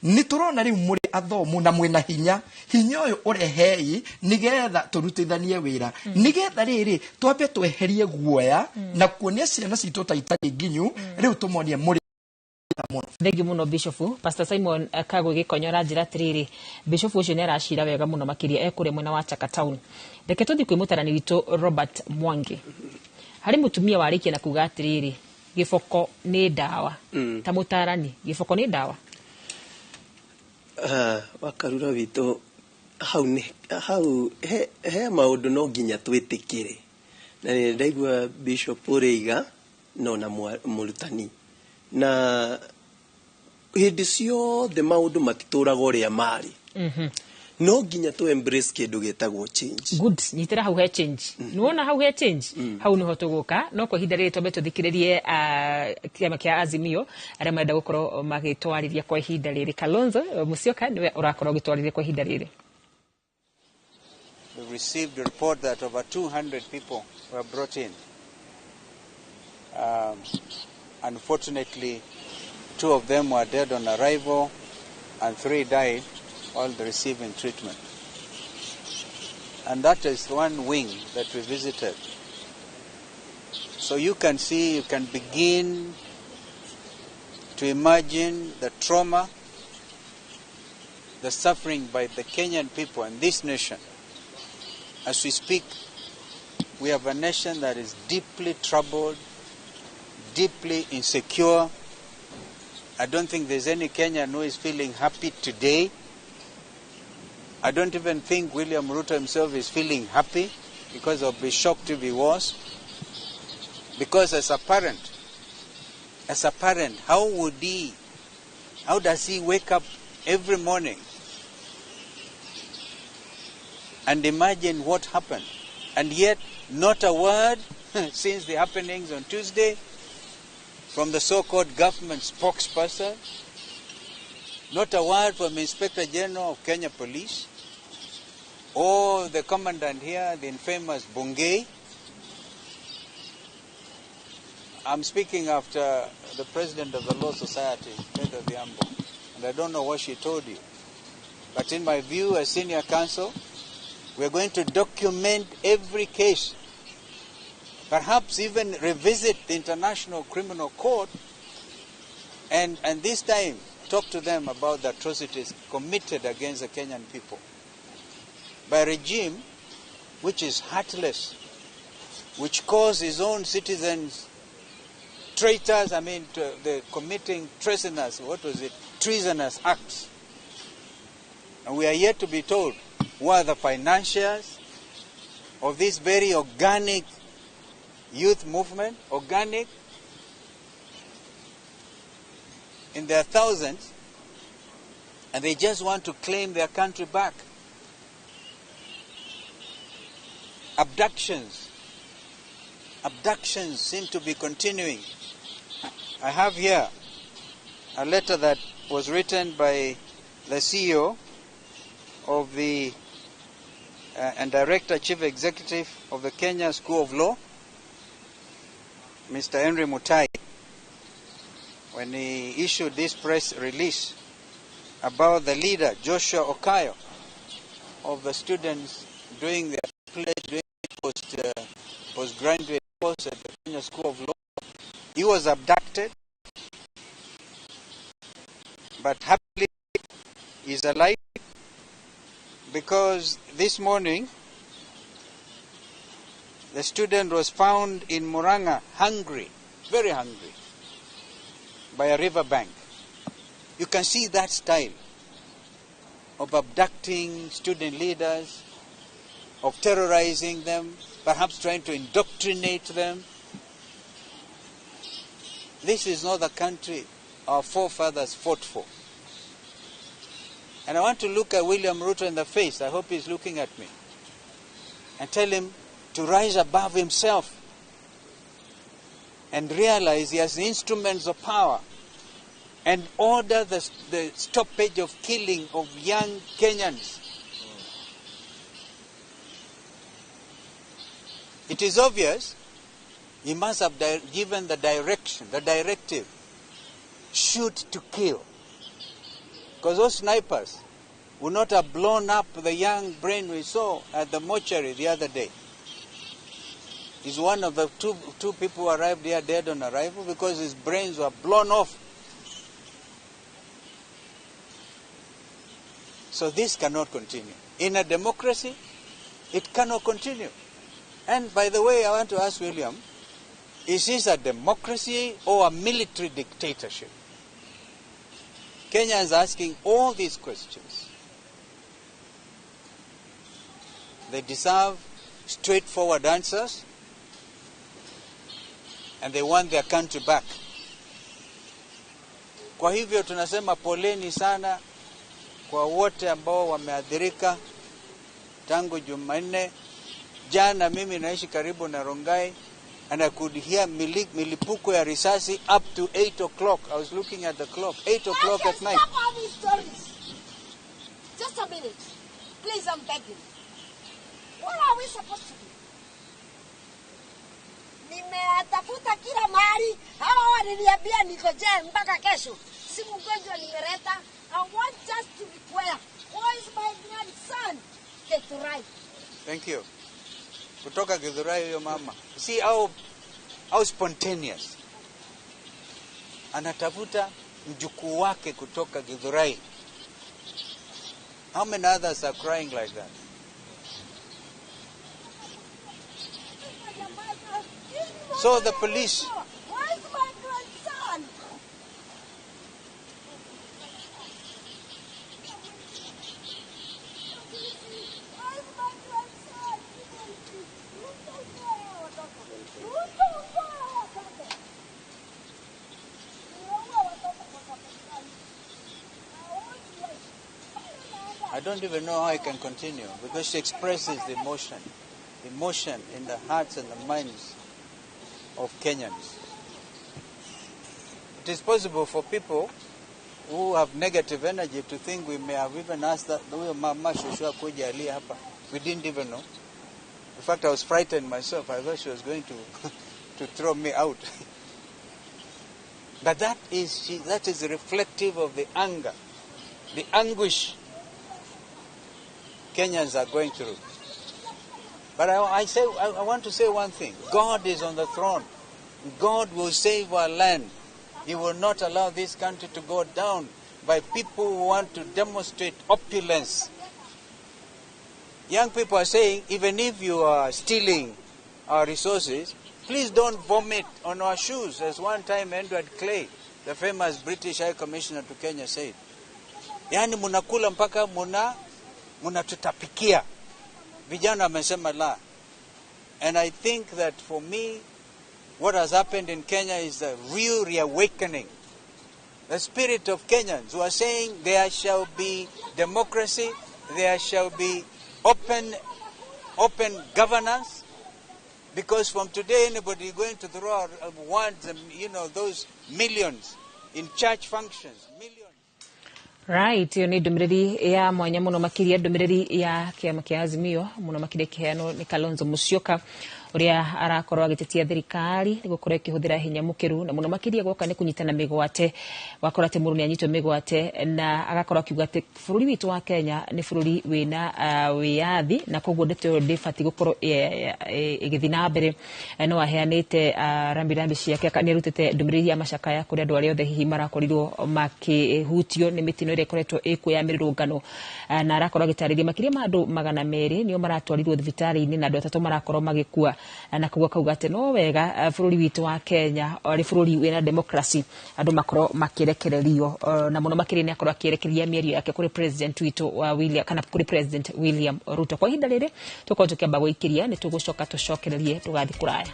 Nĩ tũrona rĩu mũrĩ athomu na mwĩna hinya, hinya ũyũ ũrehei nigetha tũrutithanie wĩra, nigetha rĩrĩ twambe tweherie guoya na kuonia ciana citũ ta itarĩ nginyu, rĩu tũmonie mũrĩ mũno. Thengiũ mũno Bishop. Pastor Simon Kagwe Gĩkonyo aranjĩra atĩrĩrĩ, Bishop ũcio nĩ aracira wega mũno makĩria ekũrĩa mwena wa Chaka Town. Reke tũthiĩ kwĩ mũtarani witũ Robert Mwangi. Harĩ mũtumia warĩkia na kuga atĩrĩrĩ, gĩboko nĩ ndawa. Ta mũtarani, gĩboko nĩ ndawa? Wakarura witũ hau nĩ hau he maũndũ no nginya twĩtĩkĩre, na nĩ ndaigua Bishop ũrĩiga no na mũrutani, na hĩndĩ ciothe maũndũ matitũraga ũrĩa marĩ. No nginya tũ embrace kĩndũ gĩtagwo change. Good, nyitĩra hau he change. Nĩwona hau he change, hau nĩho tũgũka, no kwa ihinda rĩrĩ twambe tũthikĩrĩrie kĩama kĩa Azimio arĩa marenda gũkorwo magĩtwarithia kwa ihinda rĩrĩ. Kalonzo Musyoka nĩwe ũrakorwo ũgĩtwarithia kwa ihinda rĩrĩ. We received a report that over 200 people were brought in. Unfortunately, 2 of them were dead on arrival and 3 died while receiving treatment. And that is one wing that we visited. So you can see, you can begin to imagine the trauma, the suffering by the Kenyan people and this nation. As we speak, we have a nation that is deeply troubled, deeply insecure. I don't think there's any Kenyan who is feeling happy today. I don't even think William Ruto himself is feeling happy, because I'll be shocked if he was. Because as a parent, how does he wake up every morning and imagine what happened? And yet, not a word since the happenings on Tuesday from the so-called government spokesperson, not a word from Inspector General of Kenya Police, or the commandant here, the infamous Bungei. I'm speaking after the president of the Law Society, Pedro Odhiambo, and I don't know what she told you. But in my view, as senior counsel, we're going to document every case, perhaps even revisit the International Criminal Court, and this time talk to them about the atrocities committed against the Kenyan people by a regime which is heartless, which calls its own citizens traitors, I mean, the committing treasonous, what was it, treasonous acts. And we are yet to be told who are the financiers of this very organic youth movement, organic in their thousands, and they just want to claim their country back. Abductions seem to be continuing. I have here a letter that was written by the CEO of the and Director Chief Executive of the Kenya School of Law, Mr. Henry Mutai, when he issued this press release about the leader, Joshua Okayo, of the students doing their pledge, doing postgraduate course at the Kenya School of Law. He was abducted, but happily he's alive, because this morning The student was found in Murang'a, hungry, very hungry, by a riverbank. You can see that style of abducting student leaders, of terrorizing them, perhaps trying to indoctrinate them. This is not the country our forefathers fought for. And I want to look at William Ruto in the face. I hope he's looking at me. And tell him to rise above himself and realize he has the instruments of power and order the stoppage of killing of young Kenyans. It is obvious he must have given the direction, the directive, shoot to kill. Because those snipers would not have blown up the young brain we saw at the mortuary the other day. He's one of the two people who arrived here dead on arrival because his brains were blown off. So this cannot continue. In a democracy, it cannot continue. And by the way, I want to ask William, is this a democracy or a military dictatorship? Kenya is asking all these questions. They deserve straightforward answers, and they want their country back. Kwa hivyo tunasema poleni sana kwa wote ambao wameathirika tangu Jumanne. Jana mimi naishi karibu na Rongai and I could hear milipuko ya risasi up to 8 o'clock. I was looking at the clock, 8 o'clock at night. Stop all these stories. Just a minute. Please, I'm begging. What are we supposed to do? Nimetafuta kila mahali. Hawa waliniambia ningojee mpaka kesho. Si mgonjwa nimeleta. I want just to require. Where is my grandson? Githurai. Thank you. Kutoka Githurai huyo mama. See how spontaneous. Anatafuta mjukuu wake kutoka Githurai. How many others are crying like that? So the police. Where is my grandson? I don't even know how I can continue because she expresses the emotion in the hearts and the minds of Kenyans. It is possible for people who have negative energy to think we may have even asked that mama shosho kuja alie hapa. We didn't even know. In fact, I was frightened myself. I thought she was going to throw me out. But that is reflective of the anger, the anguish Kenyans are going through. But I want to say one thing. God is on the throne. God will save our land. He will not allow this country to go down by people who want to demonstrate opulence. Young people are saying, even if you are stealing our resources, please don't vomit on our shoes, as one time Edward Clay, the famous British High Commissioner to Kenya, said. Yani munakula mpaka munatutapikia. Vijana wamesema la. And I think that for me, what has happened in Kenya is a real reawakening. The spirit of Kenyans who are saying there shall be democracy, there shall be open governance, because from today anybody going to throw out words, you know, those millions in church functions, millions. Right, iyo ni ndũmĩrĩri ya mwanya mũno makĩria ndũmĩrĩri ya kĩama kĩa Azimio mũno makĩria kĩheanwo nĩ Kalonzo Musyoka ũrĩa arakorwo agĩtetia thirikari nĩ gũkorwo ĩkĩhũthĩra hinya mũkĩru na mũno makĩria gwoka nĩ kũnyitana mĩgwate wakora atĩ mũndũ nĩ anyitwo mĩgwate na agakorwo akiuga atĩ bũrũri witũ wa Kenya nĩ bũrũri wĩna wĩyathi na koguo ndeto ĩyo ndĩbatiĩ gũkorwo ĩgĩthiĩ na mbere. No aheanĩte rambirambi ciake nĩ arutĩte ndũmĩrĩri ya macakaya kũrĩ andũ arĩa othe hihi marakorirwo makĩhutio nĩ mĩtino ĩrĩa ĩkoretwo ĩkuo ya mĩrũrũngano na arakorwo agĩtarĩria makĩria ma andũ 200 nĩo maratwarirwo thibitarĩ-inĩ na andũ 3 marakorwo magĩkua. Na koguo akauga atĩ no wega bũrũri witũ wa Kenya arĩ bũrũri wĩna democracy andũ makorwo makĩrekererio, na mũno makĩria nĩ akorwo akĩrekereria mĩario yake kũrĩ president witũ wa William, kana kũrĩ President William Ruto. Kwa ihinda rĩrĩ tũkorwo tũkĩamba gũikĩria, nĩ tũgũcoka tũcokererie tũgathiĩ kũraya.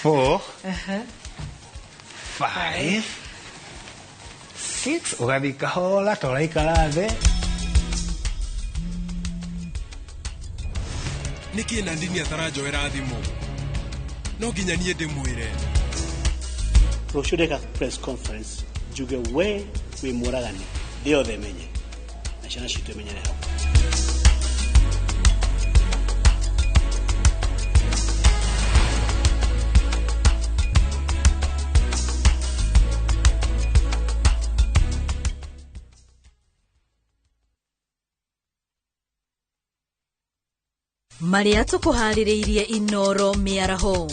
4, 5, 6, ũgathiĩ kahora ta ũraikara thĩ. Nĩkĩ Nandini ataranjoera thimũ? No nginya niĩ ndĩmwĩre. Rũciũ ndeka press conference njuge we wĩ mũragani, thĩ yothe ĩmenye na ciana citũ imenyere hau. Marĩa tũkũharĩrĩirie Inoro mĩaraho: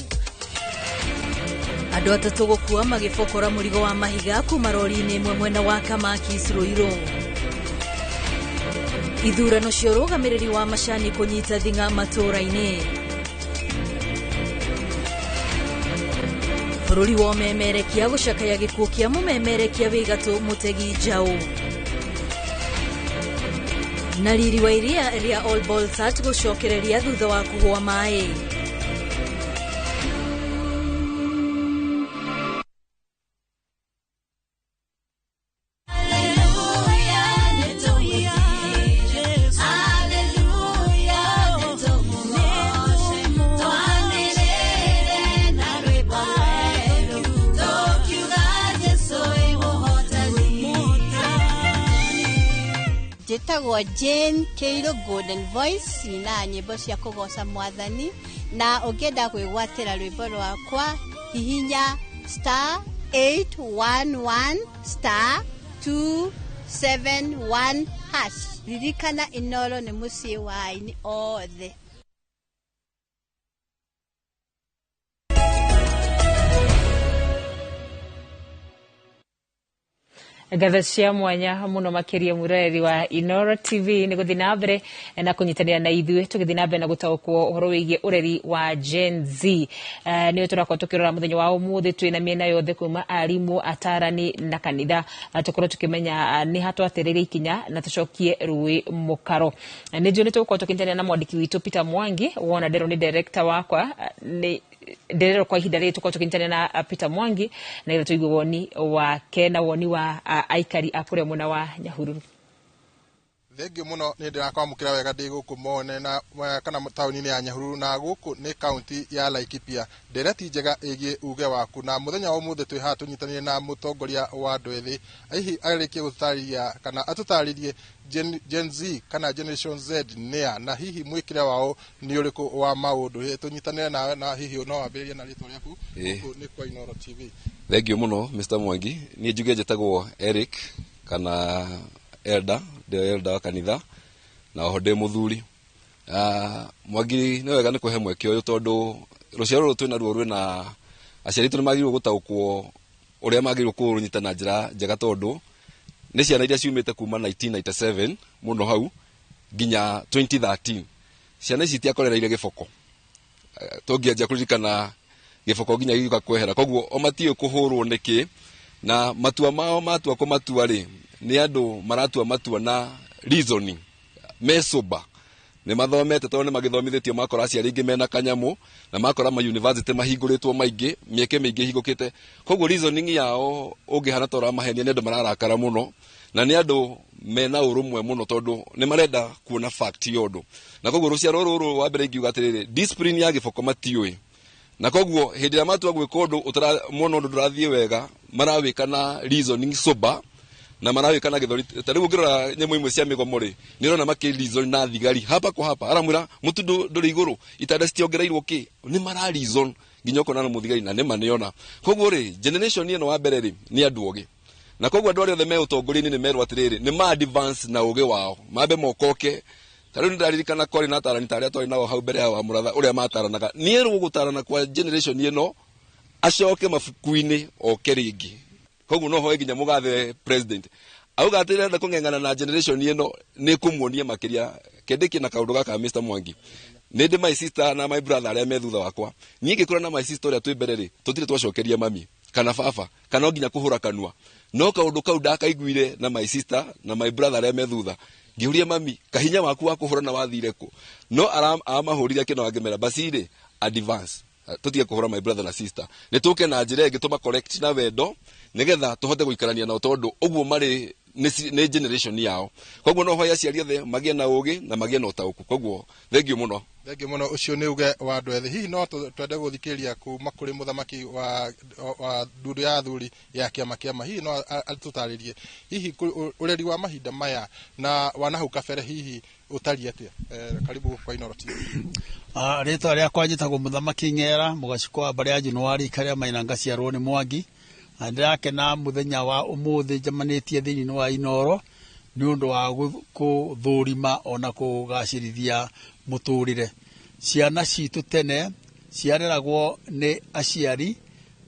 andũ 3 gũkua magĩbokora mũrigo wa mahiga kuma rori-inĩ ĩmwe mwena wa Kamakis Ruiru, ithurano cia ũrũgamĩrĩri wa macani kũnyita thing'a matũũra-inĩ, bũrũri wa ũmemerekia gũcakaya gĩkuũ kĩa mũmemerekia wĩ gatũ Mũtegi Njaũ, na riri wa iria rĩa Ol Bolsat gũcokereria thutha wa kũhũa maĩ. Njĩtagwo Jane Kĩirũ Golden Voice, ninaga nyĩmbo cia kũgoca mwathani, na ũngĩenda kwĩgwatĩra rwĩmbo rwakwa hihinya *811*271#. Ririkana Inoro nĩ mũciĩ wa aini othe. Ngatho cia mwanya muno makiria mwiroreri wa Inoro TV nĩ gũthiĩ na mbere na kũnyitanĩra na ithuĩ tũgĩthiĩ na mbere na gũtaũkwo ũhoro wĩgiĩ ũreri wa Gen Z. Nĩyo tũrakorwo tũkĩrora mũthenya wa ũmũthĩ, twĩna mĩena yothe kuma arimũ, atarani na kanitha, tũkorwo tũkĩmenya nĩ ha twatereire ikinya na tũcokie rũĩ mũkaro. Nĩ njũĩ nĩ tũgũkorwo tũkĩnyitanĩra na mwandĩki witũ Peter Mwangi, wona nderwo nĩ director wakwa, nĩ nderero kwa ihinda rĩrĩ tũkorwo tũkĩnyitanĩra na Peter Mwangi na nĩgetha tũigue woni wake na woni wa aikari a kũrĩa mwena wa Nyahururu. Thengiũ mũno, nĩ ndĩrakwamũkĩra wega ndĩ gũkũ Mone na kana taũni-inĩ ya Nyahururu, na gũkũ nĩ kaunti ya Laikipia. Ndereti njega ĩgiĩ uge waku, na mũthenya wa ũmũthĩ twĩ haha tũnyitanĩire na mũtongoria wa andũ ethĩ, hihi arĩkie gũtũtarĩria kana atũtarĩrie Gen Z kana Generation Z nĩa, na hihi mwĩkĩre wao nĩ ũrĩkũ wa maũndũ. Tũnyitanĩre nawe, na hihi no wambĩrĩrie na rĩtwa rĩaku. Gũkũ nĩ kwa Inoro TV. Thengiũ mũno Mr Mwangi, niĩ njuge njĩtagwo Eric kana Elder, ndĩ elder wa kanitha na oho ndĩ mũthuri. Mwangi, nĩ wega nĩ kũhe mweke ũyũ tondũ rũciaro rũrũ twĩna ruo rwĩna aciari aitũ nĩ magĩrĩirwo gũtaũkwo ũrĩa magĩrĩirwo kũrũnyita na njĩra njega, tondũ nĩ ciana iria ciumĩte kuma 1997 mũno hau nginya 2013. Ciana ici itiakorereire gĩboko, tũngĩanjia kũririkana gĩboko nginya gĩgĩũka kwehera, koguo o matiũĩ kũhũrwo nĩkĩ, na matua mao matua kũmatua rĩ, nĩ andũ maratua matua na reasoning, me sober, nĩ mathomete tondũ nĩ magĩthomithĩtio, makora aciari aingĩ mena kanyamũ na makora ma university mahingũrĩtwo maingĩ, mĩeke mĩingĩ ĩhingũkĩte, koguo reasoning yao ũngĩhana ta ũramahenia, nĩ andũ mararakara mũno na nĩ andũ mena ũrũmwe mũno tondũ nĩ marenda kuona fact ya ũndũ. Na koguo rũciaro rũrũ wa mbere ingiuga atĩrĩrĩ, discipline ya gĩboko matiũĩ, na koguo hĩndĩ ĩrĩa matua gwĩka ũndũ mona ũndũ ndũrathiĩ wega, marawĩka na reasoning sober na marawĩka na gĩthori. Ta rĩu ũngĩrora nyamũ imwe cia mĩgomo rĩ, nĩ ũrona makĩ reason na thigari hapa kwa hapa, aramwĩra mũtu ndũrĩ igũrũ, itanda citiongereirwo kĩ, nĩ mara reason nginya ũkona na mũthigari na nĩ manĩona. Koguo rĩ, generation ĩno wa mbere rĩ, nĩ andũ ogĩ, na koguo andũ arĩa othe me ũtongoria-inĩ nĩ merwo atĩrĩrĩ, nĩ ma advance na ũgĩ wao, mambe mokoke Ta rĩu nĩndaririkana kwarĩ na atarani ta arĩa twarĩ nao hau mbere ya wa mũratha ũrĩa mataranaga. Nĩerwo gũtarana kwa generation ĩno acoke mabuku-inĩ oke rĩngĩ. Koguo no hoe nginya mũgathe president auga atĩ arenda kũng'eng'ana na generation ĩno nĩ kũmuonia makĩria. Kendĩkie na kaũndũ gaka Mr. Mwangi. Nĩ ndĩ my sister na my brother arĩa me thutha wakwa. Niĩ ngĩkũra na my sister ũrĩa twĩ mbere rĩ, tũtirĩ twacokeria mami kana baba kana nginya kũhũra kanua. No kaũndũ kau ndakaiguire na my sister na my brother arĩa me thutha. Ngĩũria mami, kahinya waku wa kũhũrana wathire kũ? No aramahũrire akĩnoga ngĩmera basi rĩ, advance. Tũtige kũhũra my brother na sister. Nĩ tũke na njĩra ĩngĩ tũma correct na wendo nĩgetha tũhote gũikarania nao tondũ ũguo marĩ nĩ generation yao. Koguo no hoya aciari othe magĩe na ũgĩ na magĩe na ũtaũku. Koguo thengiũ mũno. Thengiũ mũno. Ũcio nĩ uge wa andũ ethĩ. Hihi no twende gũthikĩrĩria kuma kũrĩ mũthamaki wa ndundu ya athuri ya kĩama kĩama. Hihi no atũtarĩrie hihi ũreri wa mahinda maya na wa nahau kabere hihi ũtariĩ atĩa? Karibu gũkũ kwa Inooro TV. Rĩtwa rĩakwa njĩtagwo Mũthamaki Ng'era, mũgacikũ wa mbarĩ ya Januari karĩa maina ngaciarwo nĩ Mwangi. Na ndĩrakena mũthenya wa ũmũthĩ njemanĩtie thĩinĩ wa Inooro nĩ ũndũ wa kũthũrima ona kũgacĩrithia mũtũrĩre. Ciana citũ tene ciareragwo nĩ aciari,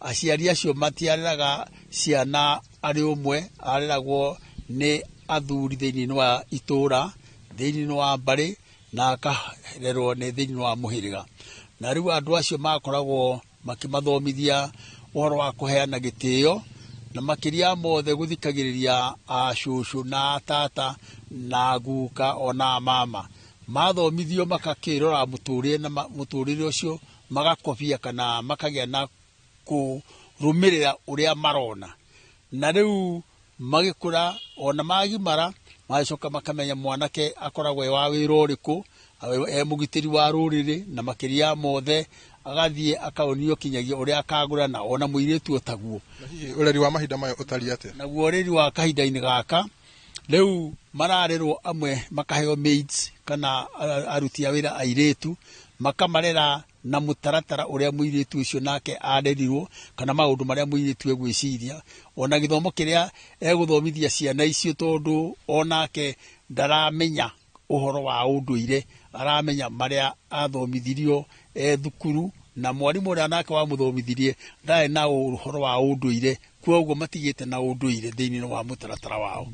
aciari acio matiareraga ciana arĩ ũmwe, areragwo nĩ athuri thĩinĩ wa itũra, thĩinĩ wa mbarĩ na akarerwo nĩ thĩinĩ wa mũhĩrĩga. Na rĩu andũ acio makoragwo makĩmathomithia ũhoro wa kũheana gĩtĩo na makĩria mothe gũthikagĩrĩria acũcũ na tata na guka ona mama. Mathomithio makakĩrora mũtũrĩre na mũtũrĩre ũcio magakobia kana makagĩa na kũrũmĩrĩra ũrĩa marona. Na rĩu magĩkũra ona magimara magacoka makamenya mwanake akoragwo e wa wĩra ũrĩkũ, e mũgitĩri wa rũrĩrĩ na makĩria mothe agathiĩ akaonio kinyagia ũrĩa akagũra na ona mũirĩtu otaguo. Na hihi ũreri wa mahinda maya ũtariĩ atĩa? Naguo ũreri wa kahinda-inĩ gaka rĩu mararerwo amwe makaheo maids kana aruti a wĩra airĩtu makamarera na mũtaratara ũrĩa mũirĩtu ũcio nake arerirwo kana maũndũ marĩa mũirĩtu egwĩciria ona gĩthomo kĩrĩa egũthomithia ciana icio tondũ onake ndaramenya ũhoro wa ũndũire, aramenya marĩa athomithirio e thukuru na mwarimũ ũrĩa nake wamũthomithirie ndarĩ na ũhoro wa ũndũire, kwoguo matigĩte na ũndũire thĩinĩ wa mũtaratara wao.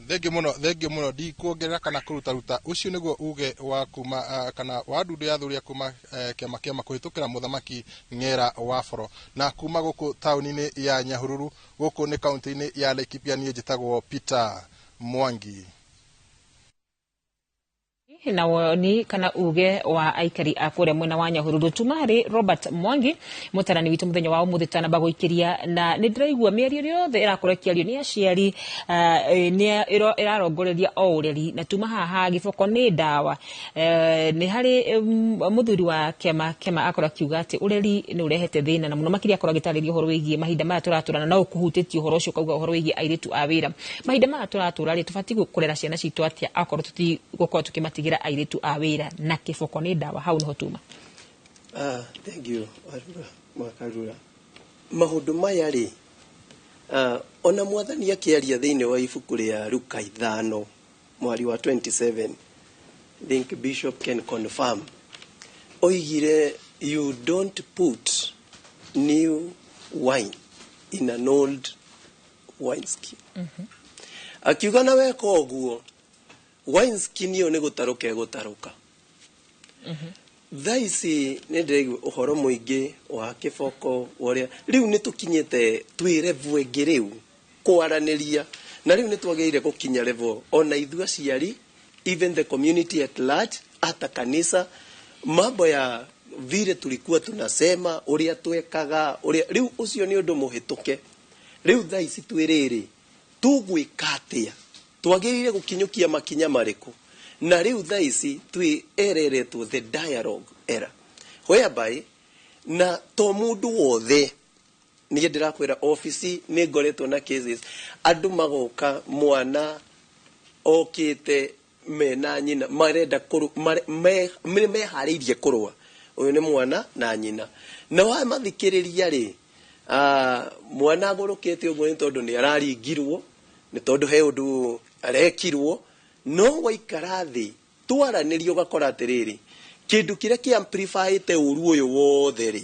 Thengiũ mũno, thengiũ mũno, ndikuongerera kana kũrutaruta. Ũcio nĩguo uge wa kuma kana wa ndundu ya athuri ya kuma kĩama kĩama kũhĩtũkĩra mũthamaki Ng'era wa Boro. Na kuma gũkũ taũni-inĩ ya Nyahururu, gũkũ nĩ kaũntĩ-inĩ ya Laikipia, niĩ njĩtagwo Peter Mwangi. Na woni kana uge wa aikari a kũrĩa mwena wa Nyahururu. Tuma harĩ Robert Mwangi mũtarani witũ mũthenya wa ũmũthĩ tanamba gũikĩria, na nĩ ndĩraigua mĩario yothe ĩrakorwo ĩkĩario nĩ aciari nĩ ĩrarongoreria o ũreri, na tuma haha gĩboko nĩ ndawa. Nĩ harĩ mũthuri wa kĩama kĩama akorwo akiuga atĩ ũreri nĩ ũrehete thĩna, na mũno makĩria akorwo agĩtarĩria ũhoro wĩgiĩ mahinda maya tũratũra, na no ũkũhutĩtie ũhoro ũcio ũkauga ũhoro wĩgiĩ airĩtu a wĩra. Mahinda maya tũratũra rĩ, tũbatiĩ kũrera ciana citũ atĩa akorwo tũtigũkorwo tũkĩmatigĩra airĩtu a wĩra na kĩboko nĩ ndawa? Hau nĩho tuma. Thank you, Warura Mwakarura. Maũndũ maya rĩ, ona mwathani akĩaria thĩinĩ wa ibuku rĩa Luka 5 mwari wa 27, think Bishop can confirm, oigire you don't put new wine in an old wineskin. Akiuga na weka ũguo wineskin ĩyo nĩ gũtarũka ĩgũtarũka. Thaa ici nĩ ndĩraigua ũhoro mũingĩ wa kĩboko ũrĩa rĩu nĩ tũkinyĩte twĩ level ĩngĩ rĩu kwaranĩria, na rĩu nĩ twagĩrĩire gũkinya level ona ithuĩ aciari, even the community at large, hata kanisa, mambo ya vile tulikuwa tunasema ũrĩa twekaga ũrĩa rĩu ũcio nĩ ũndũ mũhĩtũke. Rĩu thaa ici twĩ rĩrĩ tũgwĩka atĩa, twagĩrĩire gũkinyũkia makinya marĩkũ? Na rĩu thaa ici twĩ ereretwo the dialogue era, whereby na to mũndũ wothe, niĩ ndĩrakwĩra ofici nĩ ngoretwo na cases andũ magoka mwana okĩte mena nyina marenda meharĩirie kũrũa, ũyũ nĩ mwana na nyina, na wamathikĩrĩria rĩ, mwana agũrũkĩte ũguo nĩ tondũ nĩ araringirwo, nĩ tondũ he ũndũ arekirwo, no waikara thĩ Twaranĩria ũgakora atĩrĩrĩ, kĩndũ kĩrĩa kĩ amplifyĩte ũru ũyũ wothe rĩ,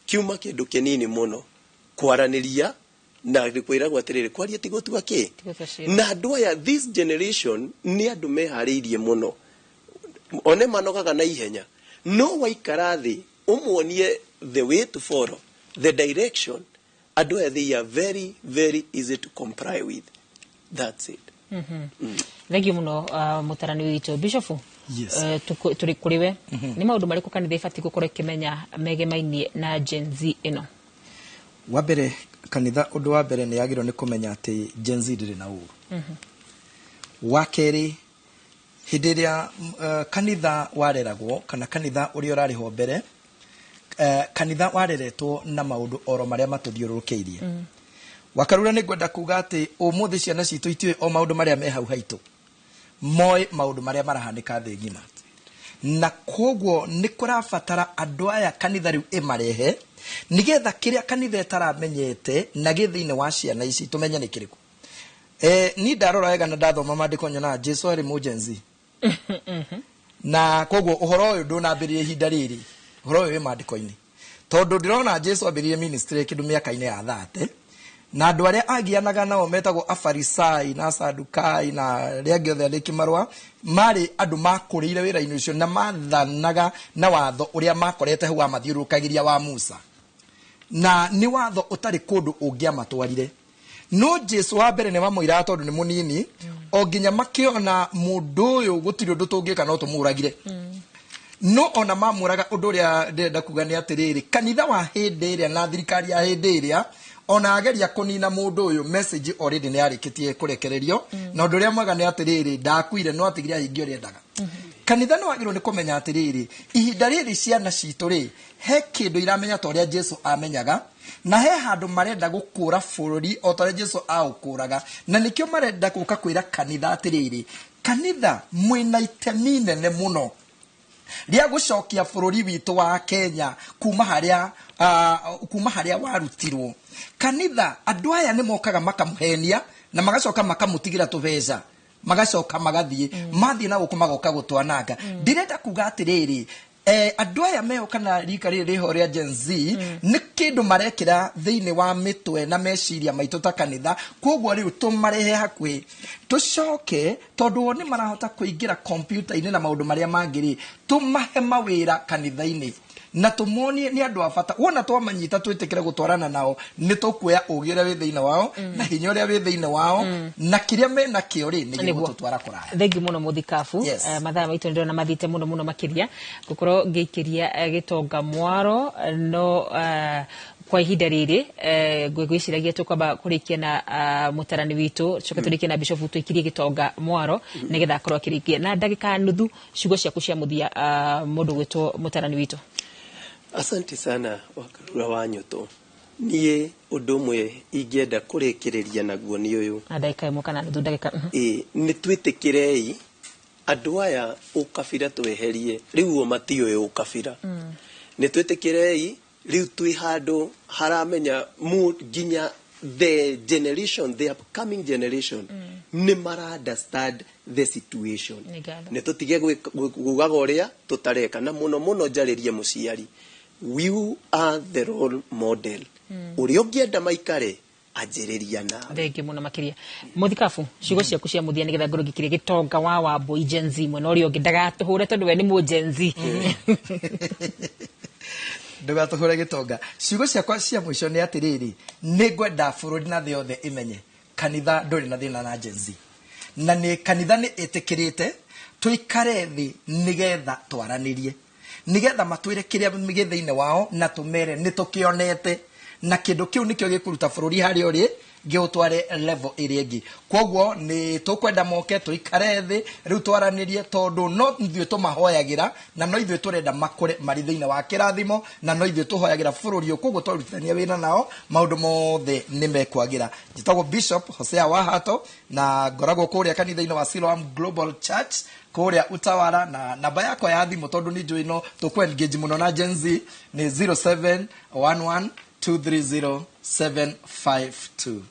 kiuma kĩndũ kĩnini mũno, kwaranĩria. Na kwĩragwo atĩrĩrĩ, kwaria ti gũtua kĩ. Na andũ aya, this generation, nĩ andũ meharĩirie mũno, one manogaga na ihenya, no waikara thĩ ũmuonie the way to follow, the direction, andũ aya, they are very very easy to comply with. That's it. Thank you muno, mutarani witũ Bishop. Yes. Tũrĩ kũrĩ we. Nĩ maũndũ marĩkũ kanitha ĩbatiĩ gũkorwo ĩkĩmenya megemainie na Gen Z ĩno? Wa mbere, kanitha, ũndũ wa mbere nĩ yagĩrĩirwo nĩ kũmenya atĩ Gen Z ndĩrĩ na ũru. Wa kerĩ, hĩndĩ ĩrĩa kanitha wareragwo, kana kanitha ũrĩa ũrarĩho mbere, kanitha wareretwo na maũndũ oro marĩa matũthiũrũrũkĩirie. Wakarura, nĩ ngwenda kuga atĩ ũmũthĩ ciana citũ itiũĩ o maũndũ marĩa me hau haitũ, moĩ maũndũ marĩa marahanĩka thĩ ng'ima, na koguo nĩ kũrabatara andũ aya kanitha rĩu ĩmarehe, nĩgetha kĩrĩa kanitha ĩtaramenyete na gĩ thĩinĩ wa ciana ici tũmenye nĩ kĩrĩkũ. Ni ndarora wega na ndathoma maandĩko, nyonaga Jesu arĩ mũ Gen Z, na koguo ũhoro ũyũ ndũnambĩrĩria ihinda rĩrĩ, ũhoro ũyũ wĩ maandĩko-inĩ, tondũ ndĩrona Jesu ambĩrĩrie ministry kĩndũ mĩaka-inĩ ya 30, na andũ arĩa agianaga nao metagwo Afarisai na Asadukai na arĩa angĩ othe andĩki marũa, marĩ andũ makũrĩire wĩra-inĩ ũcio na mathanaga na watho ũrĩa makorete hau wamathiũrũrũkagĩria wa Musa, na nĩ watho ũtarĩ kũndũ ũngĩamatwarire. No Jesu wa mbere nĩ mamũiraga tondũ nĩ mũnini, o nginya makĩona mũndũ ũyũ gũtirĩ ũndũ tũngĩka no tũmũragire. No ona mamũraga, ũndũ ũrĩa ndĩrenda kuga nĩ atĩrĩrĩ, kanitha wa hĩndĩ ĩrĩa na thirikari ya hĩndĩ ĩrĩa, ona ageria kũnina mũndũ ũyũ, message already nĩ yarĩkĩtie kũrekererio. Na ũndũ ũrĩa mwega nĩ atĩrĩrĩ, ndakuire no atigire ahingie ũrĩa endaga. Kanitha nĩ wagĩrĩirwo nĩ kũmenya atĩrĩrĩ, ihinda rĩrĩ ciana citũ rĩ, he kĩndũ iramenya ta ũrĩa Jesu amenyaga, na he handũ marenda gũkũra bũrũri o ta ũrĩa Jesu aũkũraga, na nĩkĩo marenda gũka kwĩra kanitha atĩrĩrĩ, kanitha mwĩna itemi nene mũno rĩa gũcokia bũrũri witũ wa Kenya kuma harĩa warutirwo. Kanitha, andũ aya nĩ mokaga makamũhenia na magacoka makamũtigĩra tũbeca, magacoka magathiĩ, mathiĩ na gũkũ magoka gũtwananga. Ndĩrenda kuga atĩrĩrĩ, andũ aya meo kana rika rĩrĩ rĩho rĩa Gen Z, nĩ kĩndũ marekĩra thĩinĩ wa mĩtwe na meciria maitũ ta kanitha. Koguo rĩu tũmarehe hakuhĩ, tũcoke tondũ o nĩ marahota kũingĩra kompiuta-inĩ na maũndũ marĩa mangĩ rĩ, tũmahe mawĩra kanitha-inĩ na tũmonie nĩ andũ a bata. Wona twamanyita, twĩtĩkĩre gũtwarana nao, nĩ tũkuoya ũgĩ ũrĩa wĩ thĩinĩ wao na hinya ũrĩa wĩ thĩinĩ wao na kĩrĩa mena kĩo rĩ, nĩ gĩgũtũtwara kũraya. Thengiũ mũno, mũthikabu. Yes. Mathaa maitũ nĩ ndĩrona mathiĩte mũno mũno makĩria, ngũkorwo ngĩikĩria gĩtonga mwaro, no kwa ihinda rĩrĩ ngwĩciragia tũkwamba kũrĩkia na mũtarani witũ, coke tũrĩkie na bishofu, tũikirie gĩtonga mwaro nĩgetha akorwo akĩrĩkia na ndagĩka nuthu. Ciugo ciaku cia mũthia, mũndũ gwĩtwo mũtarani witũ. Asante sana, Wakarura wa Nyũtũ. Niĩ ũndũ ũmwe ingĩenda kũrĩkĩrĩria naguo nĩ ũyũ. Na ndagĩka ĩmwe kana nuthu ndagĩka. Ĩ nĩ twĩtĩkĩrei andũ aya ũkabira tweherie, rĩu o matiũĩ ũkabira. Nĩ twĩtĩkĩrei rĩu twĩ handũ haramenya nginya the generation, the upcoming generation, nĩ mara understand the situation. Nĩ ngatho. Nĩ tũtige kugaga ũrĩa tũtareka, na mũno mũno njarĩrie mũciari, you are the role model. Ũrĩa ũngĩenda maikare, anjĩrĩria nawe. Thengiũ mũno makĩria, mũthikabu. Ciugo ciaku cia mũthia, nĩgetha ngorwo ngĩkiria gĩtonga wa Wambui Gen Z mwena ũrĩa ũngĩ ndagatũhũre tondũ we nĩ mũ Gen Z. Ndũgatũhũre, gĩtonga. Ciugo ciakwa cia mũico nĩ atĩrĩrĩ, nĩ ngwenda bũrũri na thĩ yothe ĩmenye kanitha ndũrĩ na thĩna na Gen Z, na nĩ kanitha nĩ ĩtĩkĩrĩte tũikare thĩ nĩgetha twaranĩrie, nĩgetha matwĩre kĩrĩa gĩ thĩinĩ wao na tũmere nĩ tũkĩonete, na kĩndũ kĩu nĩkĩo gĩkũruta bũrũri harĩa ũrĩ gĩũtware level ĩrĩa ĩngĩ. Koguo nĩ tũkwenda moke tũikare thĩ rĩu twaranĩrie, tondũ no ithuĩ tũmahoyagĩra na no ithuĩ tũrenda makũre marĩ thĩinĩ wa kĩrathimo, na no ithuĩ tũhoyagĩra bũrũri ũyũ. Koguo twarutithania wĩra nao, maũndũ mothe nĩ mekwagĩra. Njĩtagwo Bishop Hosea Wahato na ngoragwo kũrĩa kanitha-inĩ wa Siloam Global Church kũrĩa Utawara, na namba yakwa ya thimũ, tondũ nĩ njũĩ no tũkũ engage mũno na Gen Z, nĩ 0711 230 752.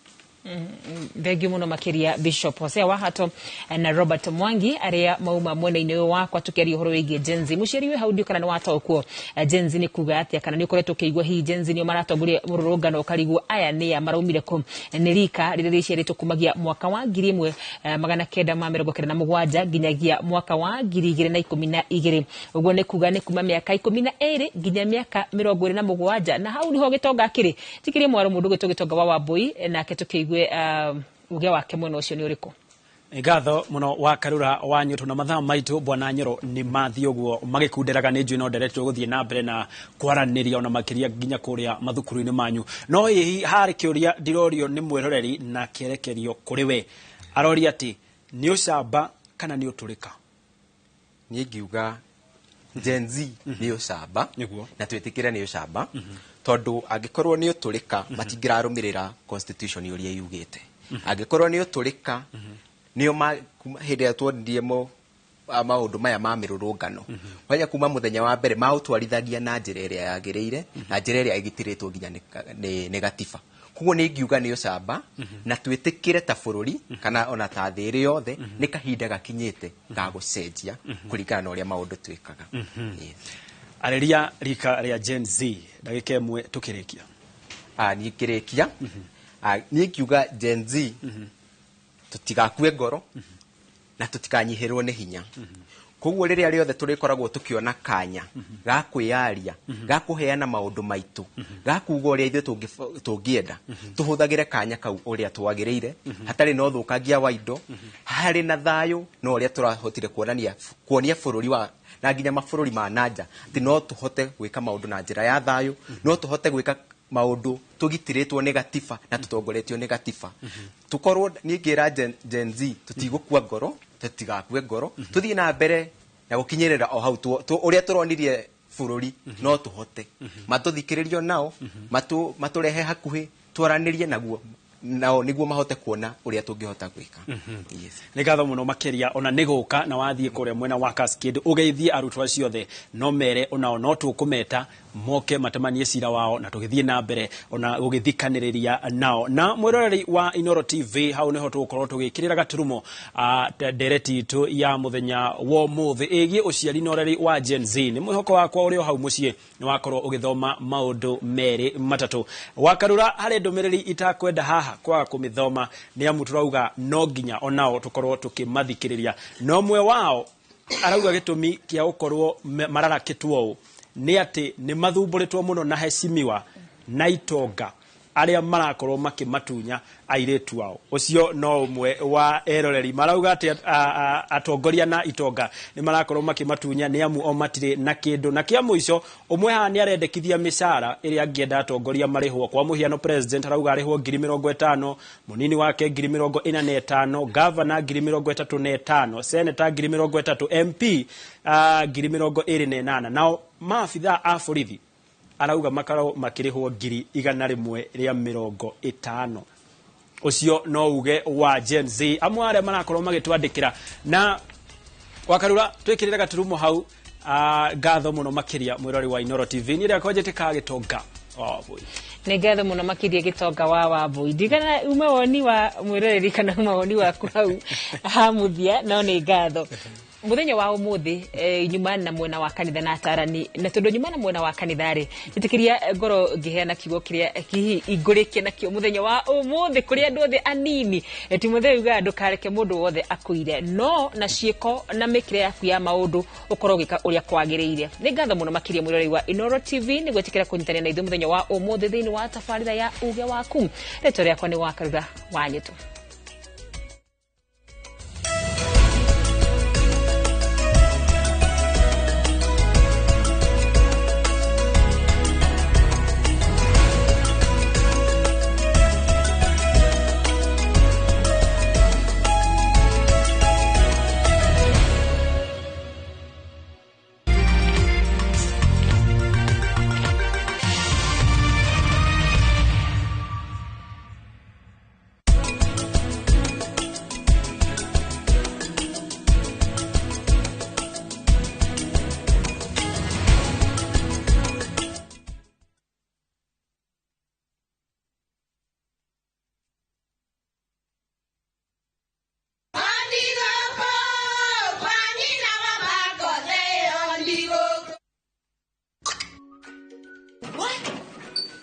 Thengiũ mũno makĩria Bishop Hosea Wahato na Robert Mwangi arĩa mauma mwena-inĩ ũyũ wakwa tũkĩaria ũhoro wĩgiĩ Gen Z. Mũciari wĩ hau ndiũ kana nĩ wataũkwo Gen Z nĩ kuga atĩa, kana nĩ ũkoretwo ũkĩigua hihi Gen Z nĩo maratongoria mũrũrũngano ũkarigwo aya nĩa maraumire kũ. Nĩ rika rĩrĩa rĩciarĩtwo kumagia mwaka wa 1997 nginyagia mwaka wa 2012. Ũguo nĩ kuga nĩ kuma mĩaka 12 nginya mĩaka 27, na hau niho gĩtonga kĩrĩ. Tikĩrie mwaro mũndũ gwĩtwo Gĩtonga wa Wambui nake tũkĩigue uge wake mwena ũcio nĩ ũrĩkũ. Ngatho muno wa Karura wa Nyũtũ na mathaa maitũ bwana Nyoro nĩ mathiĩ ũguo magĩkunderaga. Nĩ njũĩ no ndereti tũgũthiĩ na mbere na kwaranĩria ona makĩria nginya kũrĩa mathukuru-inĩ manyu. No hihi harĩ kĩũria ndirorio nĩ mwĩroreri na kĩerekerio kũrĩ we, aroria atĩ nĩ ũcamba kana nĩ ũtũrĩka? Niĩ ngiuga Gen Z nĩ ũcamba, na twĩtĩkĩre nĩ ũcamba, tondũ angĩkorwo nĩ ũtũrĩka matingĩrarũmĩrĩra constitution ũrĩa yugĩte. Angĩkorwo nĩ ũtũrĩka nĩo hĩndĩ ĩrĩa tuonirie maũndũ maya ma mĩrũrũngano, kwanja kuma mũthenya wa mbere maũtwarithagia na njĩra ĩrĩa yagĩrĩire, na njĩra ĩrĩa ĩgitĩrĩtwo nginya nĩ gatiba. Koguo nĩ ngiuga nĩ ũcamba, na twĩtĩkĩre ta bũrũri kana ona ta thĩ ĩrĩ yothe nĩ kahinda gakinyĩte ga gũcenjia kũringana na ũrĩa maũndũ twĩkaga. Arĩria rika rĩa Gen Z ndagĩka ĩmwe tũkĩrĩkia. Niĩ ngĩrĩkia, niĩ ngiuga Gen Z tũtigakue ngoro na tũtikanyihĩrwo nĩ hinya. Koguo rĩrĩa rĩothe tũrĩkoragwo tũkĩona kanya ga kwĩyaria, ga kũheana maũndũ maitũ, ga kuga ũrĩa ithuĩ tũngĩenda, tũhũthagĩre kanya kau ũrĩa twagĩrĩire, hatarĩ na ũthũkangia wa indo, harĩ na thayũ, no ũrĩa tũrahotire kuonia bũrũri wa na nginya mabũrũri ma nanja atĩ no tũhote gwĩka maũndũ na njĩra ya thayũ, no tũhote gwĩka maũndũ tũgitĩrĩtwo nĩ gatiba na tũtongoretio nĩ gatiba. Tũkorwo niĩ ngĩra Gen Z tũtigũkua ngoro, tũtigakue ngoro, tũthiĩ na mbere na gũkinyĩrĩra o hau ũrĩa tũronirie bũrũri no tũhote. Matũthikĩrĩrio nao, matũrehe hakuhĩ, twaranĩrie naguo nao nĩguo mahote kuona ũrĩa tũngĩhota gwĩka. Nĩ ngatho mũno makĩria ona nĩ gũka na wathiĩ kũrĩa mwena wa Cascade ũgeithie arutwo acio othe, no mere onao no tũkũmeta moke matemanie cira wao na tũgĩthiĩ na mbere ona gũgĩthikanĩrĩria nao. Na mwĩroreri wa Inooro TV, hau nĩho tũgũkorwo tũgĩkĩrĩra gaturumo ndereti itũ ya mũthenya wa ũmũthĩ ĩgiĩ ũciari na ũreri wa Gen Z. Nĩ mwĩhoko wakwa ũrĩ o hau mũciĩ nĩ wakorwo ũgĩthoma maũndũ merĩ matatũ. Wakarura harĩ ndũmĩrĩri itakwenda haha kwaga kũmĩthoma nĩ amu tũrauga no nginya onao tũkorwo tũkĩmathikĩrĩria. No ũmwe wao arauga gĩtũmi kĩa gũkorwo mararakĩtwo ũũ nĩ atĩ nĩ mathumbũrĩtwo mũno na heshimiwa na itonga arĩa marakorwo makĩmatunya airĩtu ao. Ũcio no ũmwe wa eroreri marauga atĩ atongoria na itonga nĩ marakorwo makĩmatunya nĩ amu o matirĩ na kĩndũ. Na kĩa mũico ũmwe haha nĩ arendekithia mĩcara ĩrĩa angĩenda atongoria marĩhwo. Kwa mũhiano president arauga arĩhwo 50,000, mũnini wake 45,000, governor 35,000, senator 30,000, MP 28,000. Nao maabithaa a borithi arauga makarwo makĩrĩhwo 150,000. Ũcio no uge wa Gen Z amwe arĩa marakorwo magĩtwandĩkĩra. Na Wakarura twĩkĩrĩre gaturumo hau. Ngatho mũno makĩria mwĩrori wa Inooro TV. Niĩ rĩakwa njĩtĩkaga Gĩtonga wa Wambui. Nĩ ngatho mũno makĩria Gĩtonga wa Wambui. Ndigana uma woni wa mwĩroreri kana uma woni waku hau ha mũthia, no nĩ ngatho. Mũthenya wa ũmũthĩ nyuma na mwena wa kanitha na atarani, na tondũ nyuma na mwena wa kanitha rĩ, njĩtĩkĩria ngoro ngĩheana kiugo kĩrĩa hihi ingũrĩkie nakĩo mũthenya wa ũmũthĩ kũrĩ andũ othe anini. Timotheo yugaga ndũkareke mũndũ wothe akũire, no na ciĩko na mĩkĩre yaku ya maũndũ ũkorwo ũgĩka ũrĩa kwagĩrĩire. Nĩ ngatho mũno makĩria mwĩroreri wa Inooro TV nĩ gwĩtĩkĩra kũnyitanĩra na ithuĩ mũthenya wa ũmũthĩ thĩinĩ wa tabarĩra ya Uge Waku. Rĩtwa rĩakwa nĩ Wakarura wa Nyĩtũ.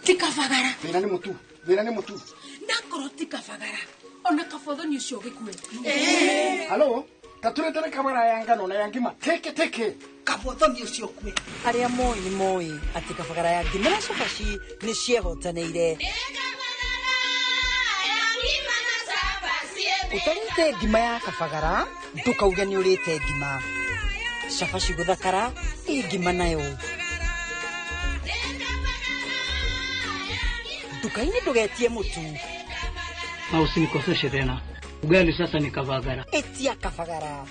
Ti kabagara. Thĩna nĩ mũtu. Thĩna nĩ mũtu. Nakorwo ti kabagara. Ona kabothoni ũcio gĩkue. Halo? Taturetere kabara ya ngano na ya ngima. Teke teke. Kabothoni ũcio kue. Arĩa moĩ nĩ moĩ atĩ kabagara ya ngima na cabaci nĩ ciehotanĩire. Ũtarĩte ngima ya kabagara ndũkauge nĩ ũrĩte ngima. Cabaci gũthakara ĩ ngima nayo. Nduka-inĩ ndũgetie mũtu. Na usinikoseshe tena. Ugali sasa ni kabagara. Etia kabagara.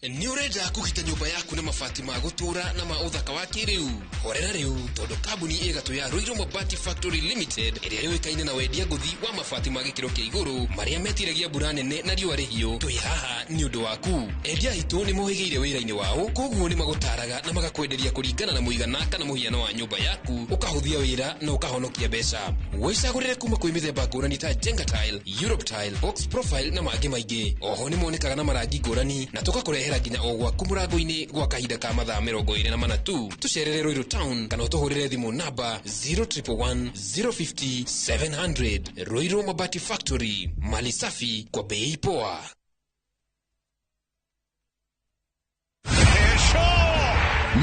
Nĩ ũrenda kũgita nyũmba yaku na mabati ma gũtũũra na ma ũthaka wa kĩrĩu? Horera rĩu tondũ kambuni ĩ gatũ ya Ruiru Mabati Factory Limited ĩrĩa yũĩkaine na wendia ngũthi wa mabati ma gĩkĩro kĩa igũrũ marĩa metiragia mbura nene na riũa rĩhiũ, twĩ haha nĩ ũndũ waku. Endia aitũ nĩ mohĩgĩire wĩra-inĩ wao, koguo nĩ magũtaraga na magakwenderia kũringana na mũigana kana mũhiano wa nyũmba yaku, ũkahũthia wĩra na ũkahonokia mbeca. Wĩcagũrĩre kuma kwĩ mĩthemba ngũrani ta Jenga Tile, Europe Tile, Box Profile na mangĩ maingĩ. Oho nĩ monekaga na marangi ngũrani na tũgakũrehera nginya o gwaku mũrango-inĩ gwa kahinda ka mathaa 24 tu. Tũcerere Ruiru Town kana ũtũhũrĩre thimũ namba 0111 050 700. Ruiru Mabati Factory, mali safi kwa bei poa.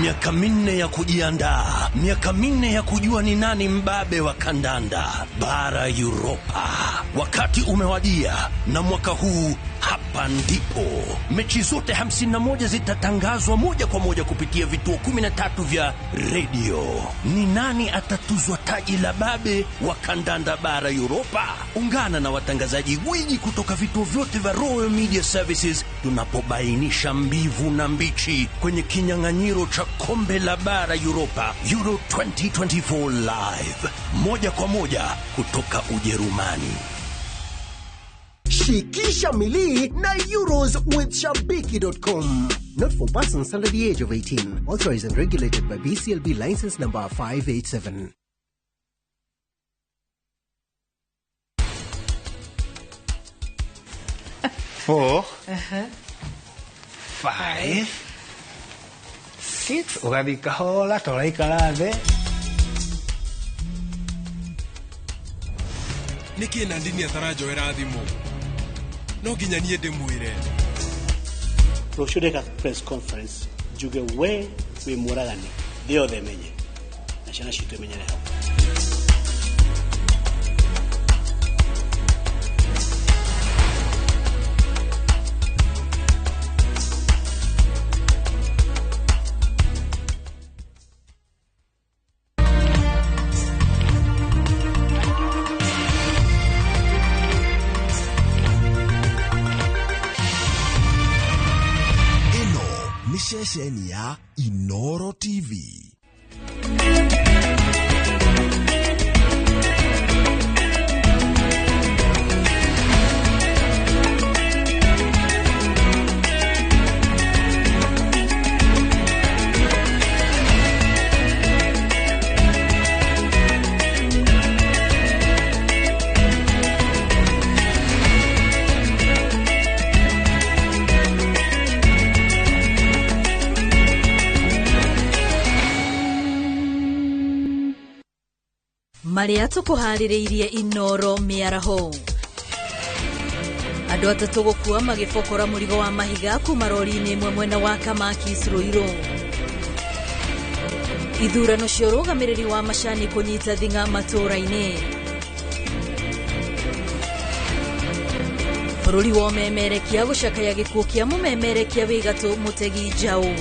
Miaka 4 ya kujiandaa, miaka 4 ya kujua ni nani mbabe wa kandanda bara Europa. Wakati umewadia, na mwaka huu hapa ndipo mechi zote 51 zitatangazwa moja kwa moja kupitia vituo 13 vya radio. Ni nani atatuzwa taji la babe wa kandanda bara Europa? Ungana na watangazaji gwiji kutoka vituo vyote vya Royal Media Services tunapobainisha mbivu na mbichi kwenye kinyang'anyiro cha kombe la bara Europa Euro 2024 live, moja kwa moja kutoka Ujerumani. Shikisha milii na Euros with Shabiki.com. Not for persons under the age of 18. Authorized and regulated by BCLB license number 587. 4, 5, 6. Ũgathiĩ kahora ta ũraikara thĩ. Nĩkĩ Nandini ataranjoera thimũ? No nginya niĩ ndĩmwĩre. Rũciũ ndeka press conference njuge we wĩ mũragani, thĩ yothe ĩmenye na ciana citũ imenyere hau. Ceceni ya Inoro TV. Marĩa tũkũharĩrĩirie Inoro mĩaraho. Andũ atatũ gũkua magĩbokora mũrigo wa mahiga kuma rori-inĩ ĩmwe mwena wa Kamakis Ruiru. Ithurano cia ũrũgamĩrĩri wa macani kũnyita thing'a matũũra-inĩ. Bũrũri wa ũmemerekia gũcakaya gĩkuũ kĩa mũmemerekia wĩ gatũ Mũtegi Njaũ.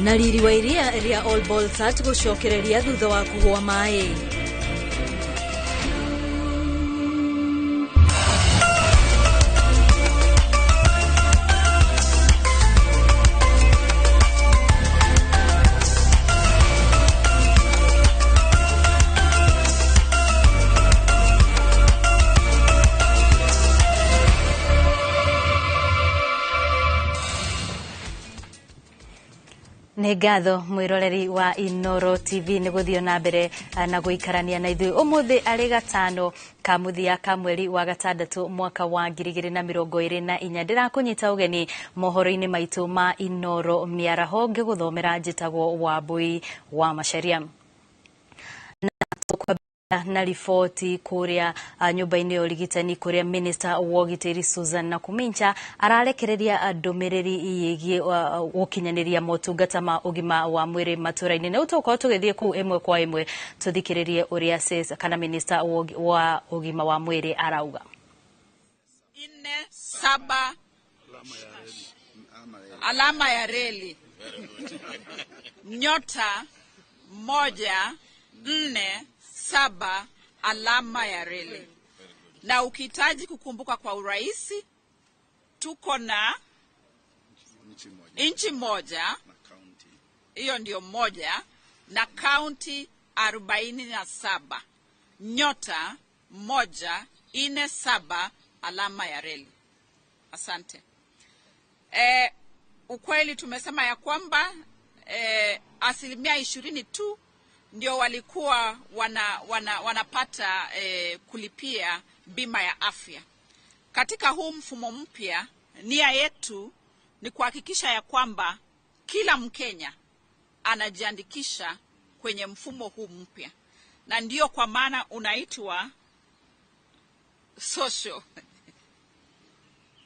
Na riri wa iria rĩa Ol Bolsat gũcokereria thutha wa kũhũa maĩ. Nĩ ngatho mwĩroreri wa Inoro TV nĩ gũthiĩ na mbere na gũikarania na ithuĩ ũmũthĩ arĩ gatano ka mũthia ka mweri wa gatandatũ mwaka wa 2024. Ndĩrakũnyita ũgeni mohoro-inĩ maitũ ma Inoro mĩaraho, ngĩgũthomera njĩtagwo Wambui wa Macharia. Na riboti kuria nyumba-inĩ ya ũrigitani kuria Minister wa ũgitĩri Susan Nakhumicha ararekereria ndũmĩrĩri ĩgiĩ gũkinyanĩria motungata ma ũgima wa mwĩrĩ matũra-inĩ. Na tũgũkorwo tũgĩthiĩ kũu ĩmwe kwa ĩmwe tũthikĩrĩrie ũrĩa sis kana Minister wa ũgima wa mwĩrĩ arauga. 4 7 alama ya reli nyota 1 4 7 alama ya reli. Na ukihitaji kukumbuka kwa urahisi, tuko na nchi moja, hiyo ndio moja, na kaunti 47 nyota 1 4 7 alama ya reli. Asante. Ukweli tumesema ya kwamba 20% tu ndio walikuwa wanapata kulipia bima ya afya. Katika huu mfumo mpya, nia yetu ni kuhakikisha ya kwamba kila Mkenya anajiandikisha kwenye mfumo huu mpya. Na ndio kwa maana unaitwa social.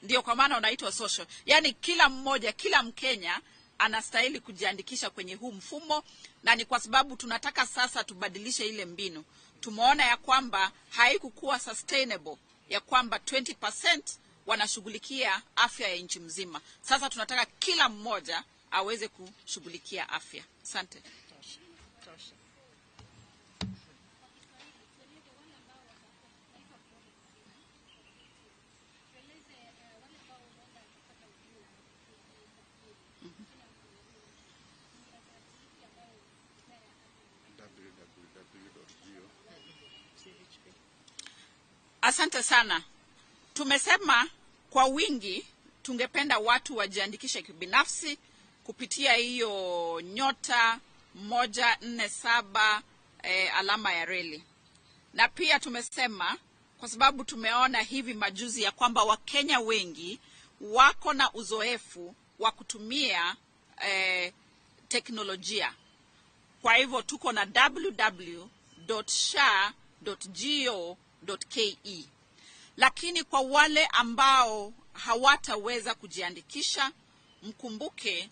Ndio kwa maana unaitwa social. Yaani kila mmoja, kila Mkenya anastahili kujiandikisha kwenye huu mfumo, na ni kwa sababu tunataka sasa tubadilishe ile mbinu. Tumeona ya kwamba haikukuwa sustainable, ya kwamba 20% wanashughulikia afya ya nchi mzima. Sasa tunataka kila mmoja aweze kushughulikia afya. Asante. Asante sana. Tumesema kwa wingi tungependa watu wajiandikishe kibinafsi kupitia hiyo nyota 1 4 7 alama ya reli. Na pia tumesema kwa sababu tumeona hivi majuzi ya kwamba Wakenya wengi wako na uzoefu wa kutumia teknolojia. Kwa hivyo tuko na www.sha.go.ke. Lakini kwa wale ambao hawataweza kujiandikisha, mkumbuke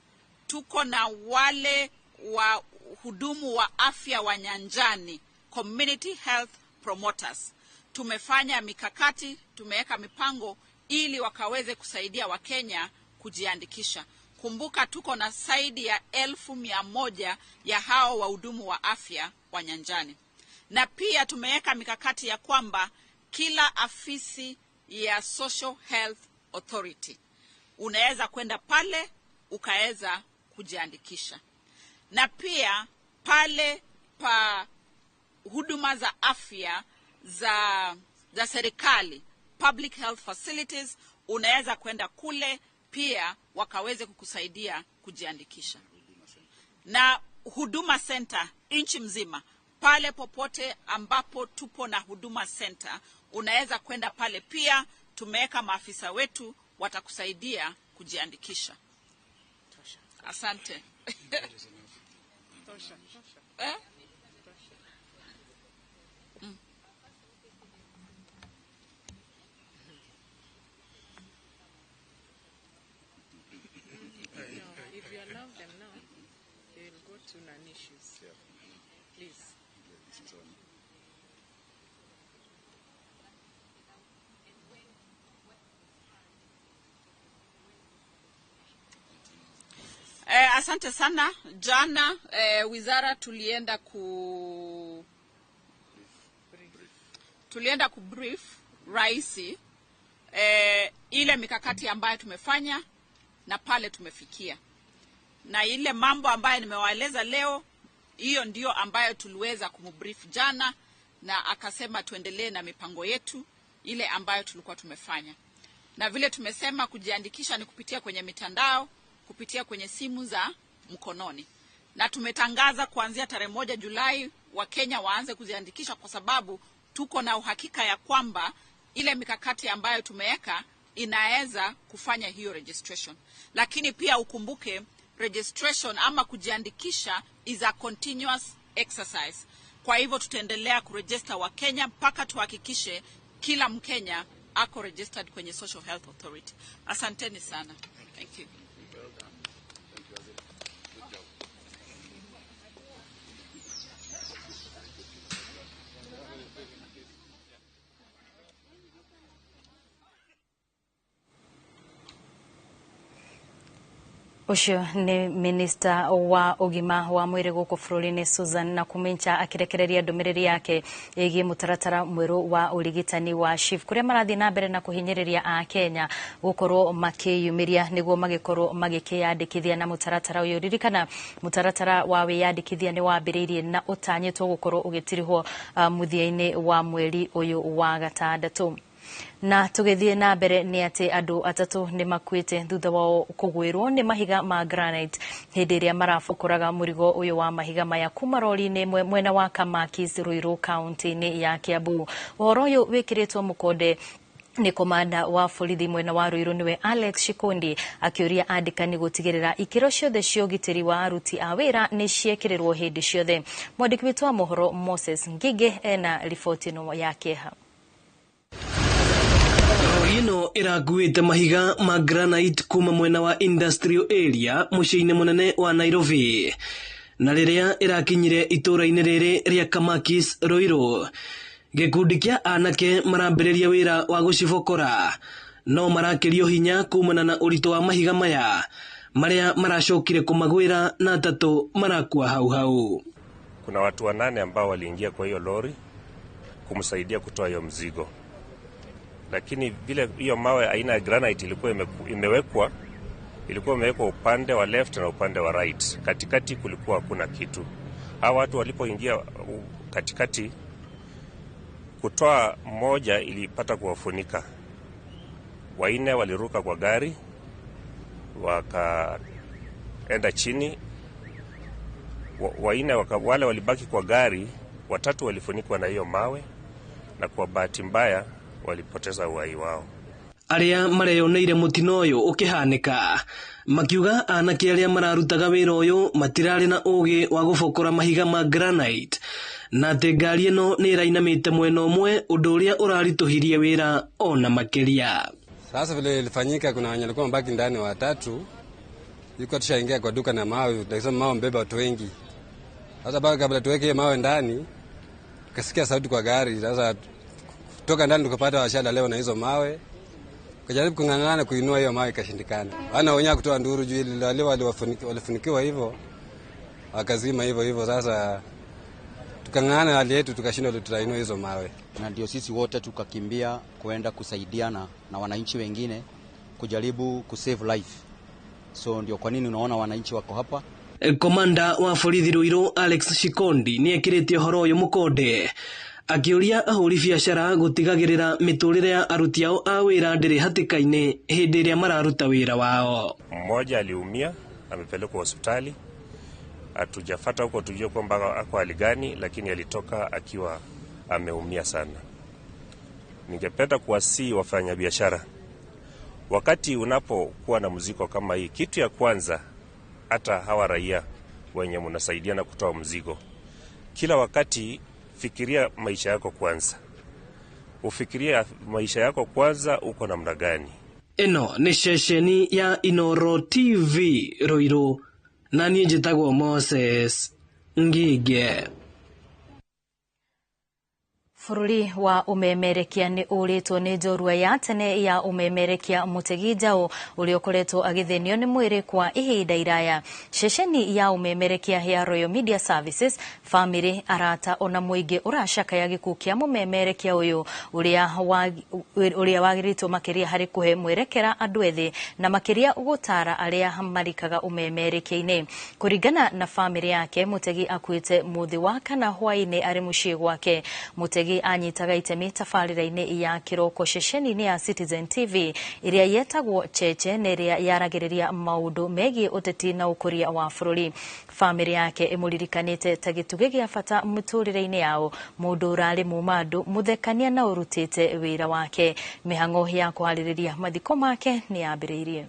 tuko na wale wa hudumu wa afya wa nyanjani, community health promoters. Tumefanya mikakati, tumeweka mipango ili wakaweze kusaidia Wakenya kujiandikisha. Kumbuka tuko na zaidi ya 100,000 ya hao wahudumu wa afya wa nyanjani. Na pia tumeweka mikakati ya kwamba kila afisi ya Social Health Authority unaweza kwenda pale ukaweza kujiandikisha. Na pia pale pa huduma za afya za serikali, public health facilities, unaweza kwenda kule pia wakaweze kukusaidia kujiandikisha. Na Huduma Center nchi mzima, pale popote ambapo tupo na Huduma Center, unaweza kwenda pale pia. Tumeweka maafisa wetu watakusaidia kujiandikisha. Asante. Eh? If you allow them now, they will go to non-issues. Please. Asante sana. Jana wizara tulienda ku brief raisi ile mikakati ambayo tumefanya na pale tumefikia. Na ile mambo ambayo nimewaeleza leo, hiyo ndio ambayo tuliweza kumbrief jana, na akasema tuendelee na mipango yetu ile ambayo tulikuwa tumefanya. Na vile tumesema kujiandikisha ni kupitia kwenye mitandao, kupitia kwenye simu za mkononi. Na tumetangaza kuanzia tarehe 1 Julai Wakenya waanze kujiandikisha, kwa sababu tuko na uhakika ya kwamba ile mikakati ambayo tumeweka inaweza kufanya hiyo registration. Lakini pia ukumbuke registration ama kujiandikisha is a continuous exercise. Kwa hivyo tutaendelea kuregister Wakenya mpaka tuhakikishe kila Mkenya ako registered kwenye Social Health Authority. Asanteni sana. Thank you. Ũcio nĩ minista wa ũgima wa mwĩrĩ gũkũ bũrũri-inĩ Susan Nakhumicha akĩrekereria ndũmĩrĩri yake ĩgiĩ mũtaratara mwerũ wa ũrigitani wa SHIF kũrĩa marathiĩ na mbere na kũhinyĩrĩria Akenya gũkorwo makĩyumĩria nĩguo magĩkorwo magĩkĩyandĩkithia na mũtaratara ũyũ. Ririkana mũtaratara wa wĩyandĩkithia nĩ wambĩrĩirie na ũtanyĩtwo gũkorwo ũgĩtirihwo mũthia-inĩ wa mweri ũyũ wa gatandatũ. Na tũgĩthiĩ na mbere nĩ atĩ andũ atatũ nĩ makuĩte thutha wao kũgwĩrwo nĩ mahiga ma granite hĩndĩ ĩrĩa marabokoraga mũrigo ũyũ wa mahiga maya kuma rori-inĩ ĩmwe mwena wa Kamakis Ruiru kaunti-inĩ ya Kiambu. Ũhoro ũyũ wĩkĩrĩtwo mũkonde nĩ komanda wa borithi mwena wa Ruiru niwe Alex Shikundi akĩũria andĩkani gũtigĩrĩra ikĩro ciothe cia ũgitĩri wa aruti a wĩra nĩ ciekĩrĩrwo hĩndĩ ciothe. Mwandĩki witũ wa mohoro Moses Ngige ena riboti ĩno ya kĩeha. Ino irakuite mahiga ma granite kuma mwena wa industrial area muciĩ-inĩ munene wa Nairobi, na rĩrĩa ĩrakinyire itũra-inĩ rĩrĩ rĩa Kamakis Ruiru, gĩkundi kĩa anake marambĩrĩria wĩra wa gũcibokora no marakĩrio hinya kumana na ũritũ wa mahiga maya marĩa maracokire kũmagwĩra na atatũ marakua hau hau. Kuna watu 8 ambao waliingia kwa hiyo lori kumsaidia kutoa hiyo mzigo, lakini vile hiyo mawe aina ya granite ilikuwa imewekwa upande wa left na upande wa right, katikati kulikuwa hakuna kitu. Hawa watu walipoingia katikati kutoa mmoja ilipata kuwafunika, 4 waliruka kwa gari wakaenda chini, 4 wale walibaki kwa gari, 3 walifunikwa na hiyo mawe, na kwa bahati mbaya walipoteza uhai wao. Aria mareyoneire mutino uyu ukihanika makiuga anake aria mararutaga wira uyu matirari na ugi wa gubokora mahiga ma granite, na ati ngari ino ni irainamite mwena umwe undu uria urarituhirie wira ona makiria. Sasa vile ilifanyika, kuna wenye walikuwa mbaki ndani 3, yuko tushaingia kwa duka na mawe, tunasema mawe mbeba watu wengi. Sasa bado kabla tuweke mawe ndani, tukasikia sauti kwa gari. Sasa toka ndani tukapata washala leo na hizo mawe. Kujaribu kung'ang'ana kuinua hiyo mawe ikashindikana. Wana wenyewe kutoa nduru juu ile wale walifunikiwa hivyo, wakazima hivyo hivyo. Sasa tukang'ang'ana hali yetu tukashindwa tutainua hizo mawe. Na ndio sisi wote tukakimbia kuenda kusaidiana na wananchi wengine kujaribu kusave life. So ndio kwa nini unaona wananchi wako hapa. Komanda wa borithi Ruiru Alex Shikondi ni ekirĩtie ũhoro ũyũ mũkonde akĩũria ahũri biacara gũtigagĩrĩra mĩtũrĩre ya aruti ao a wĩra ndĩrĩ hatĩka-inĩ hĩndĩ ĩrĩa mararuta wĩra wao. Mmoja aliumia amepelekwa hospitali, hatujafata huko tujue kwamba ako hali gani, lakini alitoka akiwa ameumia sana. Ningependa kuwasihi wafanyabiashara, wakati unapokuwa na mzigo kama hii, kitu ya kwanza, hata hawa raia wenye mnasaidiana kutoa mzigo, kila wakati fikiria maisha yako kwanza. Ufikiria maisha yako kwanza, uko namna gani. Eno ni ceceni ya Inoro TV Ruiru, na niĩ njĩtagwo Moses Ngige. Bũrũri wa ũmemerekia nĩ ũrĩtwo nĩ njorua ya tene ya ũmemerekia Mutegi Njaũ ũrĩa ũkoretwo agĩthĩnio nĩ mwĩrĩ kwa ihinda iraya. Ceceni ya ũmemerekia ya Royal Media Services, famĩlĩ, arata ona mũingĩ ũracakaya gĩkuũ kĩa mũmemerekia ũyũ ũrĩa wagĩrĩtwo makĩria harĩ kũhe mwerekera andũ ethĩ na makĩria gũtara arĩa marikaga ũmemerekia-inĩ. Kũringana na famĩlĩ yake, Mutegi akuĩte mũthĩ wa kana hwaĩ-inĩ arĩ mũciĩ gwake. Mutegi Mwangi anyitaga itemi tabarĩra-inĩ ya kĩroko ceceni-inĩ ya Citizen TV ĩrĩa yetagwo Cheche na ĩrĩa yaragĩrĩria maũndũ megiĩ ũteti na ũkũria wa bũrũri. Bamĩrĩ yake ĩmũririkanĩte ta gĩtugĩ gĩa bata mũtũrĩre-inĩ yao, mũndũ ũrarĩ mumandũ mũthekania na ũrutĩte wĩra wake. Mĩhang'o ya kũharĩrĩria mathiko make nĩ yambĩrĩirie.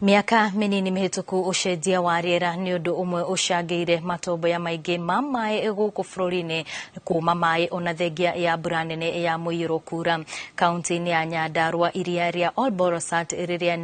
Miaka minini mĩhĩtũku ũcenjia wa rĩera nĩ ũndũ ũmwe ũcangĩire matomboya maingĩ ma maĩ gũkũ bũrũri-inĩ kuma maĩ ona thengia ya mbura nene ya mũiyũro kura. Kaunti-inĩ ya Nyandarua iria rĩa Olborosat rĩrĩa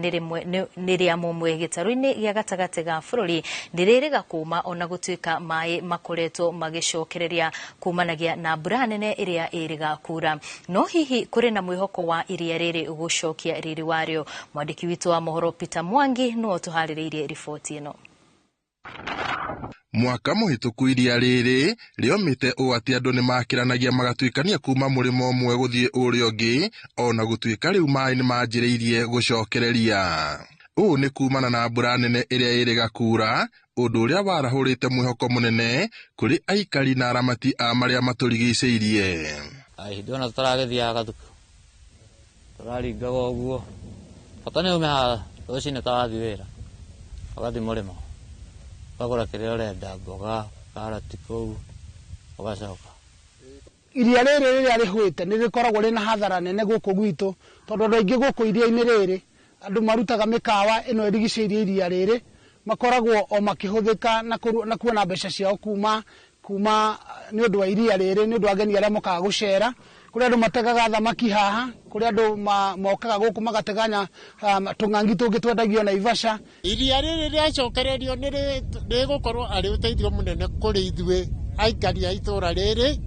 nĩ rĩa mũmwe gĩtarũ-inĩ gĩa gatagatĩ ga bũrũri nĩ kuma ona gũtuĩka maĩ makoretwo magĩcokereria kumanagia na mbura nene ĩrĩa ĩrĩga kura. No hihi kũrĩ na mwĩhoko wa iria rĩrĩ gũcokia riri warĩo? Mwandĩki witũ wa mohoro Peter Mwangi no tuharĩrĩirie riboti ĩno. Mwaka mũhĩtũku iria rĩrĩ rĩomĩte ũũ atĩ andũ nĩmakĩranagia magatuĩkania kuma mũrĩmo ũmwe gũthiĩ ũrĩa ũngĩ, ona gũtuĩka rĩu maĩ nĩmanjĩrĩirie gũcokereria. Ũũ nĩ kumana na mbura nene ĩrĩa ĩrĩga kura, ũndũ ũrĩa warahũrĩte mwĩhoko mũnene kũrĩ aikari na aramati a marĩa matũrigicĩirie. Hĩndĩ ĩno tũtaragĩthiaga thukuru tũraringaga ũguo, bata nĩ ume haha rũcinĩ ta wathiĩ wĩra ũgathiĩ mũrĩmo ũkagũra kĩrĩa ũrenda, mboga, karati kũu, ũgacoka. Iria rĩrĩ rĩrĩa rĩhũĩte nĩ rĩkoragwo rĩna hathara nene gũkũ gwitũ, tondũ andũ aingĩ gũkũ iria-inĩ rĩrĩ andũ marutaga mĩkawa ĩno ĩrigicĩirie iria rĩrĩ makoragwo o makĩhũthĩka na kuona mbeca ciao kuma nĩ ũndũ wa iria rĩrĩ, nĩ ũndũ wa ageni arĩa mokaga gũcera. Kũrĩ andũ mategaga thamaki haha, kũrĩ andũ mokaga gũkũ magateganya tũng'ang'i tũngĩ twendagio Naivasha. Iria rĩrĩ rĩacokererio nĩ rĩgũkorwo arĩ ũteithio mũnene kũrĩ ithuĩ aikari a itũũra rĩrĩ,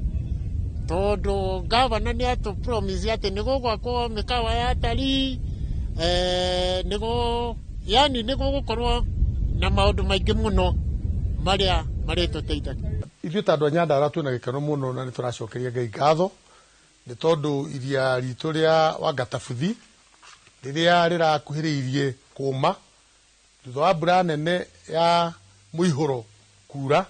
tondũ gavana nĩ atũ promise atĩ nĩ gũgwakwo mĩkawa ya atalii, yani nĩ gũgũkorwo na maũndũ maingĩ mũno marĩa marĩtũteithagia. Ithuĩ ta andũ a Nyandarua twĩna gĩkeno mũno na nĩ tũracokeria Ngai ngatho nĩ tondũ iria ritũ rĩa Wangatabuthi rĩrĩa rĩrakuhĩrĩirie kũma thutha wa mbura nene ya mũihũro kura,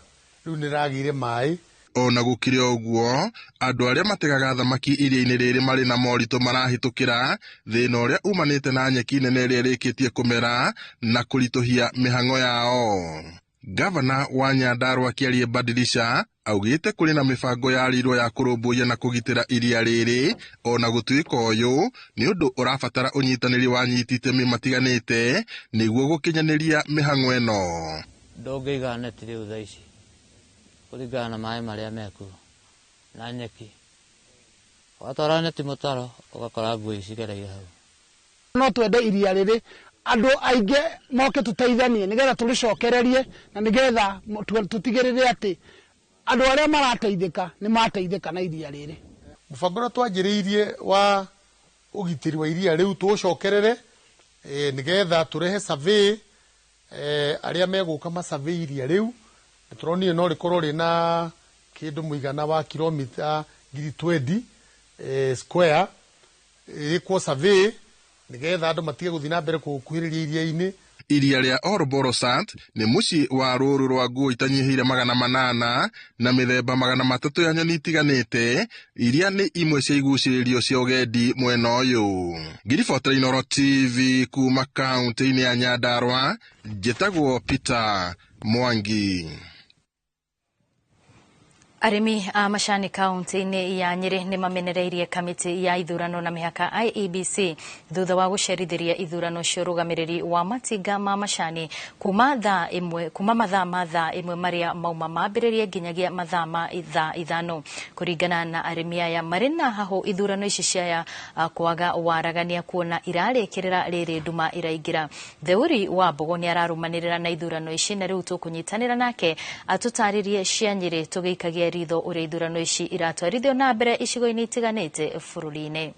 rĩu nĩ rĩragĩire maĩ. Ona gũkĩrĩ ũguo, andũ arĩa mategaga thamaki iria-inĩ rĩrĩ marĩ na moritũ marahĩtũkĩra thĩna ũrĩa umanĩte na nyeki nene ĩrĩa ĩrĩkĩtie kũmera na kũritũhia mĩhang'o yao. Gavana wa Nyandarua Kĩarie Badilisha augĩte kũrĩ na mĩbango yarĩirwo ya kũrũmbũiya na kũgitĩra iria rĩrĩ, ona gũtuĩka ũyũ nĩ ũndũ ũrabatara ũnyitanĩri wa anyiti itemi matiganĩte nĩguo gũkinyanĩria mĩhang'o ĩno. Ndũngĩiga neti rĩu thaa ici kũringana na maĩ marĩa mekuo na nyeki, watwara neti mũtaro ũgakora ngui cigereire hau. No twende iria rĩrĩ andũ aingĩ moke tũteithanie nĩgetha tũrĩcokererie na nĩgetha tũtigĩrĩre atĩ andũ arĩa marateithĩka nĩ mateithĩka na iria rĩrĩ. Mũbango ũrĩa twanjĩrĩirie wa ũgitĩri wa iria rĩu tũũcokerere nĩgetha tũrehe survey, arĩa megũka ma survey iria rĩu tũronire no rĩkorwo rĩna kĩndũ mũigana wa kilomita 20,000 square, ĩkwo survey nĩgetha andũ matige gũthiĩ na mbere kũkuhĩrĩria iria-inĩ. Iria rĩa Olborosat nĩ mũciĩ wa rũũru rwa nguo itanyihĩire 800 na mĩthemba 300 ya nyoni itiganĩte iria nĩ imwe cia igucĩrĩrio cia ũgendi mwena ũyũ. Ngiribotera Inooro TV kuma kaunti-inĩ ya Nyandarua, njĩtagwo Peter Mwangi. Arĩmi a macani kaunti-inĩ ya Nyĩrĩ nĩ mamenereirie kamĩtĩ ya ithurano na mĩhaka IEBC thutha wa gũcerithĩria ithurano cia ũrũgamĩrĩri wa matinga ma macani kuma mathaa ma thaa ĩmwe marĩa mauma mambĩrĩrie nginyagia mathaa ma thaa 5. Kũringana na arĩmi aya marĩ na hahũ ithurano ici cia kwaga waragania kuona irarĩkĩrĩra rĩrĩ nduma iraingĩra. Theuri wa Mbogo nĩ ararũmanĩrĩra na ithurano ici na rĩu tũkũnyitanĩra nake atũtarĩrie cia Nyĩrĩ tũgĩikagia ritho ũrĩa ithurano ici iratwarithio na mbere icigo-inĩ itiganĩte bũrũri-inĩ.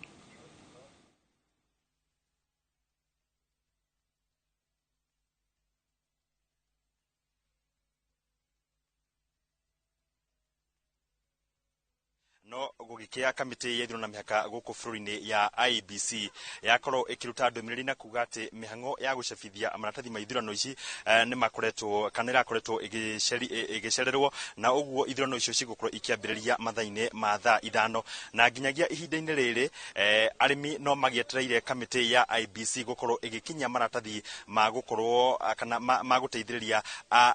Gũgĩkĩa kamĩtĩ ya ithurano na mĩhaka gũkũ bũrũri-inĩ ya IEBC yakorwo ĩkĩruta ndũmĩrĩri na kuga atĩ mĩhang'o ya gũcabithia maratathi ma ithurano ici nĩ makoretwo kana ĩrakoretwo ĩgĩcererwo, na ũguo ithurano icio cigũkorwo ikĩambĩrĩria mathaa-inĩ ma thaa 5, na nginyagia ihinda-inĩ rĩrĩ arĩmi no magĩetereire kamĩtĩ ya IEBC gũkorwo ĩgĩkinyia maratathi ma gũkorwo kana ma gũteithĩrĩria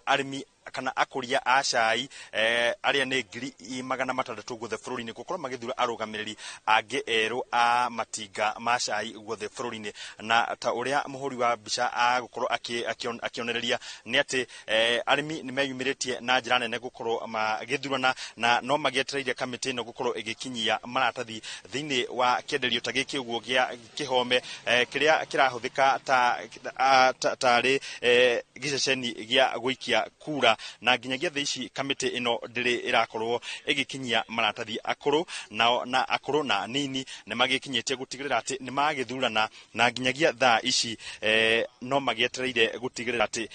arĩmi kana akũria a cai arĩa nĩ 600,000 guothe bũrũri-inĩ gũkorwo magĩthura arũgamĩrĩri angĩ erũ a matinga ma cai guothe bũrũri-inĩ. Na ta ũrĩa mũhũri wa mbica agũkorwo akĩonereria nĩ atĩ arĩmi nĩ meyumĩrĩtie na njĩra nene gũkorwo magĩthurana, na no magĩetereire kamĩtĩ ĩno gũkorwo ĩgĩkinyia maratathi thĩinĩ wa kĩenderio ta gĩkĩ ũguo gĩa Kĩhome kĩrĩa kĩrahũthĩka tarĩ gĩceceni gĩa gũikia kura, na nginyagia thaa ici kamĩtĩ ĩno ndĩrĩ ĩrakorwo ĩgĩkinyia maratathi. Akũrũ nao na akũrũ na anini nĩ magĩkinyĩtie gũtigĩrĩra atĩ nĩ magĩthurana, na nginyagia thaa ici no magĩetereire gũtigĩrĩra atĩ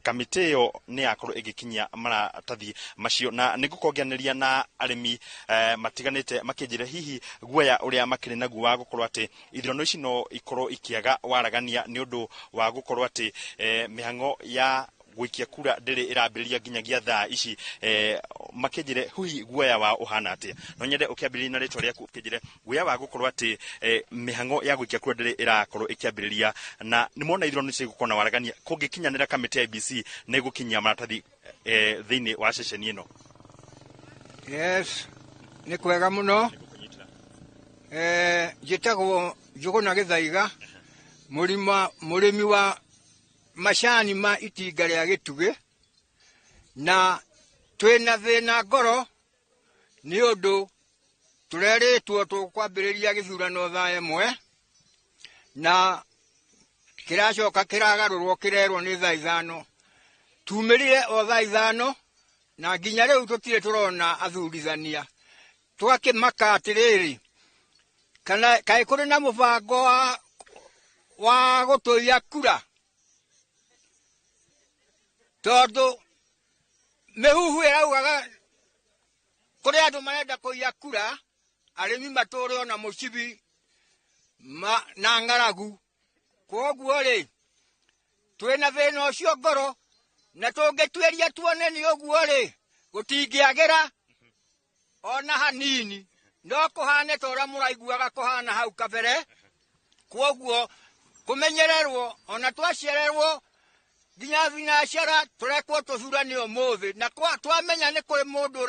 kamĩtĩ ĩyo nĩ yakorwo ĩgĩkinyia maratathi macio. Na nĩ ngũkorwo ngĩaranĩria na arĩmi matiganĩte makĩnjĩra hihi guoya ũrĩa makĩrĩ naguo wa gũkorwo atĩ ithurano ici no ikorwo ikĩaga waragania nĩ ũndũ wa gũkorwo atĩ mĩhang'o ya gũikia kura ndĩrĩ ĩrambĩrĩria nginyagia thaa ici, makĩnjĩre hihi guoya wao ũhana atĩa. No nyende ũkĩambĩrĩria na rĩtwa rĩaku ũkĩnjĩre guoya wa gũkorwo atĩ mĩhang'o ya gũikia kura ndĩrĩ ĩrakorwo ĩkĩambĩrĩria, na nĩ mona ithurano ici gũkorwo na waragania kũngĩkinyanĩra kamĩtĩ ya IEBC nĩ ĩgũkinyia maratathi thĩinĩ wa ceceni ĩno. Yes, nĩ kwega mũno. Njĩtagwo Njũgũna Gĩthaiga, mũrĩmi wa macani ma itinga rĩa Gĩtugĩ, na twĩna thĩna ngoro nĩ ũndũ tũrerĩtwo tũkwambĩrĩria gĩthurano thaa 1, na kĩracoka kĩragarũrwo kĩrerwo nĩ thaa 5. Tumĩrire o thaa 5 na nginya rĩu tũtirĩ tũrona athurithania. Tũgakĩmaka atĩrĩrĩ, kana kaĩ kũrĩ na mũbango wa gũtũiya kura, tondũ mĩhuhu ĩraugaga kũrĩ andũ marenda kũiya kura, arĩmi matũre ona mũcibi na ng'aragu. Kwoguo rĩ, twĩna thĩna ũcio ngoro, na tũngĩtuĩria tuone nĩ ũguo rĩ, gũtingĩagĩra ona hanini, no kũhane ta ũrĩa mũraiguaga kũhana hau kabere. Kwoguo kũmenyererwo ona twacererwo nginya thinacara tũrekwo tũthurane ũmũthĩ, na twamenya nĩ kũrĩ mũndũ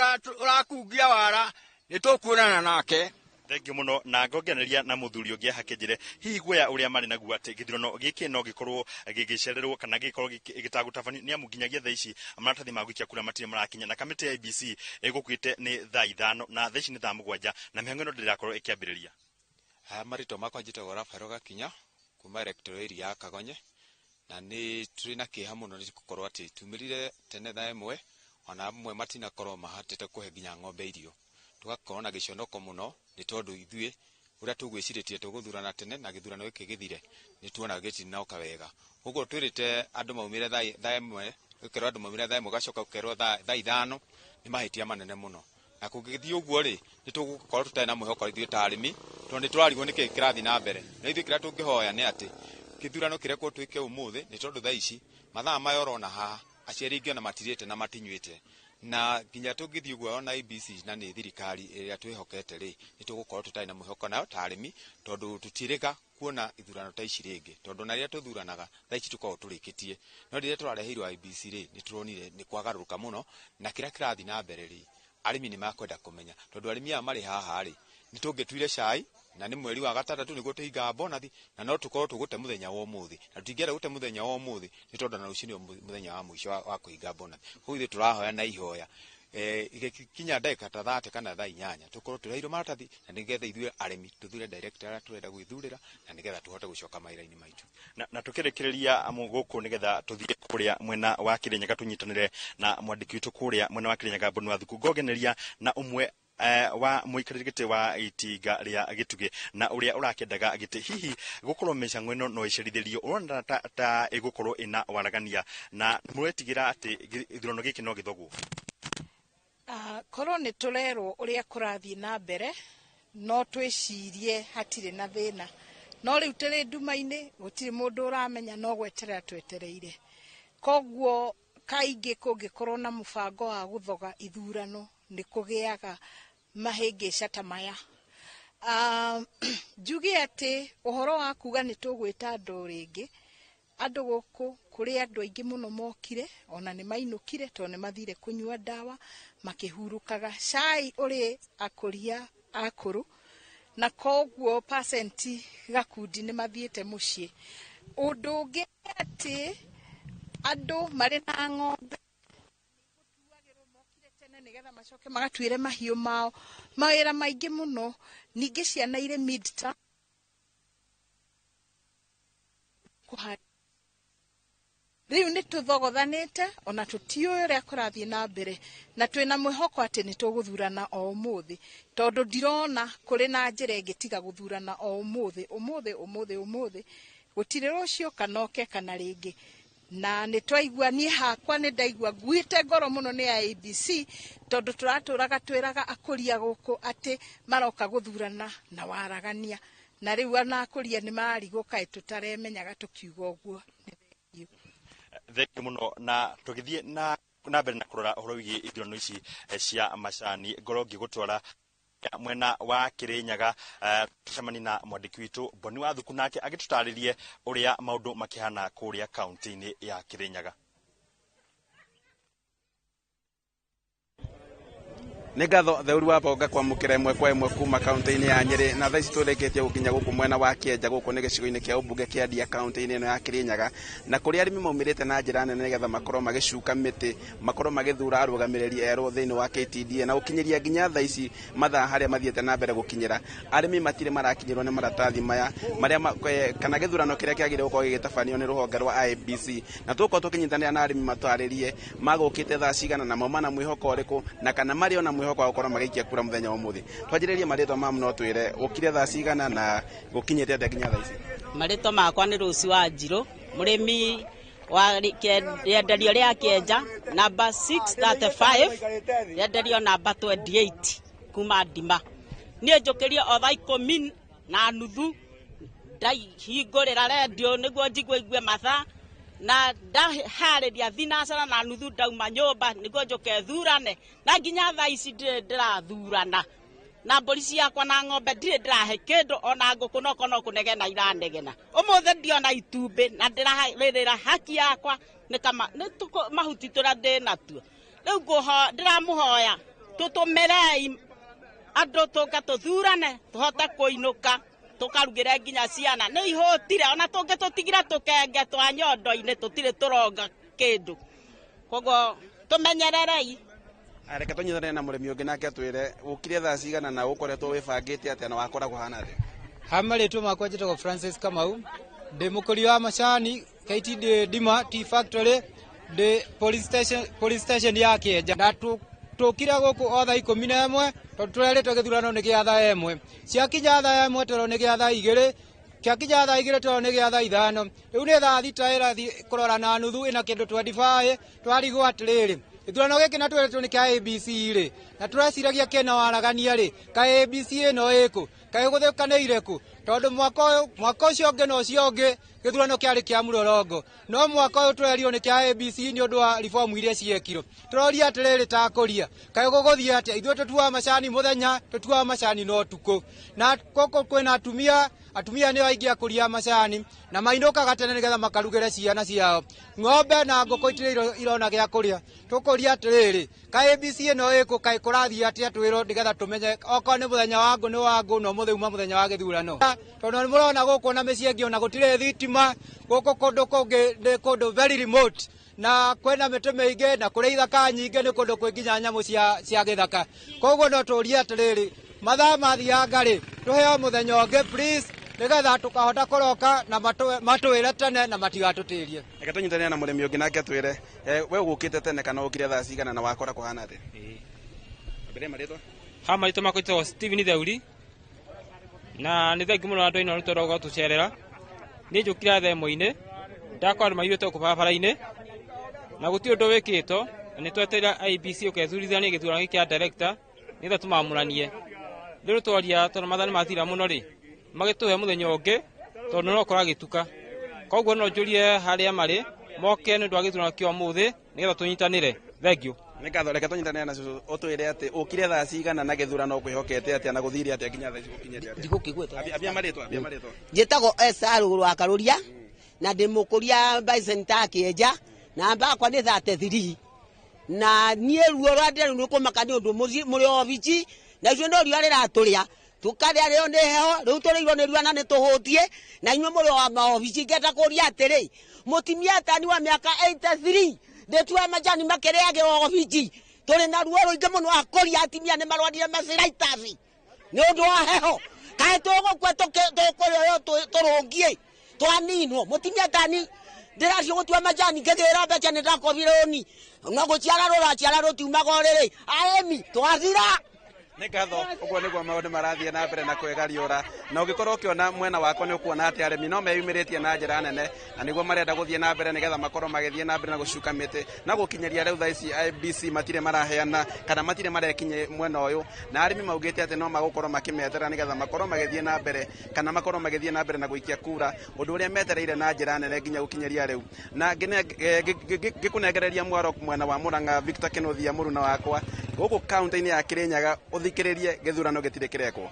ũrakungia wara nĩ tũkuonana nake. Thengiũ mũno. Na ngongereria na mũthuri ũngĩ hakĩnjĩre hihi guoya ũrĩa marĩ naguo atĩ gĩthurano gĩkĩ no gĩkorwo gĩgĩcererwo kana gĩkorwo gĩtagũtabanio, nĩ amu nginyagia thaa ici maratathi ma gũikia kura matirĩ marakinya, na kamĩtĩ ya IEBC ĩgũkuĩte nĩ thaa 5 na thaa ici nĩ thaa 7, na mĩhang'o ĩno ndĩrakorwo ĩkĩambĩrĩria. Marĩtwa makwa njĩtagwo Rafael Gakinya kuma electoral area ya Kagonye, na nĩ tũrĩ na kĩeha mũno nĩ gũkorwo atĩ tumĩrire tene thaa 1, ona amwe matinakorwo mahatĩte kũhe nginya ng'ombe irio. Tũgakorwo na gĩconoko mũno nĩ tondũ ithuĩ ũrĩa tũgwĩcirĩtie tũgũthurana tene na gĩthurano gĩkĩ gĩthire nĩ tuona gĩtinoka wega. Ũguo twĩrĩte andũ maumĩre thaa 1, gũkerwo andũ maumĩre thaa 1 gacoka gũkerwo thaa 5, nĩ mahĩtia manene mũno. Na kũngĩthiĩ ũguo rĩ, nĩ tũgũkorwo tũtarĩ na mwĩhoko ithuĩ ta arĩmi, tondũ nĩ tũrarigwo nĩkĩ kĩrathiĩ na mbere. Na ithuĩ kĩrĩa tũngĩhoya nĩ atĩ gĩthurano kĩrekwo twĩke ũmũthĩ, nĩ tondũ thaa ici mathaa maya ũrona haha aciari aingĩ ona matirĩte na matinyuĩte, na nginya tũngĩthiĩ ũguo ona IEBC na nĩ thirikari ĩrĩa twĩhokete rĩ, nĩ tũgũkorwo tũtarĩ na mwĩhoko nayo ta arĩmi, tondũ tũtirĩga kuona ithurano ta ici rĩngĩ, tondũ na rĩrĩa tũthuranaga thaa ici tũkoragwo tũrĩkĩtie, no rĩrĩa tũrareheirwo IEBC rĩ, nĩ tũronire nĩ kwagarũrũka mũno, na kĩrĩa kĩrathiĩ na mbere rĩ, arĩmi nĩ makwenda kũmenya, tondũ arĩmi aya marĩ haha rĩ, nĩ tũngĩtuire cai na nĩ mweri wa 6 nĩguo tũhingaga bonathi, na no tũkorwo tũgũte mũthenya wa ũmũthĩ, na tũtingĩenda gũte mũthenya wa ũmũthĩ nĩ tondũ na rũciũ nĩ mũthenya wa mũico wa kũhinga bonathi. Koguo ithuĩ tũrahoya na ihoya igĩkinya ndagĩka ta 3 kana thaa 8 tũkorwo tũreheirwo maratathi, na nĩgetha ithuĩ arĩmi tũthure director arĩa tũrenda gwĩthurĩra, na nĩgetha tũhote gũcoka mawĩra-inĩ maitũ. Na tũkĩrĩkĩrĩria gũkũ nĩgetha tũthiĩ kũrĩa mwena wa Kĩrĩnyaga tũnyitanĩre na mwandĩki witũ kũrĩa mwena wa Kĩrĩnyaga Mbũnũ wa Thuku, ngongereria na ũmwe wa mũikarĩri gĩtĩ wa itinga rĩa Gĩtugĩ na ũrĩa ũrakĩendaga gĩtĩ, hihi gũkorwo mĩcango ĩno no ĩcerithĩrio, ũrona ta ĩgũkorwo ĩna waragania na mũretigĩra atĩ gĩthurano gĩkĩ no gĩthogwo? Korwo nĩ tũrerwo ũrĩa kũrathiĩ na mbere no twĩcirie hatirĩ na thĩna, no rĩu tũrĩ nduma-inĩ, gũtirĩ mũndũ ũramenya, no gweterera twetereire. Koguo kaingĩ kũngĩkorwo na mũbango wa gũthoga ithurano nĩ kũgĩaga mahĩngĩca ta maya. Njuge atĩ ũhoro wa kuga nĩ tũgwĩta andũ rĩngĩ, andũ gũkũ kũrĩ andũ aingĩ mũno mokire, ona nĩ mainũkire tondũ nĩ mathire kũnyua ndawa makĩhurũkaga. Cai ũrĩ akũria akũrũ, na koguo percent gakundi nĩ mathiĩte mũciĩ. Ũndũ ũngĩ atĩ andũ marĩ na ng'ombe tene nĩgetha macoke magatuĩre mahiũ mao, mawĩra maingĩ mũno. Ningĩ ciana irĩ mid-term rĩu nĩ tũthogothanĩte, ona tũtiũĩ ũrĩa kũrathiĩ na mbere, na twĩna mwĩhoko atĩ nĩ tũgũthurana o ũmũthĩ, tondũ ndirona kũrĩ na njĩra ĩngĩ tiga gũthurana o ũmũthĩ ũmũthĩ ũmũthĩ ũmũthĩ, gũtirĩ rũciũ kana oke kana rĩngĩ. Na nĩ twaigua, niĩ hakwa nĩ ndaigua nguĩte ngoro mũno nĩ IEBC, tondũ tũratũraga twĩraga akũria gũkũ atĩ maroka gũthurana na waragania, na rĩu ona akũria nĩ mararigwo kaĩ tũtaremenyaga tũkiuga ũguo. Thengiũ mũno. Na tũgĩthiĩ na mbere na kũrora ũhoro wĩgiĩ ithurano ici cia macani, ngorwo ngĩgũtwara mwena wa Kirinyaga, tũcemani na mwandĩki witũ Boni Wathuku, nake agĩtũtarĩrie ũrĩa maũndũ makĩhana kũrĩa kaunti-inĩ ya Kirinyaga. Nĩ ngatho Theuri wa Bonga kwamũkĩra ĩmwe kwa ĩmwe kuma kaunti-inĩ ya Nyĩrĩ, na thaa ici tũrĩkĩtie gũkinya gũkũ mwena wa Kĩenja, gũkũ nĩ gĩcigo-inĩ kĩa ũmbunge kĩa Ndia kaunti-inĩ ĩno ya Kĩrĩnyaga, na kũrĩa arĩmi maumĩrĩte na njĩra nene nĩgetha makorwo magĩcuka mĩtĩ, makorwo magĩthura arũgamĩrĩri erũ thĩinĩ wa KTDA, na gũkinyĩria nginya thaa ici mathaa harĩa mathiĩte na mbere gũkinyĩra, arĩmi matirĩ marakinyĩrwo nĩ maratathi maya marĩa kana gĩthurano kĩrĩa kĩagĩrĩire gũkorwo gĩgĩtabanio nĩ rũhonge rwa IEBC. Na tũgũkorwo tũkĩnyitanĩra na arĩmi matwarĩrie magũkĩte thaa cigana na mauma na mwĩhoko ũrĩkũ, na kana marĩ ona mwĩhoko wa gũkorwo magĩikia kura mũthenya wa ũmũthĩ. Twanjĩrĩrie marĩtwa ma no twĩre ũkire thaa cigana na gũkinyĩte atĩa nginya thaa ici. Marĩtwa makwa nĩ Rũci wa Njirũ, mũrĩmi wa rĩenderio rĩa Kĩenja namba 635, rĩenderio namba 28 kuma Ndima. Niĩ njũkĩrie o thaa 10:30 ndahingũrĩra rendio nĩguo njigue igue mathaa, na ndaharĩria 4:30 ndauma nyũmba nĩguo njũke thurane, na nginya thaa ici ndirĩ ndĩrathurana, na mbũri ciakwa na ng'ombe ndirĩ ndĩrahe kĩndũ, ona ngũkũ noko no kũnegena iranegena. Ũmũthĩ ndiona itumbĩ na ndĩrarĩrĩra haki yakwa nĩ kama nĩ mahuti tũrĩa ndĩnatuo. Rĩu ndĩramũhoya tũtũmĩrei andũ tũke tũthurane tũhote kũinũka tũkarugĩre nginya ciana. Nĩ ihũtire, ona tũngĩtũtigira tũkenge twa nyondo-inĩ tũtirĩ tũronga kĩndũ. Koguo tũmenyererei. Reke tũnyitanĩre na mũrĩmi ũngĩ nake atwĩre ũkire thaa cigana na ũkoretwo wĩbangĩte atĩa na wakora kũhana atĩa. Ha marĩtwa makwa njĩtagwo Francis Kamau, ndĩ mũkũria wa macani KTDA Ndima Tea Factory, ndĩ police station ya Kĩenja. Na tũkire gũkũ o thaa 11 tondũ tũrerĩtwo gĩthurano nĩ gĩa thaa 1. Ciakinya thaa 1 twerwo nĩ gĩa thaa 2, kĩakinya thaa 2 twerwo nĩ gĩa thaa 5. Rĩu nĩ thaa 6 ĩrathiĩ kũrora na nuthu ĩna kĩndũ 25, twarigwo atĩrĩrĩ, gĩthurano gĩkĩ na tweretwo nĩ kĩa ABC rĩ, na tũreciragia kĩna waragania rĩ, kaĩ ABC ĩno ĩkũ, kaĩ gũthĩkanĩire kũ? Tondũ mwaka ũcio ũngĩ na ũcio ũngĩ gĩthurano kĩarĩ kĩa mũrorongo, no mwaka ũyũ tũrerirwo nĩ kĩa ABC nĩ ũndũ wa reform iria ciekirwo. Tũroria atĩrĩrĩ ta akũria, kaĩ gũgũthiĩ atĩa? Ithuĩ tũtuaga macani mũthenya, tũtuaga macani na ũtukũ, na gũkũ kwĩna atumia, atumia nĩo aingĩ akũria macani, na mainũkaga tene nĩgetha makarugĩre ciana ciao. Ng'ombe na ngũkũ itirĩ irona gĩa kũrĩa. Tũkũria atĩrĩrĩ, kaĩ ABC ĩno ĩkũ, kaĩ kũrathiĩ atĩa? Twĩrwo nĩgetha tũmenye okorwo nĩ mũthenya wa ngũ nĩ wa ngũ, na ũmũthĩ uma mũthenya wa gĩthurano. Tondũ nĩ mũrona gũkũ na mĩciĩ ĩngĩ ona gũtirĩ thitima, gũkũ kũndũ kũngĩ nĩ kũndũ very remote, na kwĩna mĩtĩ mĩingĩ na kũrĩ ithaka nyingĩ, nĩ kũndũ kwĩ nginya nyamũ cia gĩthaka. Koguo no tũrie atĩrĩrĩ, mathaa mathianga rĩ, tũheo mũthenya ũngĩ please, nĩgetha tũkahota kũroka na matwĩre tene na matigatũtĩrie. Reke tũnyitanĩre na mũrĩmi ũngĩ nake atwĩre, we ũgũkĩte tene kana ũkire thaa cigana na wakora kũhana atĩa? Ambĩrĩria marĩtwa. Ha marĩtwa makwa njĩtagwo Steven Theuri, na nĩ thengiũ mũno andũ aino nĩ tũroga gũtũcerera. Niĩ njũkire thaa 1 ndakora andũ maiyũrĩte gũkũ barabara-inĩ na gũtirĩ ũndũ wĩkĩtwo. Na nĩ twetereire IEBC ũkethurithania gĩthurano gĩkĩ kĩa director nĩgetha tũmamũranie. Rĩu twaria tondũ mathaa nĩ mathira mũno rĩ, magĩtũhe mũthenya ũngĩ tondũ no kũragĩtuka. Koguo no njũrie harĩa marĩ moke nĩ ũndũ wa gĩthurano kĩa ũmũthĩ nĩgetha tũnyitanĩre. Thank you. Nĩ ngatho, reke tũnyitanĩre na cũcũ ũtwĩre atĩ ũkire thaa cigana na gĩthurano ũkwĩhokete atĩa na gũthire atĩa nginya thaa ici gũkinyĩte atĩa? Ndigũkĩgweta. Ambia marĩtwa, ambia marĩtwa. Njĩtagwo Esther Rũgũrũ wa Karũria na ndĩ mũkũria Bicenta Kĩenja, namba yakwa nĩ 33. Na niĩ ruo rwa ndĩrĩ nĩ kũmaka nĩ ũndũ mũrĩ obici na ithuĩ no riũa rĩratũrĩa, tũkarĩa rĩo nĩ heho, rĩu tũrĩirwo nĩ riũa na nĩ tũhũtie, na inyuĩ mũrĩ wa maobici. Ngenda kũria atĩrĩ, mũtumia tani wa mĩaka 83 ndĩtua majani makĩrĩagĩrwo obici, tũrĩ na ruo rũingĩ mũno, akũria atumia nĩ marwarire maciratasi nĩ ũndũ wa heho. Kaĩ tũgũkua tũkũrĩo tũrũngie twaninwo? Mũtumia tani ndĩracio gũtua majani ngĩgĩra mbeca nĩ ndakobire ũni no gũciara rũraciara rũtiumaga ũrĩrĩ, arĩmi twathira. Nĩ ngatho, ũguo nĩguo maũndũ marathiĩ na mbere na kwĩgariũra, na ũngĩkorwo ũkĩona mwena wakwa nĩ ũkuona atĩ arĩmi no meyumĩrĩtie na njĩra nene, na nĩguo marenda gũthiĩ na mbere nĩgetha makorwo magĩthiĩ na mbere na gũcuka mĩtĩ. Na gũkinyĩria rĩu thaa ici IEBC matirĩ maraheana kana matirĩ marekinyia mwena ũyũ, na arĩmi maugĩte atĩ no magũkorwo makĩmetera nĩgetha makorwo magĩthiĩ na mbere kana makorwo magĩthiĩ na mbere na gũikia kura, ũndũ ũrĩa metereire na njĩra nene nginya gũkinyĩria rĩu. Na ngĩkũnengereria mwaro mwena wa Murang'a, Victor Kĩnuthia mũruna wakwa gũkũ kaunti-inĩ ya Kĩrĩnyaga, ũthikĩrĩrie gĩthurano gĩtirĩ kĩrekwo.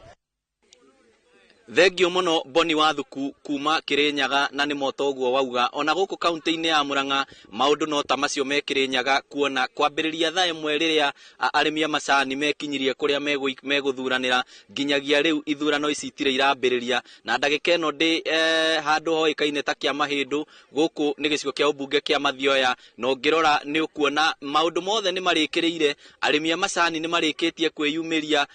Thengio mũno Boni Wathuku kuma Kĩrĩnyaga, na nĩ moto ũguo wauga. Ona gũkũ kaunti-inĩ ya Murang'a maũndũ no ta macio me Kĩrĩnyaga, kuona kwambĩrĩria thaa 1 rĩrĩa arĩmi a macani mekinyirie kũrĩa megũthuranĩra, nginyagia rĩu ithurano ici itirĩ irambĩrĩria. Na ndagĩka ĩno ndĩ handũ hoĩkaine ta kĩa Mahĩndũ, gũkũ nĩ gĩcigo kĩa ũmbunge kĩa Mathioya, na ũngĩrora nĩ ũkuona maũndũ mothe nĩ marĩkĩrĩire. Arĩmi a macani nĩ marĩkĩtie kwĩyumĩria,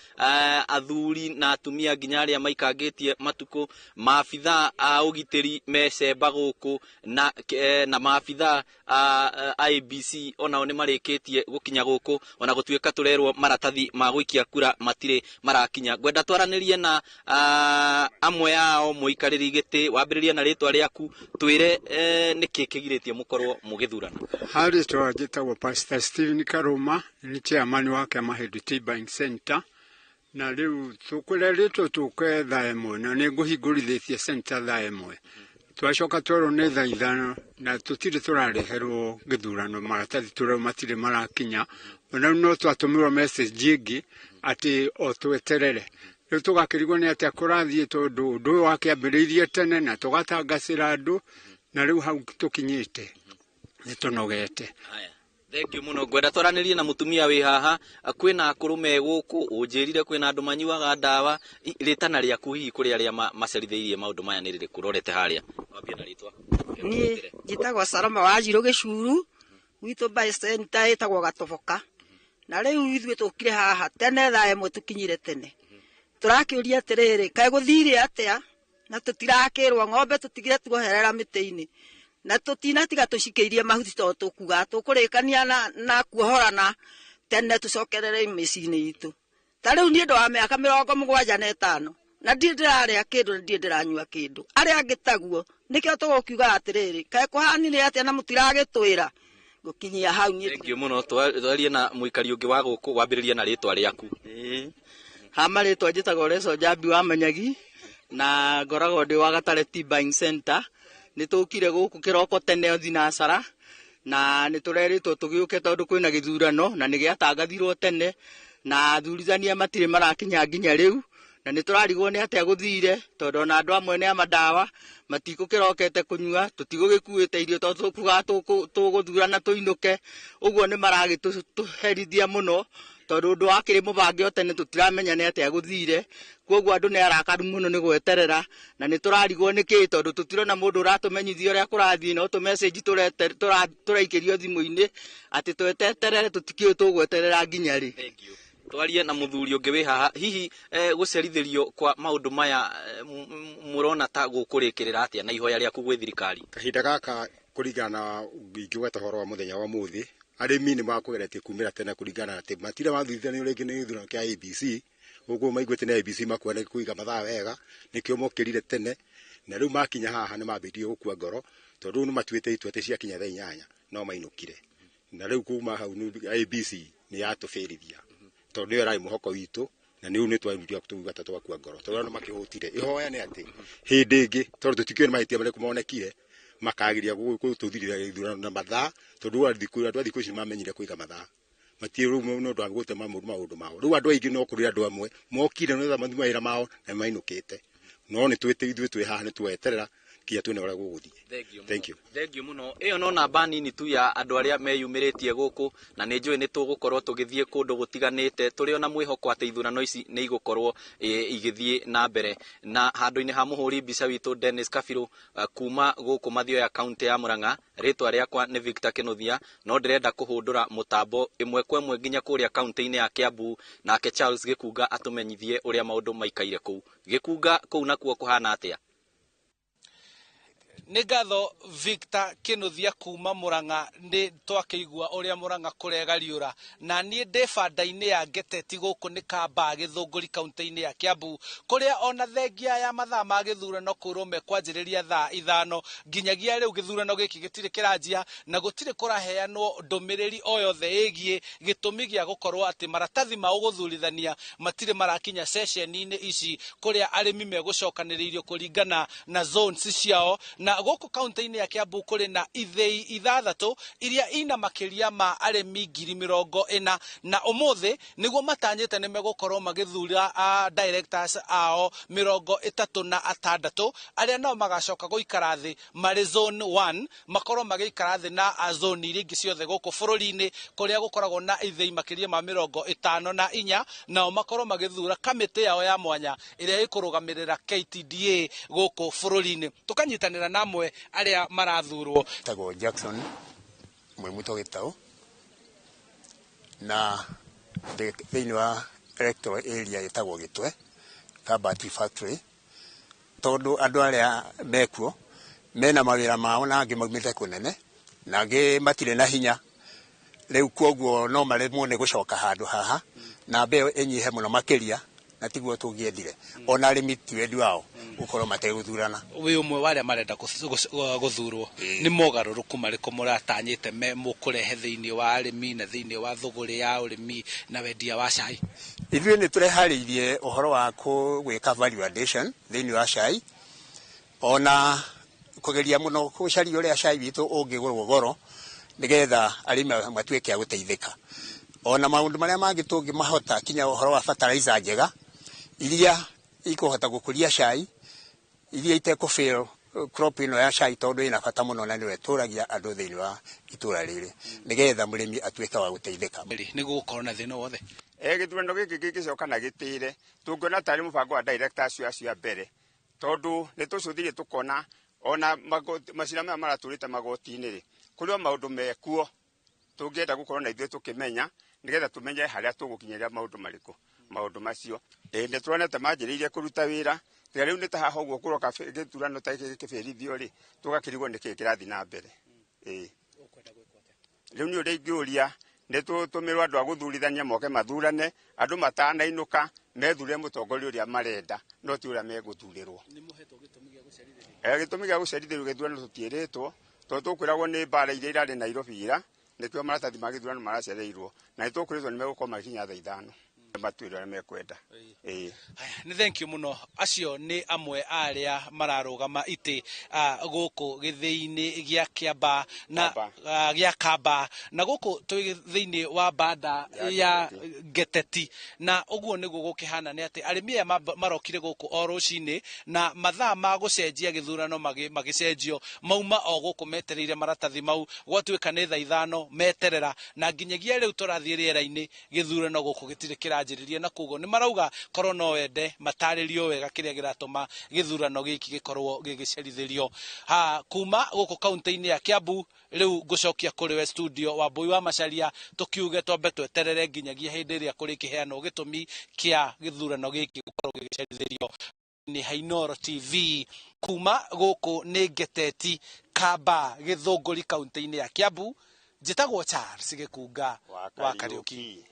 athuri na atumia nginya arĩa maikangĩtie matukũ, maabithaa a ũgitĩri mecemba gũkũ na maabithaa a IEBC onao nĩ marĩkĩtie gũkinya gũkũ, ona gũtuĩka tũrerwo maratathi ma gũikia kura matirĩ marakinya. Ngwenda twaranĩrie na amwe ao, mũikarĩri gĩtĩ, wambĩrĩrie na rĩtwa rĩaku, twĩre nĩkĩ kĩgirĩtie mũkorwo mũgĩthurana. Harĩ rĩtwa njĩtagwo Pastor Stephen Karuma, nĩ chairman wa Kĩamahĩndũ Tea Buying Center, na rĩu tũkũrerĩtwo tũke thaa 1 na nĩ ngũhingũrithĩtie center thaa 1, twacoka twerwo nĩ thaa 5, na tũtirĩ tũrareherwo gĩthurano maratathi tũrĩa matirĩ marakinya. Ona rĩu no twatũmĩrwo message ĩngĩ atĩ o tweterere. Rĩu tũgakĩrigwo nĩ atĩa kũrathiĩ, tondũ ũndũ ũyũ wakĩambĩrĩirie tene na tũgatangacĩra andũ, na rĩu hau tũkinyĩte nĩ tũnogete. Thank you mũno. Ngwenda twaranĩrie na mũtumia wĩ haha. Kwĩna akũrũ me gũkũ, ũnjĩrire kwĩna andũ manyuaga ndawa. Rĩtana rĩaku hihi kũrĩ arĩa macerithĩirie maũndũ maya nĩ rĩrĩkũ ũrorete harĩa? Wambie na rĩtwa. Niĩ njĩtagwo Saloma wa Njirũ Gĩcuru, gwitũ by center ĩtagwo Gatoboka. Na rĩu ithuĩ tũkire haha tene thaa 1 tũkinyire tene. Tũrakĩũria atĩrĩrĩ, kaĩ gũthire atĩa? Na tũtirakĩrwo ng'ombe tũtigire tuoherera mĩtĩ-inĩ. Na tũtinatiga tũcikĩirie mahuti tondũ tũkuga tũkũrĩkania na kuohorana tene tũcokerere mĩciĩ-inĩ itũ. Ta rĩu niĩ ndĩ wa mĩaka 75 na ndirĩ ndĩrarĩa kĩndũ na ndirĩ ndĩranyua kĩndũ. Arĩa angĩ taguo, nĩkĩo tũgũkiuga atĩrĩrĩ, kaĩ kũhanire atĩa na mũtiragĩtwĩra? Ngũkinyia hau niĩ. Thank you mũno. Twarie na mũikari ũngĩ wa gũkũ, wambĩrĩrie na rĩtwa rĩaku. Ĩĩ. Ha marĩtwa njĩtagwo Reco Njambi wa Manyagi, na ngoragwo ndĩ wa Gatare Tea Buying Center. Nĩ tũkire gũkũ kĩroko tene thinacara, na nĩ tũrerĩtwo tũgĩũke tondũ kwĩna gĩthurano na nĩ gĩatangathirwo tene, na athurithania matirĩ marakinya nginya rĩu, na nĩ tũrarigwo nĩ atĩa gũthire, tondũ ona andũ amwe nĩ a mandawa matikũkĩrokete kũnyua, tũtigũgĩkuĩte irio tondũ tũkugaga tũgũthurana tũinũke. Ũguo nĩ maragĩtũherithia mũno, tondũ ũndũ wakĩrĩ mũbange o tene tũtiramenya nĩ atĩa gũthire. Koguo andũ nĩ arakaru mũno nĩ gweterera, na nĩ tũrarigwo nĩ kĩ, tondũ tũtirona mũndũ ũratũmenyithia ũrĩa kũrathiĩ, no tũ message tũraikĩrio thimũ-inĩ atĩ tweterere, tũtikĩũĩ tũgweterera nginya rĩ. Thank you. Twarie na mũthuri ũngĩ wĩ haha. Hihi gũcerithĩrio kwa maũndũ maya mũrona ta gũkũrĩkĩrĩra atĩa na ihoya rĩaku gwĩ thirikari? Kahinda gaka kũringana na ingĩgweta ũhoro wa mũthenya wa mũthĩ, arĩmi nĩ makũgeretie kumĩra tene kũringana na atĩ matirĩ mathuthuranio rĩngĩ nĩ gĩthurano kĩa IEBC. Ũguo maiguĩte nĩ IEBC makuona kũiga mathaa wega, nĩkĩo mokĩrire tene, na rĩu makinya haha nĩ mambĩrĩirie gũkua ngoro, tondũ rĩu nĩ matuĩte itua atĩ ciakinya thaa 8 no mainũkire. Na rĩu kuma hau IEBC nĩ yatũbĩrithia, tondũ nĩyo ĩrarĩ mũhoko witũ, na nĩ nĩ twarutia tuga ta twakua ngoro, tondũ andũ makĩhũtire. Ihoya nĩ atĩ hĩndĩ ĩngĩ, tondũ tũtikĩũĩ nĩ mahĩtia marĩkũ monekire, makagiria gũtũthirĩra gĩthurano na mathaa, tondũ andũ a thikũ ici nĩmamenyire kũiga mathaa, matirĩ rĩu nĩ ũndũ wa gũte maũndũ mao. Rĩu andũ aingĩ no kũrĩ andũ amwe mokire nĩgetha mathiĩ mawĩra mao na nĩmainũkĩte, no nĩ twĩte ithuĩ twĩ haha nĩ tweterera nginya tuone ũrĩa gũgũthiĩ. Thank you. Thank you mũno. Ĩyo no namba nini tu ya andũ arĩa meyumĩrĩtie gũkũ, na nĩ njũĩ nĩ tũgũkorwo tũgĩthiĩ kũndũ gũtiganĩte tũrĩ ona mwĩhoko atĩ ithurano ici nĩ igũkorwo igĩthiĩ na mbere. Na handũ-inĩ ha mũhũri mbica witũ Dennis Kabirũ, kuma gũkũ Mathioya kaunti ya Murang'a, rĩtwa rĩakwa nĩ Victor Kĩnuthia, no ndĩrenda kũhũndũra mũtambo ĩmwe kwa ĩmwe nginya kũrĩa kaunti-inĩ ya Kiambu, nake Charles Gĩkunga atũmenyithie ũrĩa maũndũ maikaire kũu. Gĩkunga, kũu nakuo kũhana atĩa? Nĩ ngatho Victor Kĩnuthia kuma Murang'a. Nĩ twakĩigua ũrĩa Murang'a kũregariũra, na niĩ ndĩ banda-inĩ ya Ngeteti gũkũ nĩ Kambaa Gĩthũngũri kaunti-inĩ ya Kiambu, kũrĩa ona thengia ya mathaa ma gĩthurano kwĩrwo mekwanjĩrĩria thaa 5, nginyagia rĩu gĩthurano gĩkĩ gĩtirĩ kĩranjia na gũtirĩ kũraheanwo ndũmĩrĩri o yothe ĩgiĩ gĩtũmi gĩa gũkorwo atĩ maratathi ma gũthurithania matirĩ marakinya ceceni-inĩ ici kũrĩa arĩmi megũcokanĩrĩirio kũringana na zones ciao. Na gũkũ kaunti-inĩ ya Kiambu kũrĩ na ithĩi 6 iria ina makĩria ma arĩmi 40,000, na ũmũthĩ nĩguo matanyĩte nĩ megũkorwo magĩthura directors ao 36, arĩa nao magacoka gũikara thĩ marĩ zone 1, makorwo magĩikara thĩ na zone iria ingĩ ciothe gũkũ bũrũri-inĩ kũrĩa gũkoragwo na ithĩi makĩria ma 54, nao makorwo magĩthura kamĩtĩ yao ya mwanya ĩrĩa ĩkũrũgamĩrĩra KTDA gũkũ bũrũri-inĩ. Tũkanyitanĩra na amwe arĩa marathurwo. Tagwo Jackson Mwimuto Gĩtaũ, na thĩinĩ wa electoral area ĩtagwo Gĩtwe, Kamba Tea Factory, tondũ andũ arĩa mekuo mena mawĩra mao na angĩ maumĩte kũnene na angĩ matirĩ na hinya, rĩu kwoguo no maremwo nĩ gũcoka handũ haha na mbeo ĩnyihe mũno makĩria, na tiguo tũngĩendire. Ona arĩmi ti wendi wao gũkorwo mategũthurana. Wĩ ũmwe wa arĩa marenda gũthurwo, nĩ mogarũrũku marĩkũ mũratanyĩte mũkũrehe thĩinĩ wa arĩmi na thĩinĩ wa thũgũrĩ ya ũrĩmi na wendia wa cai? Ithuĩ nĩ tũreharĩirie ũhoro wa gwĩka value addition thĩinĩ wa cai, ona kũgeria mũno gũcaria ũrĩa cai witũ ũngĩgũrwo goro nĩgetha arĩmi matuĩke a gũteithĩka. Ona maũndũ marĩa mangĩ tũngĩmahota, kinya ũhoro wa fertilizer njega iria ikũhota gũkũria cai, iria itekũfail crop ĩno ya cai, tondũ ĩna bata mũno na nĩyo ĩtũragia andũ thĩinĩ wa itũra rĩrĩ, nĩgetha mũrĩmi atuĩke wa gũteithĩka. Nĩ gũgũkorwo na thĩna wothe? Gĩthurano gĩkĩ gĩgĩcoka na gĩtĩre, tũngĩona tarĩ mũbango wa director acio acio a mbere, tondũ nĩ tũcũthĩrĩrie tũkona ona macira maya maratũrĩte magoti-inĩ rĩ, kũrĩ o maũndũ mekuo tũngĩenda gũkorwo na ithuĩ tũkĩmenya, nĩgetha tũmenye harĩa tũgũkinyĩria maũndũ marĩkũ maũndũ macio. Nĩ tuonete manjĩrĩirie kũruta wĩra, tiga rĩu nĩ ta haha ũguo kũroka gĩthurano ta gĩkĩ gĩkĩbĩrithio rĩ, tũgakĩrigwo nĩkĩĩ kĩrathiĩ na mbere. Rĩu nĩ ũrĩa ingĩũria, nĩ tũtũmĩrwo andũ a gũthurithania moke mathurane, andũ matanainũka methure mũtongoria ũrĩa marenda, no ti ũrĩa megũthurĩrwo. Gĩtũmi gĩa gũcerithĩrio gĩthurano tũtiĩrĩtwo, tondũ tũkwĩragwo nĩ mbara iria irarĩ Nairobi ira, nĩkĩo maratathi ma gĩthurano maracereirwo, na nĩ tũkwĩrĩtwo nĩ megũkorwo magĩkinya thaa 5 matuĩre ũrĩa mekwenda. Nĩ thank you mũno. Acio nĩ amwe a arĩa mararũgama itĩ gũkũ gĩthĩi-inĩ gĩa Kĩamba na gĩa Kamba, na gũkũ twĩ thĩinĩ wa banda ya Ngeteti. Na ũguo nĩguo gũkĩhana, nĩ atĩ arĩmi aya marokire gũkũ o rũcinĩ, na mathaa ma gũcenjia gĩthurano magĩcenjio mauma o gũkũ metereire maratathi mau, gwatuĩka nĩ thaa 5 meterera, na nginyagia rĩu tũrathiĩ rĩera-inĩ gĩthurano gũkũ gĩtirĩ kĩranjĩrĩria, na koguo nĩ marauga korwo no wende matarĩrio wega kĩrĩa kĩratũma gĩthurano gĩkĩ gĩkorwo gĩgĩcerithĩrio. Ha kuma gũkũ kaunti-inĩ ya Kiambu, rĩu ngũcokia kũrĩ we studio wa Mbui wa Macharia, tũkiuge twambe tweterere nginyagia hĩndĩ ĩrĩa kũrĩkĩheanwo gĩtũmi kĩa gĩthurano gĩkĩ gũkorwo gĩgĩcerithĩrio. Nĩ Hainoro TV kuma gũkũ nĩ Ngeteti, Kamba, Gĩthũngũri, kaunti-inĩ ya Kiambu. Njĩtagwo Charles Gĩkunga wa Kariũki.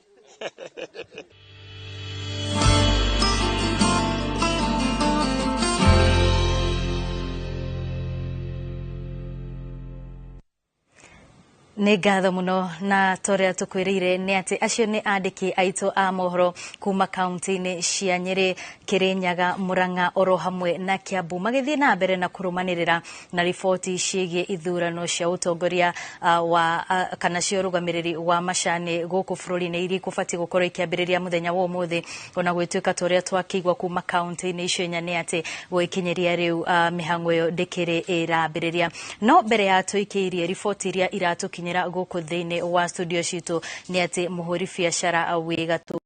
Nĩ ngatho mũno, na torĩa tũkwĩrĩire nĩ atĩ acio nĩ andĩki aitũ a mohoro kuma kaunti-inĩ cia Nyĩrĩ, Kĩrĩnyaga, Mũrang'a oro hamwe na Kiambu, magĩthiĩ na mbere na kũrũmanĩrĩra na riboti ciĩgiĩ ithurano cia ũtongoria wa kana cia ũrũgamĩrĩri wa macani gũkũ bũrũri-inĩ, iria ikũbatiĩ gũkorwo ikĩambĩrĩria mũthenya wa ũmũthĩ. Ona gwĩtuĩka ta ũrĩa twakĩigua kuma kaunti-inĩ icio inya nĩ atĩ gwĩkinyĩria rĩu mĩhang'o ĩyo ndĩkĩrĩ ĩrambĩrĩria. No mbere ya tũikĩirie riboti iria iratũkinyĩra gũkũ thĩinĩ wa studio citũ, nĩ atĩ mũhũri biacara wĩ gatũ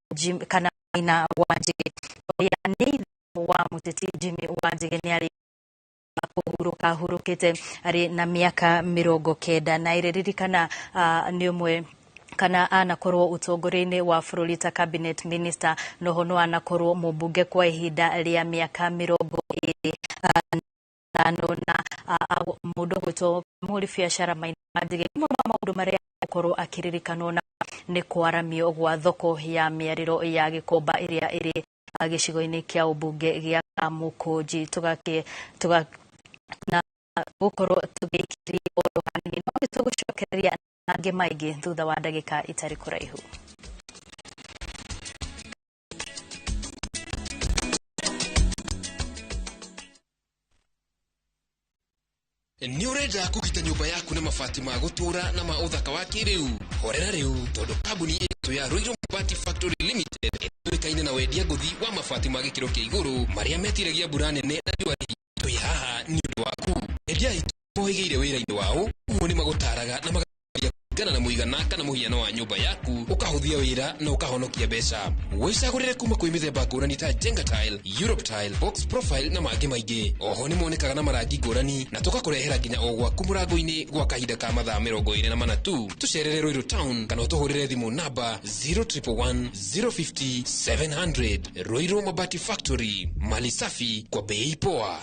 kana Maina Wanjigi, ũrĩa nĩ ithe wa mũteti Jimmy Wanjigi, nĩ arĩ kũhurũka ahurũkĩte arĩ na mĩaka 92. Ririkana nĩ ũmwe kana anakorwo ũtongoria-inĩ wa bũrũri ta cabinet minister, noho no anakorwo mũmbunge kwa ihinda rĩa mĩaka 25, na mũndũ ũgwĩtwo mũhũri biacara Maina Wanjigi, mamwe ma maũndũ marĩa gũkorwo akĩririkanwo na nĩ kwaramio gwa thoko ya mĩarĩro ya Gĩkomba ĩrĩa ĩrĩ gĩcigo-inĩ kĩa ũmbunge gĩa Kamũkũnji. Tũgakĩ tũga na gũkorwo tũgĩikĩria oro hanini, no nĩtũgũcokereria angĩ maingĩ thutha wa ndagĩka itarĩ kũraihu. Nĩ ũrenda kũgita nyũmba yaku na mabati ma gũtũũra na ma ũthaka wa kĩrĩu? Horera rĩu, tondũ kambuni ĩtũ ya Ruiru Mabati Factory Limited ĩtuĩkaine na wendia ngũthi wa mabati ma gĩkĩro kĩa igũrũ marĩa metiragia mbura nene na riũa rĩhiũ. Twĩ haha nĩ ũndũ waku. Endia aitũ mohĩgĩire wĩra-inĩ wao, ũguo nĩ magũtaraga na magateithia kũringana na mũigana kana mũhiano wa nyũmba yaku, ũkahũthia wĩra na ũkahonokia mbeca. Wĩcagũrĩre kuma kwĩ mĩthemba ngũrani ta Jenga Tile, Europe Tile, Box Profile na mangĩ maingĩ. Oho nĩ monekaga na marangi ngũrani na tũgakũrehera nginya o gwaku mũrango-inĩ gwa kahinda ka mathaa 24 tu. Tũcerere Ruiru Town kana ũtũhũrĩre thimũ namba 0111 050 700. Ruiru Mabati Factory, mali safi kwa bei poa.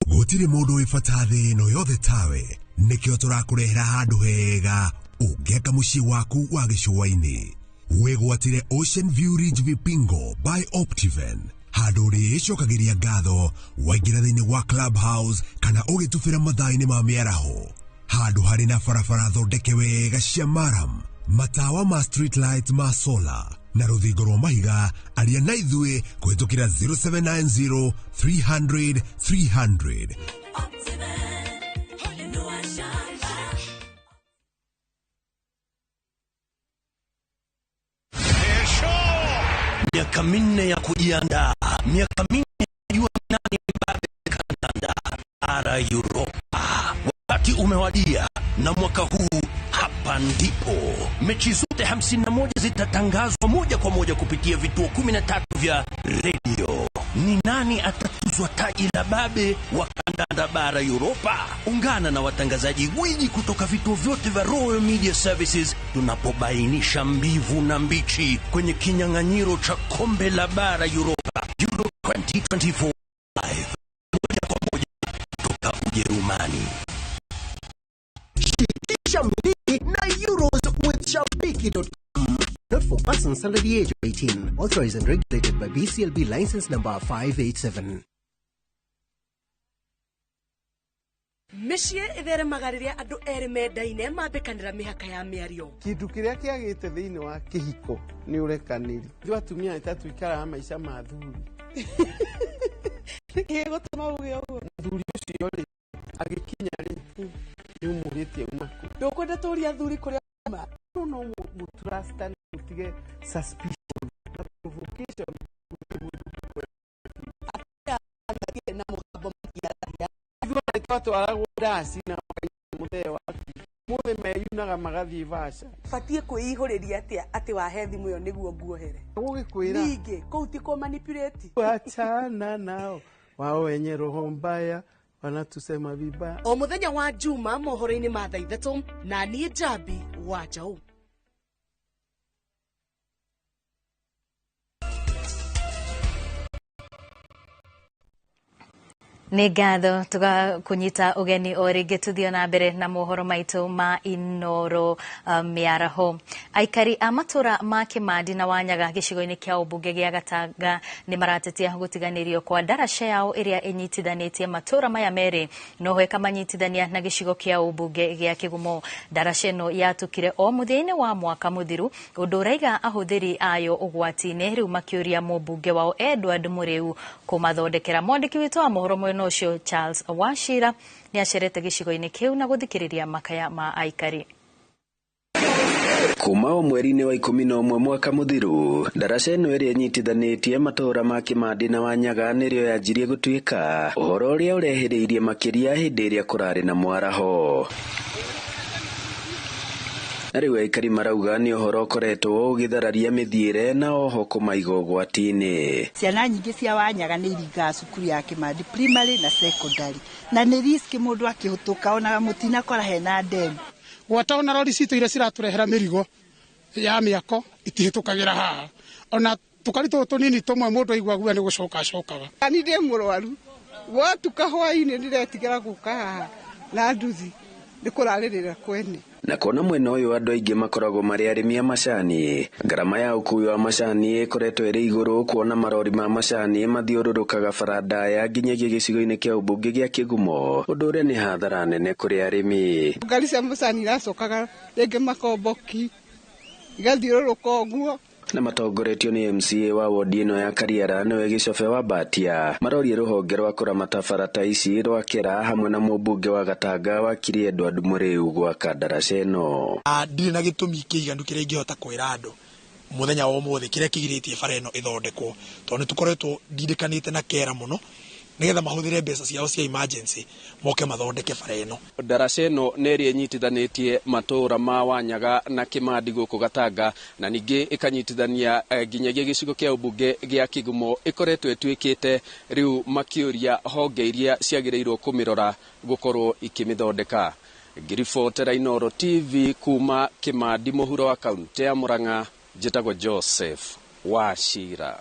Gũtirĩ mũndũ wĩ bata thĩ ĩno yothe tawe, nĩkĩo tũrakũrehera handũ hega ũngĩaka mũciĩ waku wa gĩcũa-inĩ. Wĩgwatĩre Ocean View Ridge Vipingo by Optiven, handũ ũrĩcokagĩria ngatho waingĩra thĩinĩ wa clubhouse kana ũgĩtubĩra mathaa-inĩ ma mĩaraho, handũ harĩ na barabara thondeke wega cia maram, matawa ma street light ma solar na rũthingo rwa mahiga. Aria na ithuĩ kũhĩtũkĩra 0790 300 300. Miaka 4 ya kujiandaa, miaka 4 ya kujua nani mbabe kandanda bara Europa. Wakati umewadia, na mwaka huu hapa ndipo mechi zote 51 zitatangazwa moja kwa moja kupitia vituo 13 vya redio. Ni nani atatuzwa taji la babe wa kandanda bara Europa? Ungana na watangazaji gwiji kutoka vituo vyote vya Royal Media Services tunapobainisha mbivu na mbichi kwenye kinyang'anyiro cha kombe la bara Europa, Euro 2024 live, moja kwa moja kutoka Ujerumani. Shirikisha miliki na Euros with Shabiki.com. Not for persons under the age of 18. Authorized and regulated by BCLB license number 587. Mĩciĩ ĩtheremaga rĩrĩa andũ erĩ mendaine mambĩkanĩra mĩhaka ya mĩario. Kĩndũ kĩrĩa kĩagĩte thĩinĩ wa kĩhiko nĩ ũrekanĩri. Ithuĩ atumia nĩ ta tũikaraga maica ma athuri. Nĩkĩ gĩgũtũma uge ũguo? Mũthuri ũcio rĩ, agĩkinya rĩ, nĩ ũmũrĩtie uma kũ? Ndũkwenda tũrie athuri kũrĩa ma? No no mũtrustane, mũtige suspicion na provocation. Na mũgambo matiaragia. Ithuĩ nĩ twatwaragwo ndaci na mũthee waku. Mũthĩ meyunaga magathiĩ vaca. Batiĩ kwĩihũrĩria atĩa atĩ wahe thimũ ĩyo nĩguo nguohere? Gũgĩkwĩra. Ningĩ kũu ti kũ manipulate. Wachana nao wao wenye roho mbaya wanatusema vibaya. O mũthenya wa Juma mohoro-inĩ ma thaa 3 na niĩ Njambi wa Njaũ. Nĩ ngatho tũgakũnyita ũgeni o rĩngĩ tũthiĩ na mbere na mohoro maitũ ma Inoro mĩaraho. Aikari a matũra ma Kĩmandi na Wanyaga gĩcigo-inĩ kĩa ũmbunge gĩa Gatanga nĩ maratetia gũtiganĩrio kwa ndaraca yao ĩrĩa ĩnyitithanĩtie matũra maya merĩ noho ĩkamanyitithania na gĩcigo kĩa ũmbunge gĩa Kĩgumo. Ndaraca ĩno yatũkire o mũthia-inĩ wa mwaka mũthiru, ũndũ ũraiga ahũthĩri ayo ũgwati-inĩ, rĩu makĩũria mũmbunge wao Edward Mũrĩu kũmathondekera. Mwandĩki witũ wa mohoro mwena ũcio Charles Wachira nĩ acerete gĩcigo-inĩ kĩu na gũthikĩrĩria makaya ma aikari. Kuma o mweri-inĩ wa 11 mwaka mũthiru, ndaraca ĩno ĩrĩa ĩnyitithanĩtie matũũra ma Kĩmandĩ na Wanyaga nĩrĩo yanjirie gũtuĩka ũhoro ũrĩa ũrehĩrĩirie makĩria hĩndĩ ĩrĩa kũrarĩ na mwaraho. Na rĩu aikari marauga nĩ ũhoro ũkoretwo ũgĩthararia mĩthiĩre na oho kũmaiga ũgwati-inĩ. Ciana nyingĩ cia Wanyaga nĩ iringaga cukuru ya Kĩmandĩ primary na secondary, na nĩ risk mũndũ akĩhũtũka onaga mũtinakora hena ndemu. Gwata ona rori citũ iria ciratũrehera mĩrigo ya mĩako itihĩtũkagĩra haha, ona tũkari tũtũ tũnini tũmwe mũndũ aigua guoya nĩ gũcoka acokaga. Ni ndĩ mũrwaru, gwatuka hwainĩ ndĩretigĩra gũka haha na nduthi nĩ kũrarĩrĩra kwene. Na kuona mwena ũyũ andũ aingĩ makoragwo marĩ arĩmi a macani, ngarama ya ũkui wa macani ĩkoretwo ĩrĩ igũrũ kuona marori ma macani mathiũrũrũkaga bara ndaya nginyagia gĩcigo-inĩ kĩa ũmbunge gĩa Kĩgumo, ũndũ ũrĩa nĩ hathara nene kũrĩ arĩmi. Ngari cia macani iracokaga rĩngĩ makomboki igathiũrũrũka ũguo. Na matongoretio nĩ MCA wa wodi ĩno ya Kariara nĩwe Gĩcobe wa Mbatia, marorie rũhonge rwa kũramata bara ta ici rwa Kera hamwe na mũmbunge wa Gatanga wakiri Edward Mũrĩu gwaka ndaraca ĩno. Ndirĩ na gĩtũmi kĩiganu kĩrĩa ingĩhota kwĩra andũ mũthenya wa ũmũthĩ kĩrĩa kĩgirĩtie bara ĩno ĩthondekwo, tondũ nĩtũkoretwo ndindĩkanĩte na Kera mũno nĩgetha mahũthĩre mbeca ciao cia emergency moke mathondeke bara ĩno. Ndaraca ĩno nĩ ĩrĩa ĩnyitithanĩtie matũũra ma Wanyaga na Kĩmandi gũkũ Gatanga, na ningĩ ĩkanyitithania nginyagia gĩcigo kĩa ũmbunge gĩa Kĩgumo, ĩkoretwo ĩtuĩkĩte rĩu makĩũria honge iria ciagĩrĩirwo kũmĩrora gũkorwo ikĩmĩthondeka. Ngĩribotera Inoro TV kuma Kĩmandi mũhuro wa kaũntĩ ya Murang'a, njĩtagwo Joseph Wachira.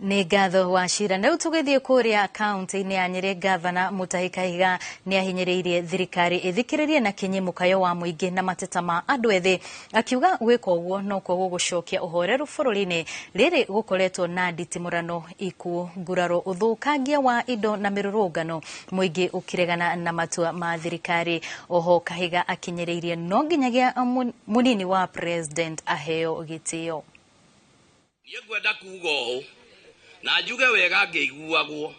Nĩ ngatho Wachira. Na rĩu tũgĩthiĩ kũrĩa kaũntĩ-inĩ ya Nyĩrĩ, gavana Mutahi Kahiga nĩ ahinyĩrĩirie thirikari ĩthikĩrĩrie na kinyi mũkayo wa mũingĩ na mateta ma andũ ethĩ, akiuga gwĩka ũguo nokuo gũgũcokia ũhoreru bũrũri-inĩ rĩrĩ gũkoretwo na nditimũrano, ikuũ, nguraro, ũthũkangia wa indo na mĩrũrũngano, mũingĩ ũkĩregana na matua ma thirikari. Oho Kahiga akinyĩrĩirie no nginyagia mũnini wa president aheo gĩtĩo. Niĩ ngwenda kuga ũũ na njuge wega ngĩiguagwo,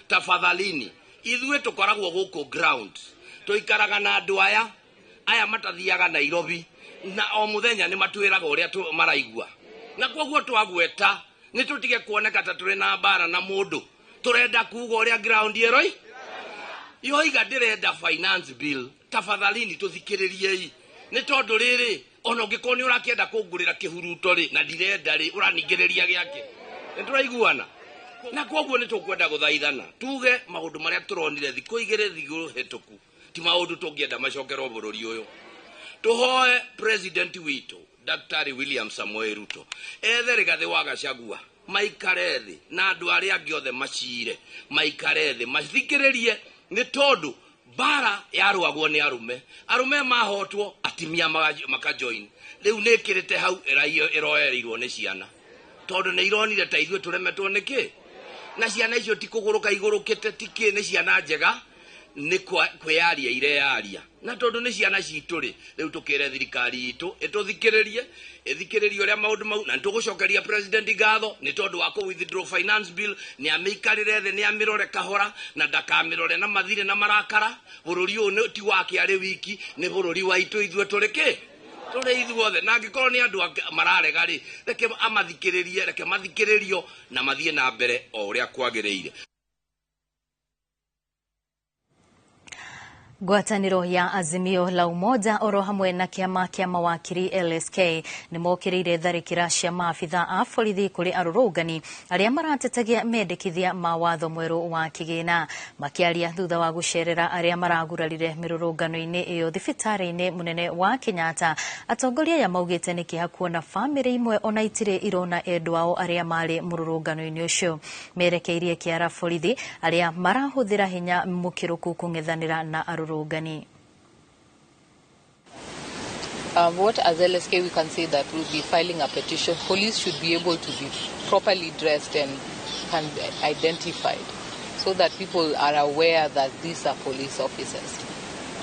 tafadhalini ithuĩ tũkoragwo gũkũ ground, tũikaraga na andũ aya matathiaga Nairobi, na o mũthenya nĩ matwĩraga ũrĩa maraigua, na koguo twagweta nĩ tũtige kuoneka ta tũrĩ na mbara na mũndũ. Tũrenda kuga ũrĩa ground ĩroi yoiga, ndĩrenda finance bill, tafadhalini tũthikĩrĩriei, nĩ tondũ rĩrĩ ona ũngĩkorwo nĩ ũrakĩenda kũngũrĩra kĩhuruto rĩ na ndirenda rĩ, ũraningĩrĩria gĩake. Nĩtũraiguana na koguo nĩ tũkwenda gũthaithana tuge maũndũ marĩa tũronire thikũ igĩrĩ thikũ hĩtũku ti maũndũ tũngĩenda macokerwo bũrũri ũyũ. Tũhoe president witũ Daktari William Samoei Ruto ethe Rigathĩ wa Gachagua maikare thĩ na andũ arĩa angĩ othe macire, maikare thĩ mathikĩrĩrie, nĩ tondũ bara yarũagwo nĩ arũme, arũme mahotwo atimia makajoin. Rĩu nĩ ĩkĩrĩte hau ĩroereirwo nĩ ciana, tondũ nĩ ironire ta ithuĩ tũremetwo nĩkĩ, na ciana icio ti kũgũrũka igũrũkĩte, ti kĩ, nĩ ciana njega, nĩ kwĩyaria ireyaria, na tondũ nĩ ciana citũ rĩ, rĩu tũkĩre thirikari itũ ĩtũthikĩrĩrie, ĩthikĩrĩrie ũrĩa maũndũ mau, na nĩtũgũcokeria president ngatho nĩ tondũ wa kũ withdraw finance bill. Nĩ amĩikarĩre thĩ, nĩ amĩrore kahora, na ndakamĩrore na mathirĩ na marakara. Bũrũri ũyũ ti wake arĩ wiki, nĩ bũrũri wa itũ ithuĩ tũrĩ kĩ, tũrĩ ithuothe, na angĩkorwo nĩ andũ mararega rĩ, reke amathikĩrĩrie, reke mathikĩrĩrio na mathiĩ na mbere o ũrĩa kwagĩrĩire. Ngwatanĩro ya Azimio la Umoja oro hamwe na kĩama kĩa mawakiri LSK nĩ mokĩrĩire tharĩkĩra cia maabitha a borithi kũrĩ arũrũngani arĩa maratetagia mendekithia ma watho mwerũ wa kĩgĩna. Makĩaria thutha wa gũcerera arĩa maragurarire mĩrũrũngano-inĩ ĩyo thibitarĩ-inĩ mũnene wa Kenyatta, atongoria aya maugĩte nĩ kĩeha kuona bamĩrĩ imwe ona itirĩ irona endwa ao arĩa marĩ mũrũrũngano-inĩ ũcio. Merekeirie kĩara borithi arĩa marahũthĩra hinya mũkĩrũku kũng'ethanĩra na arũrũngani. What as LSK we can say that we'll be filing a petition. Police should be able to be properly dressed and can be identified so that people are aware that these are police officers.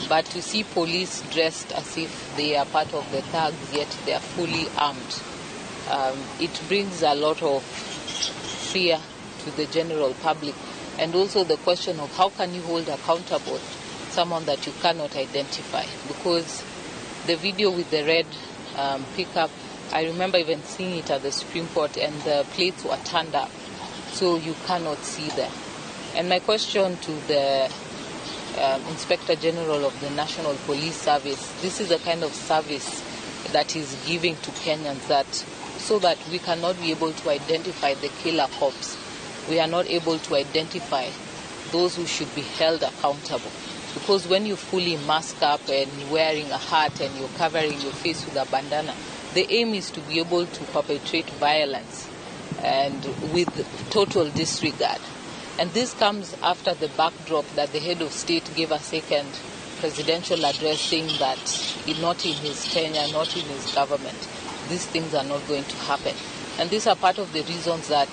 But to see police dressed as if they are part of the thugs, yet they are fully armed, it brings a lot of fear to the general public. And also the question of how can you hold accountable someone that you cannot identify, because the video with the red pickup, I remember even seeing it at the Supreme Court, and the plates were turned up, so you cannot see them. And my question to the Inspector General of the National Police Service, this is the kind of service that is giving to Kenyans, that so that we cannot be able to identify the killer cops, we are not able to identify those who should be held accountable. Because when you fully mask up and wearing a hat and you're covering your face with a bandana, the aim is to be able to perpetrate violence and with total disregard. And this comes after the backdrop that the head of state gave a second presidential address saying that not in his tenure, not in his government, these things are not going to happen. And these are part of the reasons that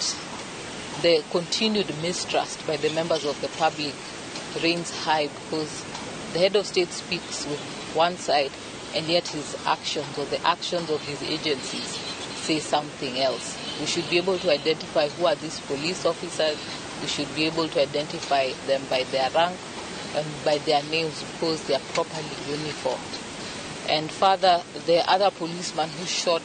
the continued mistrust by the members of the public reigns high, because the head of state speaks with one side and yet his actions or the actions of his agencies say something else. We should be able to identify who are these police officers. We should be able to identify them by their rank and by their names, because they are properly uniformed. And further, the other policeman who shot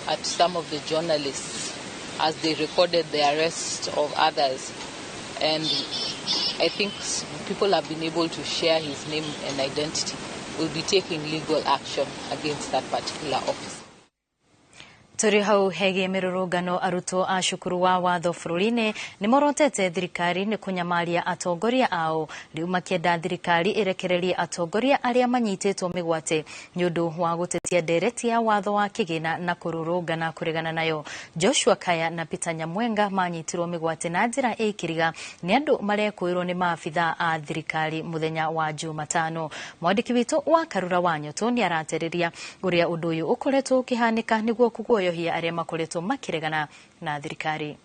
at some of the journalists as they recorded the arrest of others, and I think people have been able to share his name and identity, will be taking legal action against that particular officer. Tũrĩ hau hegie mĩrũrũngano arutwo a cukuru wa watho bũrũri-inĩ nĩ morotete thirikari nĩ kũnyamaria atongoria ao, rĩu makĩenda thirikari ĩrekererie atongoria arĩa manyitĩtwo mĩgwate nĩ ũndũ wa gũtetia ndereti ya watho wa kĩgĩna na kũrũrũngana kũregana nayo. Joshua Kaya na Peter Nyamwenga manyitirwo mĩgwate na njĩra ĩkĩriga nĩ andũ marekũĩrwo nĩ maabitha a thirikari mũthenya wa Jumatano. Mwandĩki witũ wa Karura wa Nyoto nĩ aratarĩria ũrĩa ũndũ ũyũ ũkoretwo ũkĩhanĩka nĩguo kũguoyohia arĩa makoretwo makĩregana na thirikari.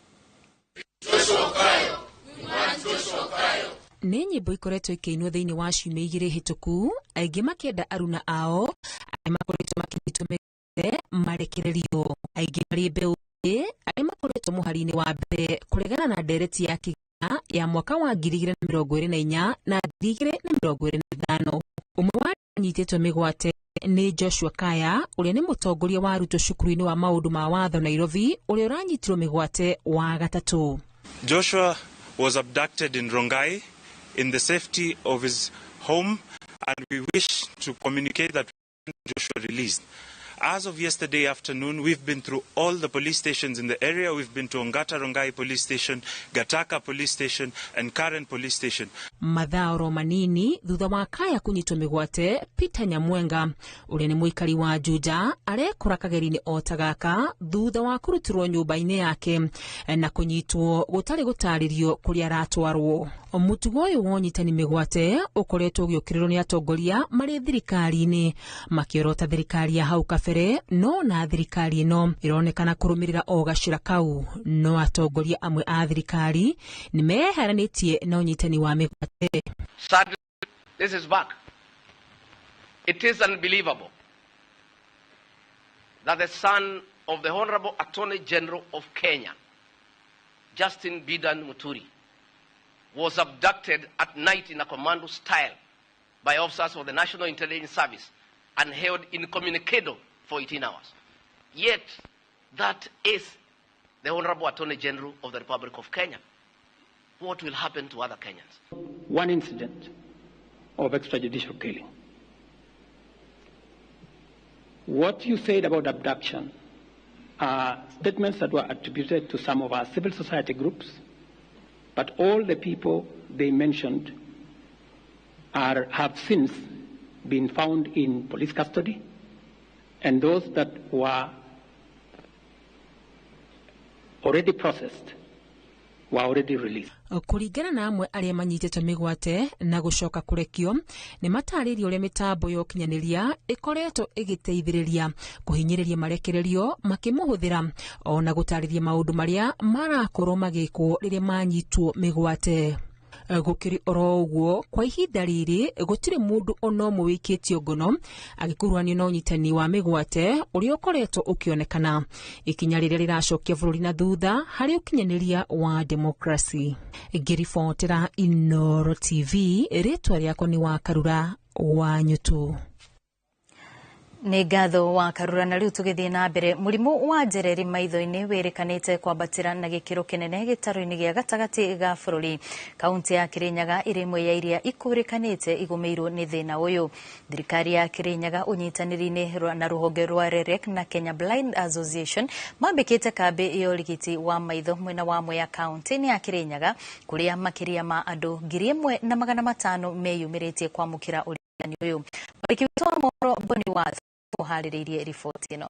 Nĩ nyĩmbo ikoretwo ikĩinwo thĩinĩ wa ciumia igĩrĩ hĩtũku, aingĩ makĩenda aruna ao arĩa makoretwo makĩnyitwo mĩgwate marekererio, aingĩ marĩ mbeũ njĩthĩ arĩa makoretwo mũhari-inĩ wa mbere kũregana na ndereti ya kĩgĩna ya mwaka wa 2024 na 2025. Ũmwe wa arĩa manyitĩtwo mĩgwate nĩ Joshua Kaya ũrĩa nĩ mũtongoria wa arutwo cukuru-inĩ wa maũndũ ma watho Nairobi, ũrĩa ũranyitirwo mĩgwate wa gatatũ. Joshua was abducted in Rongai in the safety of his home, and we wish to communicate that Joshua released. As of yesterday afternoon, we've been through all the police stations in the area. We've been to Ongata Rongai Police Station, Gataka Police Station, and Karen Police Station. Mathaa oro manini thutha wa Kaya kunyitwo mĩgwate, Peter Nyamwenga ũrĩa nĩ mũikari wa Juja arekora kageri-inĩ o ta gaka thutha wa kũrutĩrwo nyũmba-inĩ yake na kũnyitwo gũtarĩ gũtarĩrio kũrĩa aratwarwo. Mũtugo ũyũ wa ũnyitani mĩgwate ũkoretwo ũgĩũkĩrĩrwo nĩ atongoria marĩ thirikari-inĩ makĩorota thirikari ya hau kabere, no na thirikari ĩno ĩronekana kũrũmĩrĩra o gacĩra kau. No atongoria amwe a thirikari nĩ meyeheranĩtie na ũnyitani wa mĩgwate. Sadly, this is back. It is unbelievable that the son of the Honorable Attorney General of Kenya, Justin Bidan Muturi, was abducted at night in a commando style by officers of the National Intelligence Service and held incommunicado for 18 hours. Yet, that is the Honorable Attorney General of the Republic of Kenya. What will happen to other Kenyans? One incident of extrajudicial killing. What you said about abduction are statements that were attributed to some of our civil society groups, but all the people they mentioned have since been found in police custody, and those that were already processed were already released. Kũringana na amwe arĩa manyitĩtwo mĩgwate na gũcoka kũrekio, nĩ matarĩirie ũrĩa mĩtambo ya ũkinyanĩria ĩkoretwo ĩgĩteithĩrĩria kũhinyĩrĩria marekererio makĩmũhũthĩra, ona gũtarĩria maũndũ marĩa marakorwo magĩkwo rĩrĩa manyitwo mĩgwate. Gũkĩrĩ oro ũguo, kwa ihinda rĩrĩ gũtirĩ mũndũ ona ũmwe wĩkĩtio ngono agĩkuruhanio na ũnyitani wa mĩgwate ũrĩa ũkoretwo ũkĩonekana, ikinya rĩrĩa rĩracokia bũrũri na thutha harĩ ũkinyanĩria wa demokrasi. Ngĩribotera Inooro TV, rĩtwa rĩakwa nĩ Wakarura wa Nyutu. Nĩ ngatho wa Karura. Na rĩu tũgĩthiĩ na mbere, mũrimũ wa njereri maitho-inĩ wĩrĩkanĩte kwambatĩra na gĩkĩro kĩnene gĩtarũ-inĩ gĩa gatagatĩ ga bũrũri. Kaunti ya Kirinyaga ĩrĩ ĩmwe ya iria ikũrĩkanĩte igũmĩirwo nĩ thĩna ũyũ. Thirikari ya Kirinyaga ũnyitanĩri-inĩ na rũhonge rwa REREC na Kenya Blind Association mambĩkĩte kambĩ ya ũrigiti wa maitho mwena wa Mwea kaunti-inĩ ya Kirinyaga, kũrĩa makĩria ma andũ 1500 meyumĩrĩtie kwamũkĩra ũrigitani ũyũ. Mwandĩki witũ wa mohoro Boni Watho ũharĩrĩirie riboti ĩno.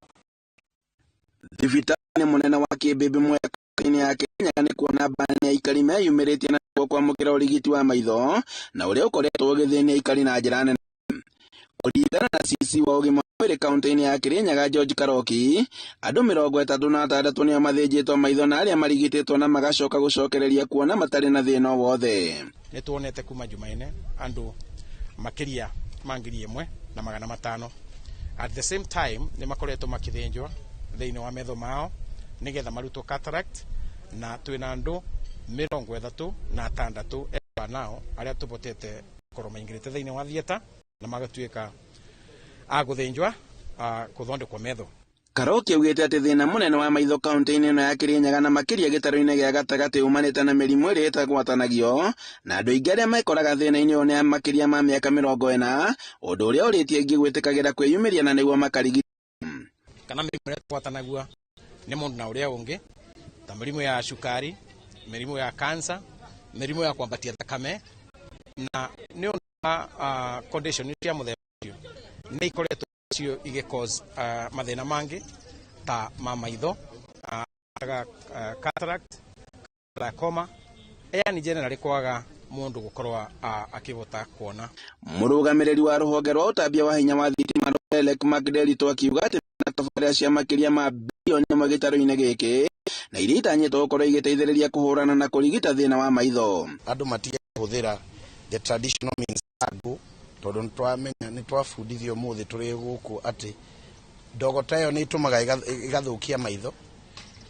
Thibitarĩ mũnene wa Kĩmbĩmbĩ Mwea kaunti-inĩ ya Kirinyaga nĩ kuona mbara nĩ aikari meyumĩrĩtie na nĩguo kwamũkĩra ũrigiti wa maitho na ũrĩa ũkoretwo ũgĩthĩnia aikari na njĩra nene. Kũringana na CC wa ũgima wa mwĩrĩ kaunti-inĩ ya Kirinyaga George Karoki, andũ 36 nĩo mathĩnjĩtwo maitho na arĩa marigitĩtwo na magacoka gũcokereria kuona matarĩ na thĩna o wothe. Nĩ tuonete kuma Jumanne andũ makĩria ma 1500. At the same time nĩ makoretwo makĩthĩnjwo thĩinĩ wa metho mao nĩgetha marutwo cataract, na twĩna andũ 36 nao arĩa tũbotete gũkorwo maingĩrĩte thĩinĩ wa theatre na magatuĩka a gũthĩnjwa gũthondekwo metho. Karoki augĩte atĩ thĩna mũnene wa maitho kaunti-inĩ ĩno ya Kirinyaga na makĩria gĩtarũ-inĩ gĩa gatagatĩ umanĩte na mĩrimũ ĩrĩa ĩtagwatanagio, na andũ aingĩ arĩa mekoraga thĩna-inĩ ũyũ nĩ a makĩria ma mĩaka 40, ũndũ ũrĩa ũrĩtie aingĩ gwĩtĩkagĩra kwĩyumĩria na nĩguo makarigitwo. Kana mĩrimũ ĩrĩa ĩtagwatanagio nĩ mũndũ na ũrĩa ũngĩ ta mĩrimũ ya cukari, mĩrimũ ya cancer, mĩrimũ ya kwambatia thakame, na nĩ ũndũ wa condition cia mũthemba ũcio nĩ ikoretwo cio igĩ cause mathĩna mangĩ ta ma maitho, cataract, glaucoma, yani generally kwaga mũndũ gũkorwo akĩhota kuona. Mũrũgamĩrĩri wa rũhonge rwa ũtambia wa hinya wa thitima REREC Mark Nderitu akiuga atĩ na tabarĩra cia makĩria ma bilioni 1 gĩtarũ-inĩ gĩkĩ na iria itanyĩtwo gũkorwo igĩteithĩrĩria kũhũrana na kũrigita thĩna wa maitho. Andũ matige kũhũthĩra the traditional means ngũ, tondũ nĩtwamenya nĩtwabundithio ũmũthĩ tũrĩ gũkũ atĩ ndogo ta ĩyo nĩ ĩtũmaga ĩgathũkia maitho,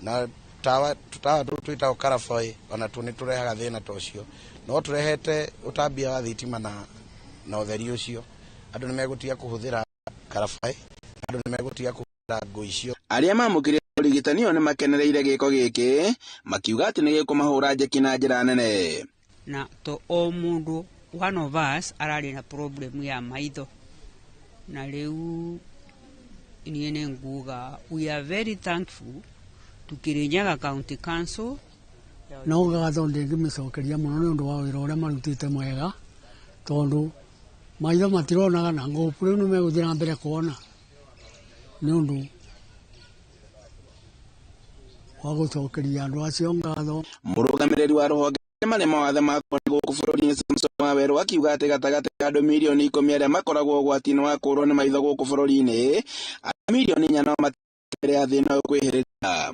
na tawa tũtawa tũtũ twĩtagwo karaboĩ ona tuo nĩ tũrehaga thĩna ta ũcio. No tũrehete ũtambia wa thitima na ũtheri ũcio, andũ nĩ megũtiga kũhũthĩra karabaĩ, andũ nĩ megũtiga kũhũthĩra ngũ icio. Arĩa mamũkĩrire ũrigitani ũyũ nĩ makenereire gĩko gĩkĩ makiuga atĩ nĩ gĩkũmahũra njeki na njĩra nene. Na to o mũndũ one of us ararĩ na problem ya maitho, na rĩu niĩ nĩ nguga we are very thankful to Kirinyaga County Council. No ngatho ndĩngĩmĩcokeria mũno nĩ ũndũ wa wĩra ũrĩa marutĩte mwega, tondũ maitho matironaga na ngũpu rĩu nĩ megũthiĩ na mbere kuona nĩ ũndũ wa gũcokeria andũ acio ngatho. Mũrũgamĩrĩri wa rũhonge marĩ mawathe ma kuona gũkũ bũrũri-inĩ Samson Wawerũ akiuga atĩ gatagatĩ ka andũ milioni 10 arĩa makoragwo ũgwati-inĩ wa kũũrwo nĩ maitho gũkũ bũrũri-inĩ, andũ milioni 4 no matigĩrĩre ya thĩna ũyũ kwĩhĩrĩria.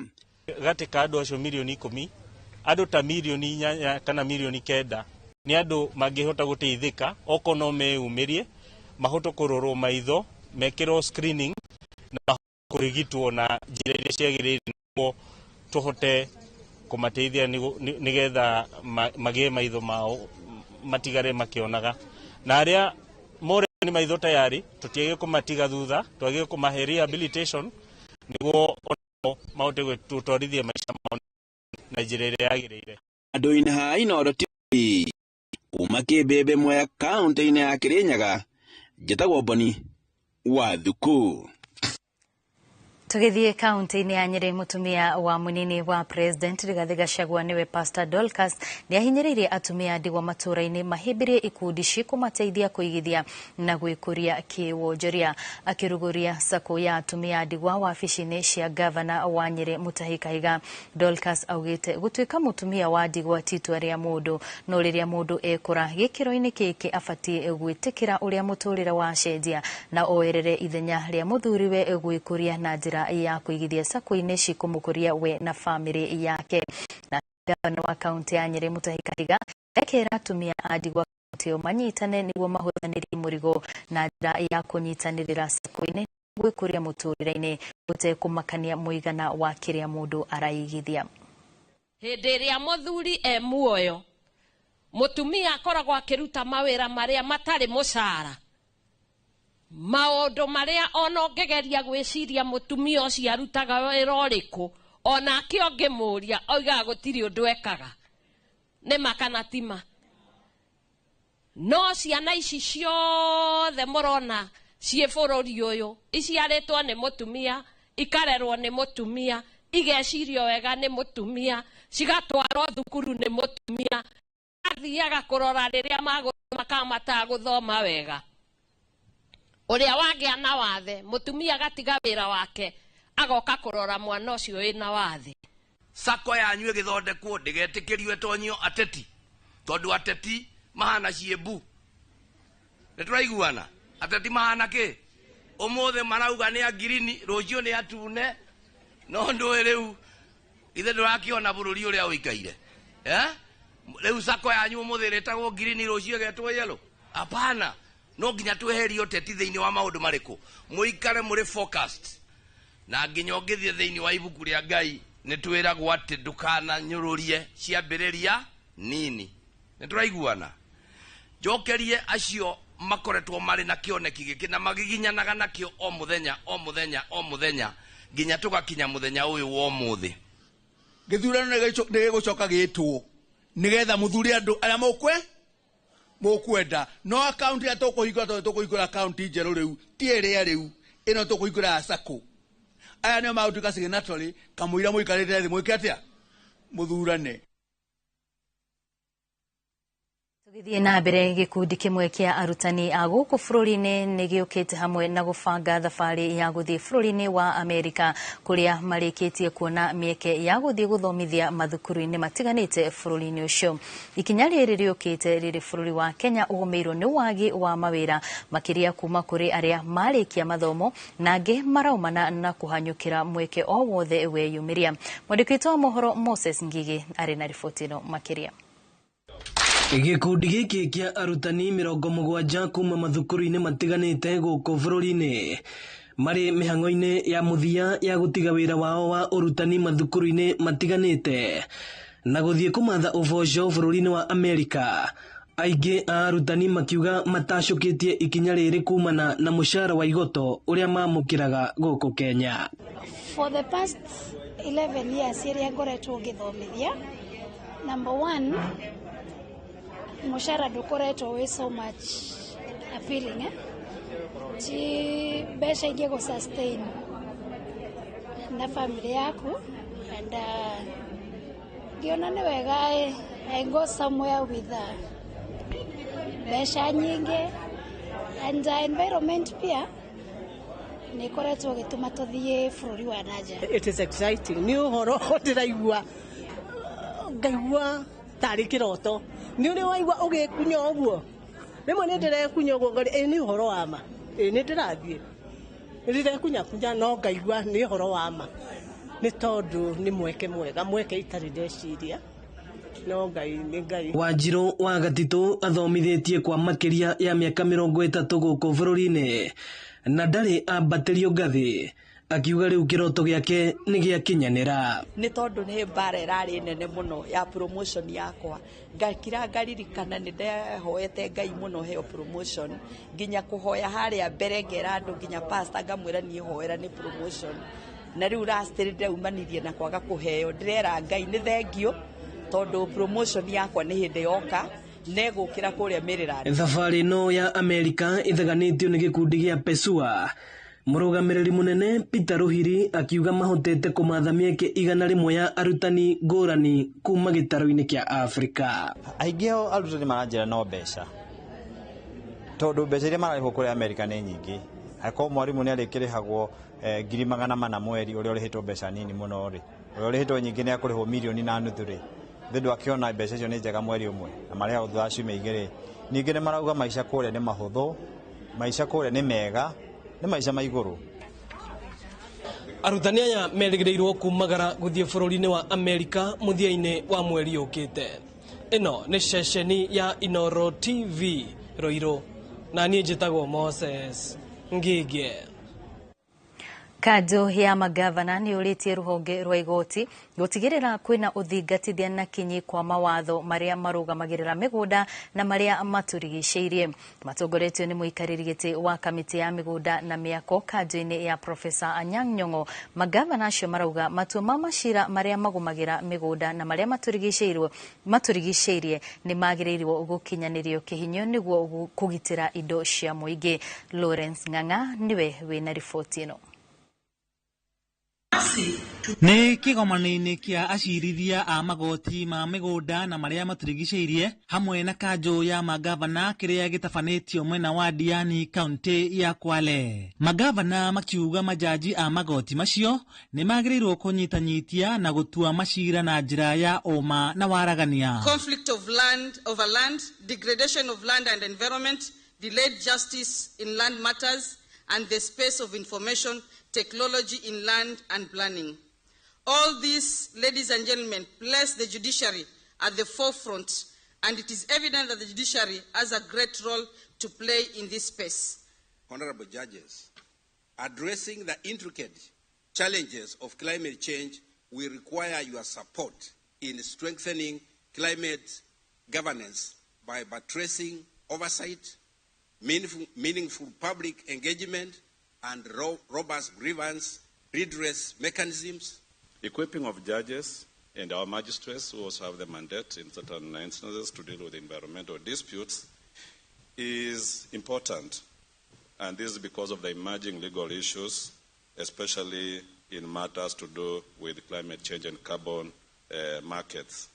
Gatĩ ka andũ acio milioni 10, andũ ta milioni 8 kana milioni 9 nĩ andũ mangĩhota gũteithĩka okorwo no meyumĩrie, mahote kũrorwo maitho, mekĩrwo screening na kũrigitwo na njĩra iria ciagĩrĩire nĩguo tũhote kũmateithia nĩgetha magĩe maitho mao matigare makĩonaga. Na arĩa more nĩ maitho tayari tũtiagĩrĩirwo kũmatiga thutha, twagĩrĩirwo kũmahe rehabilitation nĩguo onao mahote gũtwarithia maica mao na njĩra ĩrĩa yagĩrĩire. Andũ-inĩ ha Inooro TV, Kuma Kĩmbĩmbĩ Mwea kaunti-inĩ ya Kĩrĩnyaga, njĩtagwo Boni wa Thuku. Tũgĩthiĩ kaunti-inĩ ya Nyĩrĩ, mũtumia wa mũnini wa President Rigathĩ Gachagua nĩwe Pastor Dorcas nĩahinyĩrĩirie atumia a ndigwa matũũra-inĩ mahĩmbĩrie ikundi cikũmateithia kũigithia na gwĩkũria kĩwonjoria. Akĩrugũria sacco ya atumia a ndigwa wabici-inĩ cia gavana wa Nyĩrĩ Mutahi Kahiga, Dorcas augĩte gũtuĩka mũtumia wa ndigwa ti itua rĩa mũndũ, no rĩrĩa mũndũ ekũra gĩkĩro-inĩ gĩkĩ abatiĩ gwĩtĩkĩra ũrĩa mũtũrĩre wacenjia na oerere ithenya rĩa mũthuriwe gwĩkũria na njĩra ya kũigithia sacco-inĩ cikũmũkũria we na bamĩrĩ yake. Na gavana wa kaunti ya Nyĩrĩ Mutahi Kahiga ekera atumia a ndigwa kaunti ĩyo manyitane nĩguo mahũthanĩrie mũrigo na njĩra ya kũnyitanĩrĩra sacco-inĩ gwĩkũria mũtũrĩre-inĩ gũtekũmakania mũigana wa kĩrĩa mũndũ araigithia. Hĩndĩ ĩrĩa mũthuri e muoyo, mũtumia akoragwo akĩruta mawĩra marĩa matarĩ mũcara, maũndũ marĩa ona ũngĩgeria gwĩciria mũtumia ũcio arutaga wĩra ũrĩkũ, onake ũngĩmũria oigaga gũtirĩ ũndũ ekaga, nĩ ma kana ti ma? No ciana ici ciothe mũrona ciĩ bũrũri ũyũ iciarĩtwo nĩ mũtumia, ikarerwo nĩ mũtumia, igecirio wega nĩ mũtumia, cigatwarwo thukuru nĩ mũtumia, athiaga kũrora rĩrĩa magũthoma kana matagũthoma wega. Ũrĩa wagĩa na wathe, mũtumia agatiga wĩra wake agoka kũrora mwana ũcio wĩna wathe. Sacco yanyu ĩgĩthondekwo ndĩgetĩkĩrio ĩtonyio ateti, tondũ ateti mahana ciĩmbu. Nĩ tũraiguana? Ateti mahana kĩ? Ũmũthĩ marauga nĩ a ngirini, rũciũ nĩ atune, no ndũĩ rĩu ithe ndũrakĩona bũrũri ũrĩa ũikaire. Rĩu sacco yanyu ũmũthĩ ĩrĩtagwo ngirini, rũciũ ĩgetwo yellow? Hapana. No nginya tweherie ũteti thĩinĩ wa maũndũ marĩkũ? Mũikare mũrĩ focused. Na nginya ũngĩthiĩ thĩinĩ wa ibuku rĩa Ngai nĩ twĩragwo atĩ ndũkananyũrũrie ciambĩrĩria nini. Nĩ tũraiguana? Njokerie acio makoretwo marĩ na kĩoneki gĩkĩ na magiginyanaga nakĩo o mũthenya o mũthenya o mũthenya nginya tũgakinya mũthenya ũyũ wa ũmũthĩ. Gĩthurano nĩ gĩgũcoka gĩtwo nĩgetha mũthure andũ arĩa mũkwenda. No akaunti ĩrĩa tũkũhingũra, tondũ tũkũhingũra akaunti njerũ rĩu, ti ĩrĩa rĩu, ĩno tũkũhingũra ya sacco. Aya nĩo magũtuĩka signatory kamũira mũikarĩte thĩ mwĩke atĩa? Mũthurane. Tũgĩthiĩ na mbere, gĩkundi kĩmwe kĩa arutani a gũkũ bũrũri-inĩ nĩ gĩũkĩte hamwe na gũbanga thabarĩ ya gũthiĩ bũrũri-inĩ wa Amerika kũrĩa marĩkĩtie kuona mĩeke ya gũthiĩ gũthomithia mathukuru-inĩ matiganĩte bũrũri-inĩ ũcio. Ikinya rĩrĩ rĩũkĩte rĩrĩ bũrũri wa Kenya ũgũmĩirwo nĩ wagi wa mawĩra makĩria kuma kũrĩ arĩa marĩkia mathomo na angĩ maraumana na kũhanyũkĩra mweke o wothe weyumĩria. Mwandĩki witũ wa mohoro Moses Ngigi arĩ na riboti ĩno makĩria. Gĩkundi gĩkĩ kĩa arutani 70 kuma mathukuru-inĩ matiganĩte gũkũ bũrũri-inĩ marĩ mĩhang'o-inĩ ya mũthia ya gũtiga wĩra wao wa ũrutani mathukuru-inĩ matiganĩte na gũthiĩ kũmatha ũboco bũrũri-inĩ wa Amerika. Aingĩ a arutani makiuga matacũkĩtie ikinya rĩrĩ kumana na mũcara wa igoto ũrĩa mamũkĩraga gũkũ Kenya. For the past 11 years iria ngoretwo ngĩthomithia, number one, mũcara ndũkoretwo wĩ so much appealing, eh? Ti mbeca ingĩ sustain na family yaku and ngĩona nĩ wega I go somewhere with mbeca nyingĩ and environment pia nĩ ĩkoretwo ĩgĩtũma tũthiĩ bũrũri wa nanja. It is exciting. Nĩ ũhoro ndĩraigua ngaigua tarĩ kĩroto. Nĩ ũrĩ waigua ũgĩkunya ũguo? Rĩmwe nĩ ndĩrekunya ũguo ngari, ĩ nĩ ũhoro wa ma. Ĩ nĩ ndĩrathiĩ. Nĩ ndĩrekunya kunya no ngaigua nĩ ũhoro wa ma. Nĩ tondũ nĩ mweke mwega, mweke itarĩ ndeciria. No Ngai nĩ Ngai. Wanjirũ wa Gatitũ athomithĩtie kwa makĩria ya mĩaka 30 gũkũ bũrũri-inĩ na ndarĩ ambatĩrio ngathĩ, akiuga rĩu kĩroto gĩake nĩ gĩakinyanĩra. Nĩ tondũ nĩ mbara ĩrarĩ nene mũno ya promotion yakwa, ngakira ngaririkana nĩ ndehoete Ngai mũno heo promotion, nginya kũhoya harĩa mbere ngera andũ nginya pastor ngamwĩra niĩ hoera nĩ promotion. Na rĩu last ndĩraumanirie na kwaga kũheo, ndĩrera Ngai nĩ thengio tondũ promotion yakwa nĩ hĩndĩ yoka. Negũkĩra kũrĩa Maryland. Thabarĩ ĩno ya Amerika ĩthaganĩtio nĩ gĩkundi gĩa Pesua. Mũrũgamĩrĩri mũnene Peter Ruhiri akiuga mahotete kũmatha mĩeke 100 ya arutani ngũrani kuma gĩtarũ-inĩ kĩa Afrika. Aingĩ ao arutani maranjĩra no mbeca, tondũ mbeca iria mararĩhwo kũrĩa Amerika nĩ nyingĩ. Angĩkorwo mwarimũ nĩ arĩkĩrĩhagwo 400,000 mweri, ũrĩa ũrĩhĩtwo mbeca nini mũno rĩ, ũrĩa ũrĩhĩtwo nyingĩ nĩ akũrĩhwo 1.5 million rĩ, thĩ ndwakĩona mbeca icio nĩ njega mweri ũmwe na marĩhagwo thutha wa ciumia 2. Ningĩ nĩ marauga maica kũrĩa nĩ mahũthũ, maica kũrĩa nĩ mega, nĩ maica ma igũrũ. Arutani aya merĩgĩrĩirwo kumagara gũthiĩ bũrũri-inĩ wa Amerika mũthia-inĩ wa mweri ũkĩte. Ĩno nĩ ceceni ya Inooro TV Ruiru, na niĩ njĩtagwo Moses Ngige. Kanjũ ya magavana nĩ ũrĩtie rũhonge rwa igoti gũtigĩrĩra kwĩna ũthingatithia na kinyi kwa mawatho marĩa marũgamagĩrĩra mĩgũnda na marĩa matũrigicĩirie. Matongoretio nĩ mũikarĩri gĩtĩ wa kamĩtĩ ya mĩgũnda na mĩako kanjũ-inĩ ya Profesa Anyang' Nyong'o. Magavana acio marauga matua ma macira marĩa magũmagĩra mĩgũnda na marĩa matũrigicĩirie nĩ magĩrĩirwo gũkinyanĩrio kĩhinyo nĩguo kũgitĩra indo cia mũingĩ. Lawrence Ng'ang'a nĩwe wĩna riboti ĩno. Nĩ kĩgomano-inĩ kĩa acirithia a magoti ma mĩgũnda na marĩa matũrigicĩirie hamwe na kanjũ ya magavana kĩrĩa gĩtabanĩtio mwena wa Diani kaunti ya Kwale. Magavana makiuga majaji a magoti macio nĩ magĩrĩirwo kũnyitanyitia na gũtua macira na njĩra ya ũma na waragania. Conflict of land over land, degradation of land and environment, delayed justice in land matters, and the space of information technology in land and planning. All these, ladies and gentlemen, place the judiciary at the forefront, and it is evident that the judiciary has a great role to play in this space. Honorable judges, addressing the intricate challenges of climate change will require your support in strengthening climate governance by buttressing oversight, meaningful public engagement, and robust grievance redress mechanisms. Equipping of judges and our magistrates who also have the mandate in certain instances to deal with environmental disputes is important. And this is because of the emerging legal issues, especially in matters to do with climate change and carbon markets.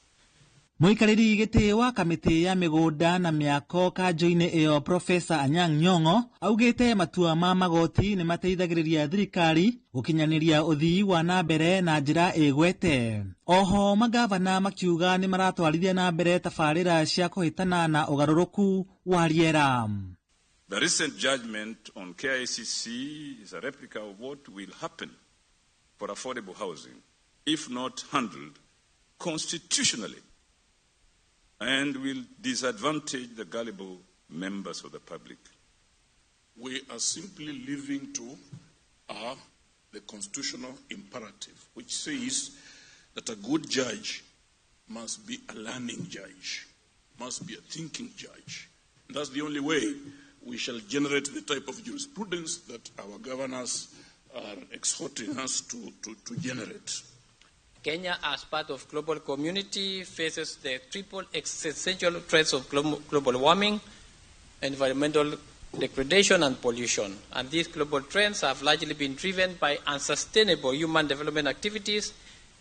Mũikarĩri gĩtĩ wa kamĩtĩ ya mĩgũnda na mĩako kanjũ-inĩ ĩyo Profesa Anyang' Nyong'o augĩte matua ma magoti nĩ mateithagĩrĩria thirikari gũkinyanĩria ũthii wa na mbere na njĩra ĩgwete. Oho magavana makiuga nĩ maratwarithia na mbere tabarĩra cia kũhĩtana na ũgarũrũku wa rĩera. The recent judgment on KICC is a replica of what will happen for affordable housing if not handled constitutionally, and will disadvantage the gullible members of the public. We are simply living to the constitutional imperative, which says that a good judge must be a learning judge, must be a thinking judge. And that's the only way we shall generate the type of jurisprudence that our governors are exhorting us to generate. Kenya, as part of global community, faces the triple existential threats of global warming, environmental degradation, and pollution. And these global trends have largely been driven by unsustainable human development activities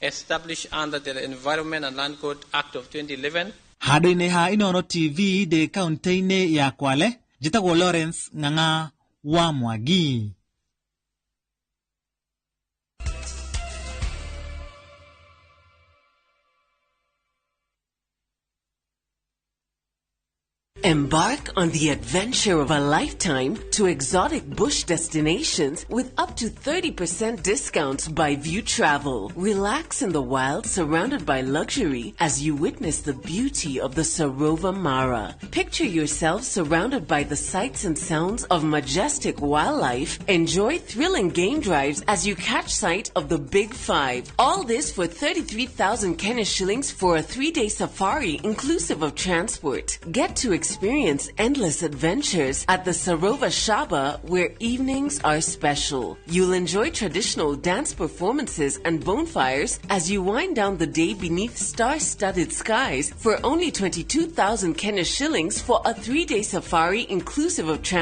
established under the Environment and Land Code Act of 2011. Handũ-inĩ ha Inooro TV ndĩ kaunti-inĩ ya Kwale, njĩtagwo Lawrence Ng'ang'a wa Mwangi. Embark on the adventure of a lifetime to exotic bush destinations with up to 30% discounts by View Travel. Relax in the wild surrounded by luxury as you witness the beauty of the Sarova Mara. Picture yourself surrounded by the sights and sounds of majestic wildlife. Enjoy thrilling game drives as you catch sight of the Big Five. All this for 33,000 Kenya shillings for a 3-day safari inclusive of transport. Get to experience Experience endless adventures at the Sarova Shaba, where evenings are special. You'll enjoy traditional dance performances and bonfires as you wind down the day beneath star-studded skies for only 22,000 Kenya shillings for a 3-day safari inclusive of transport.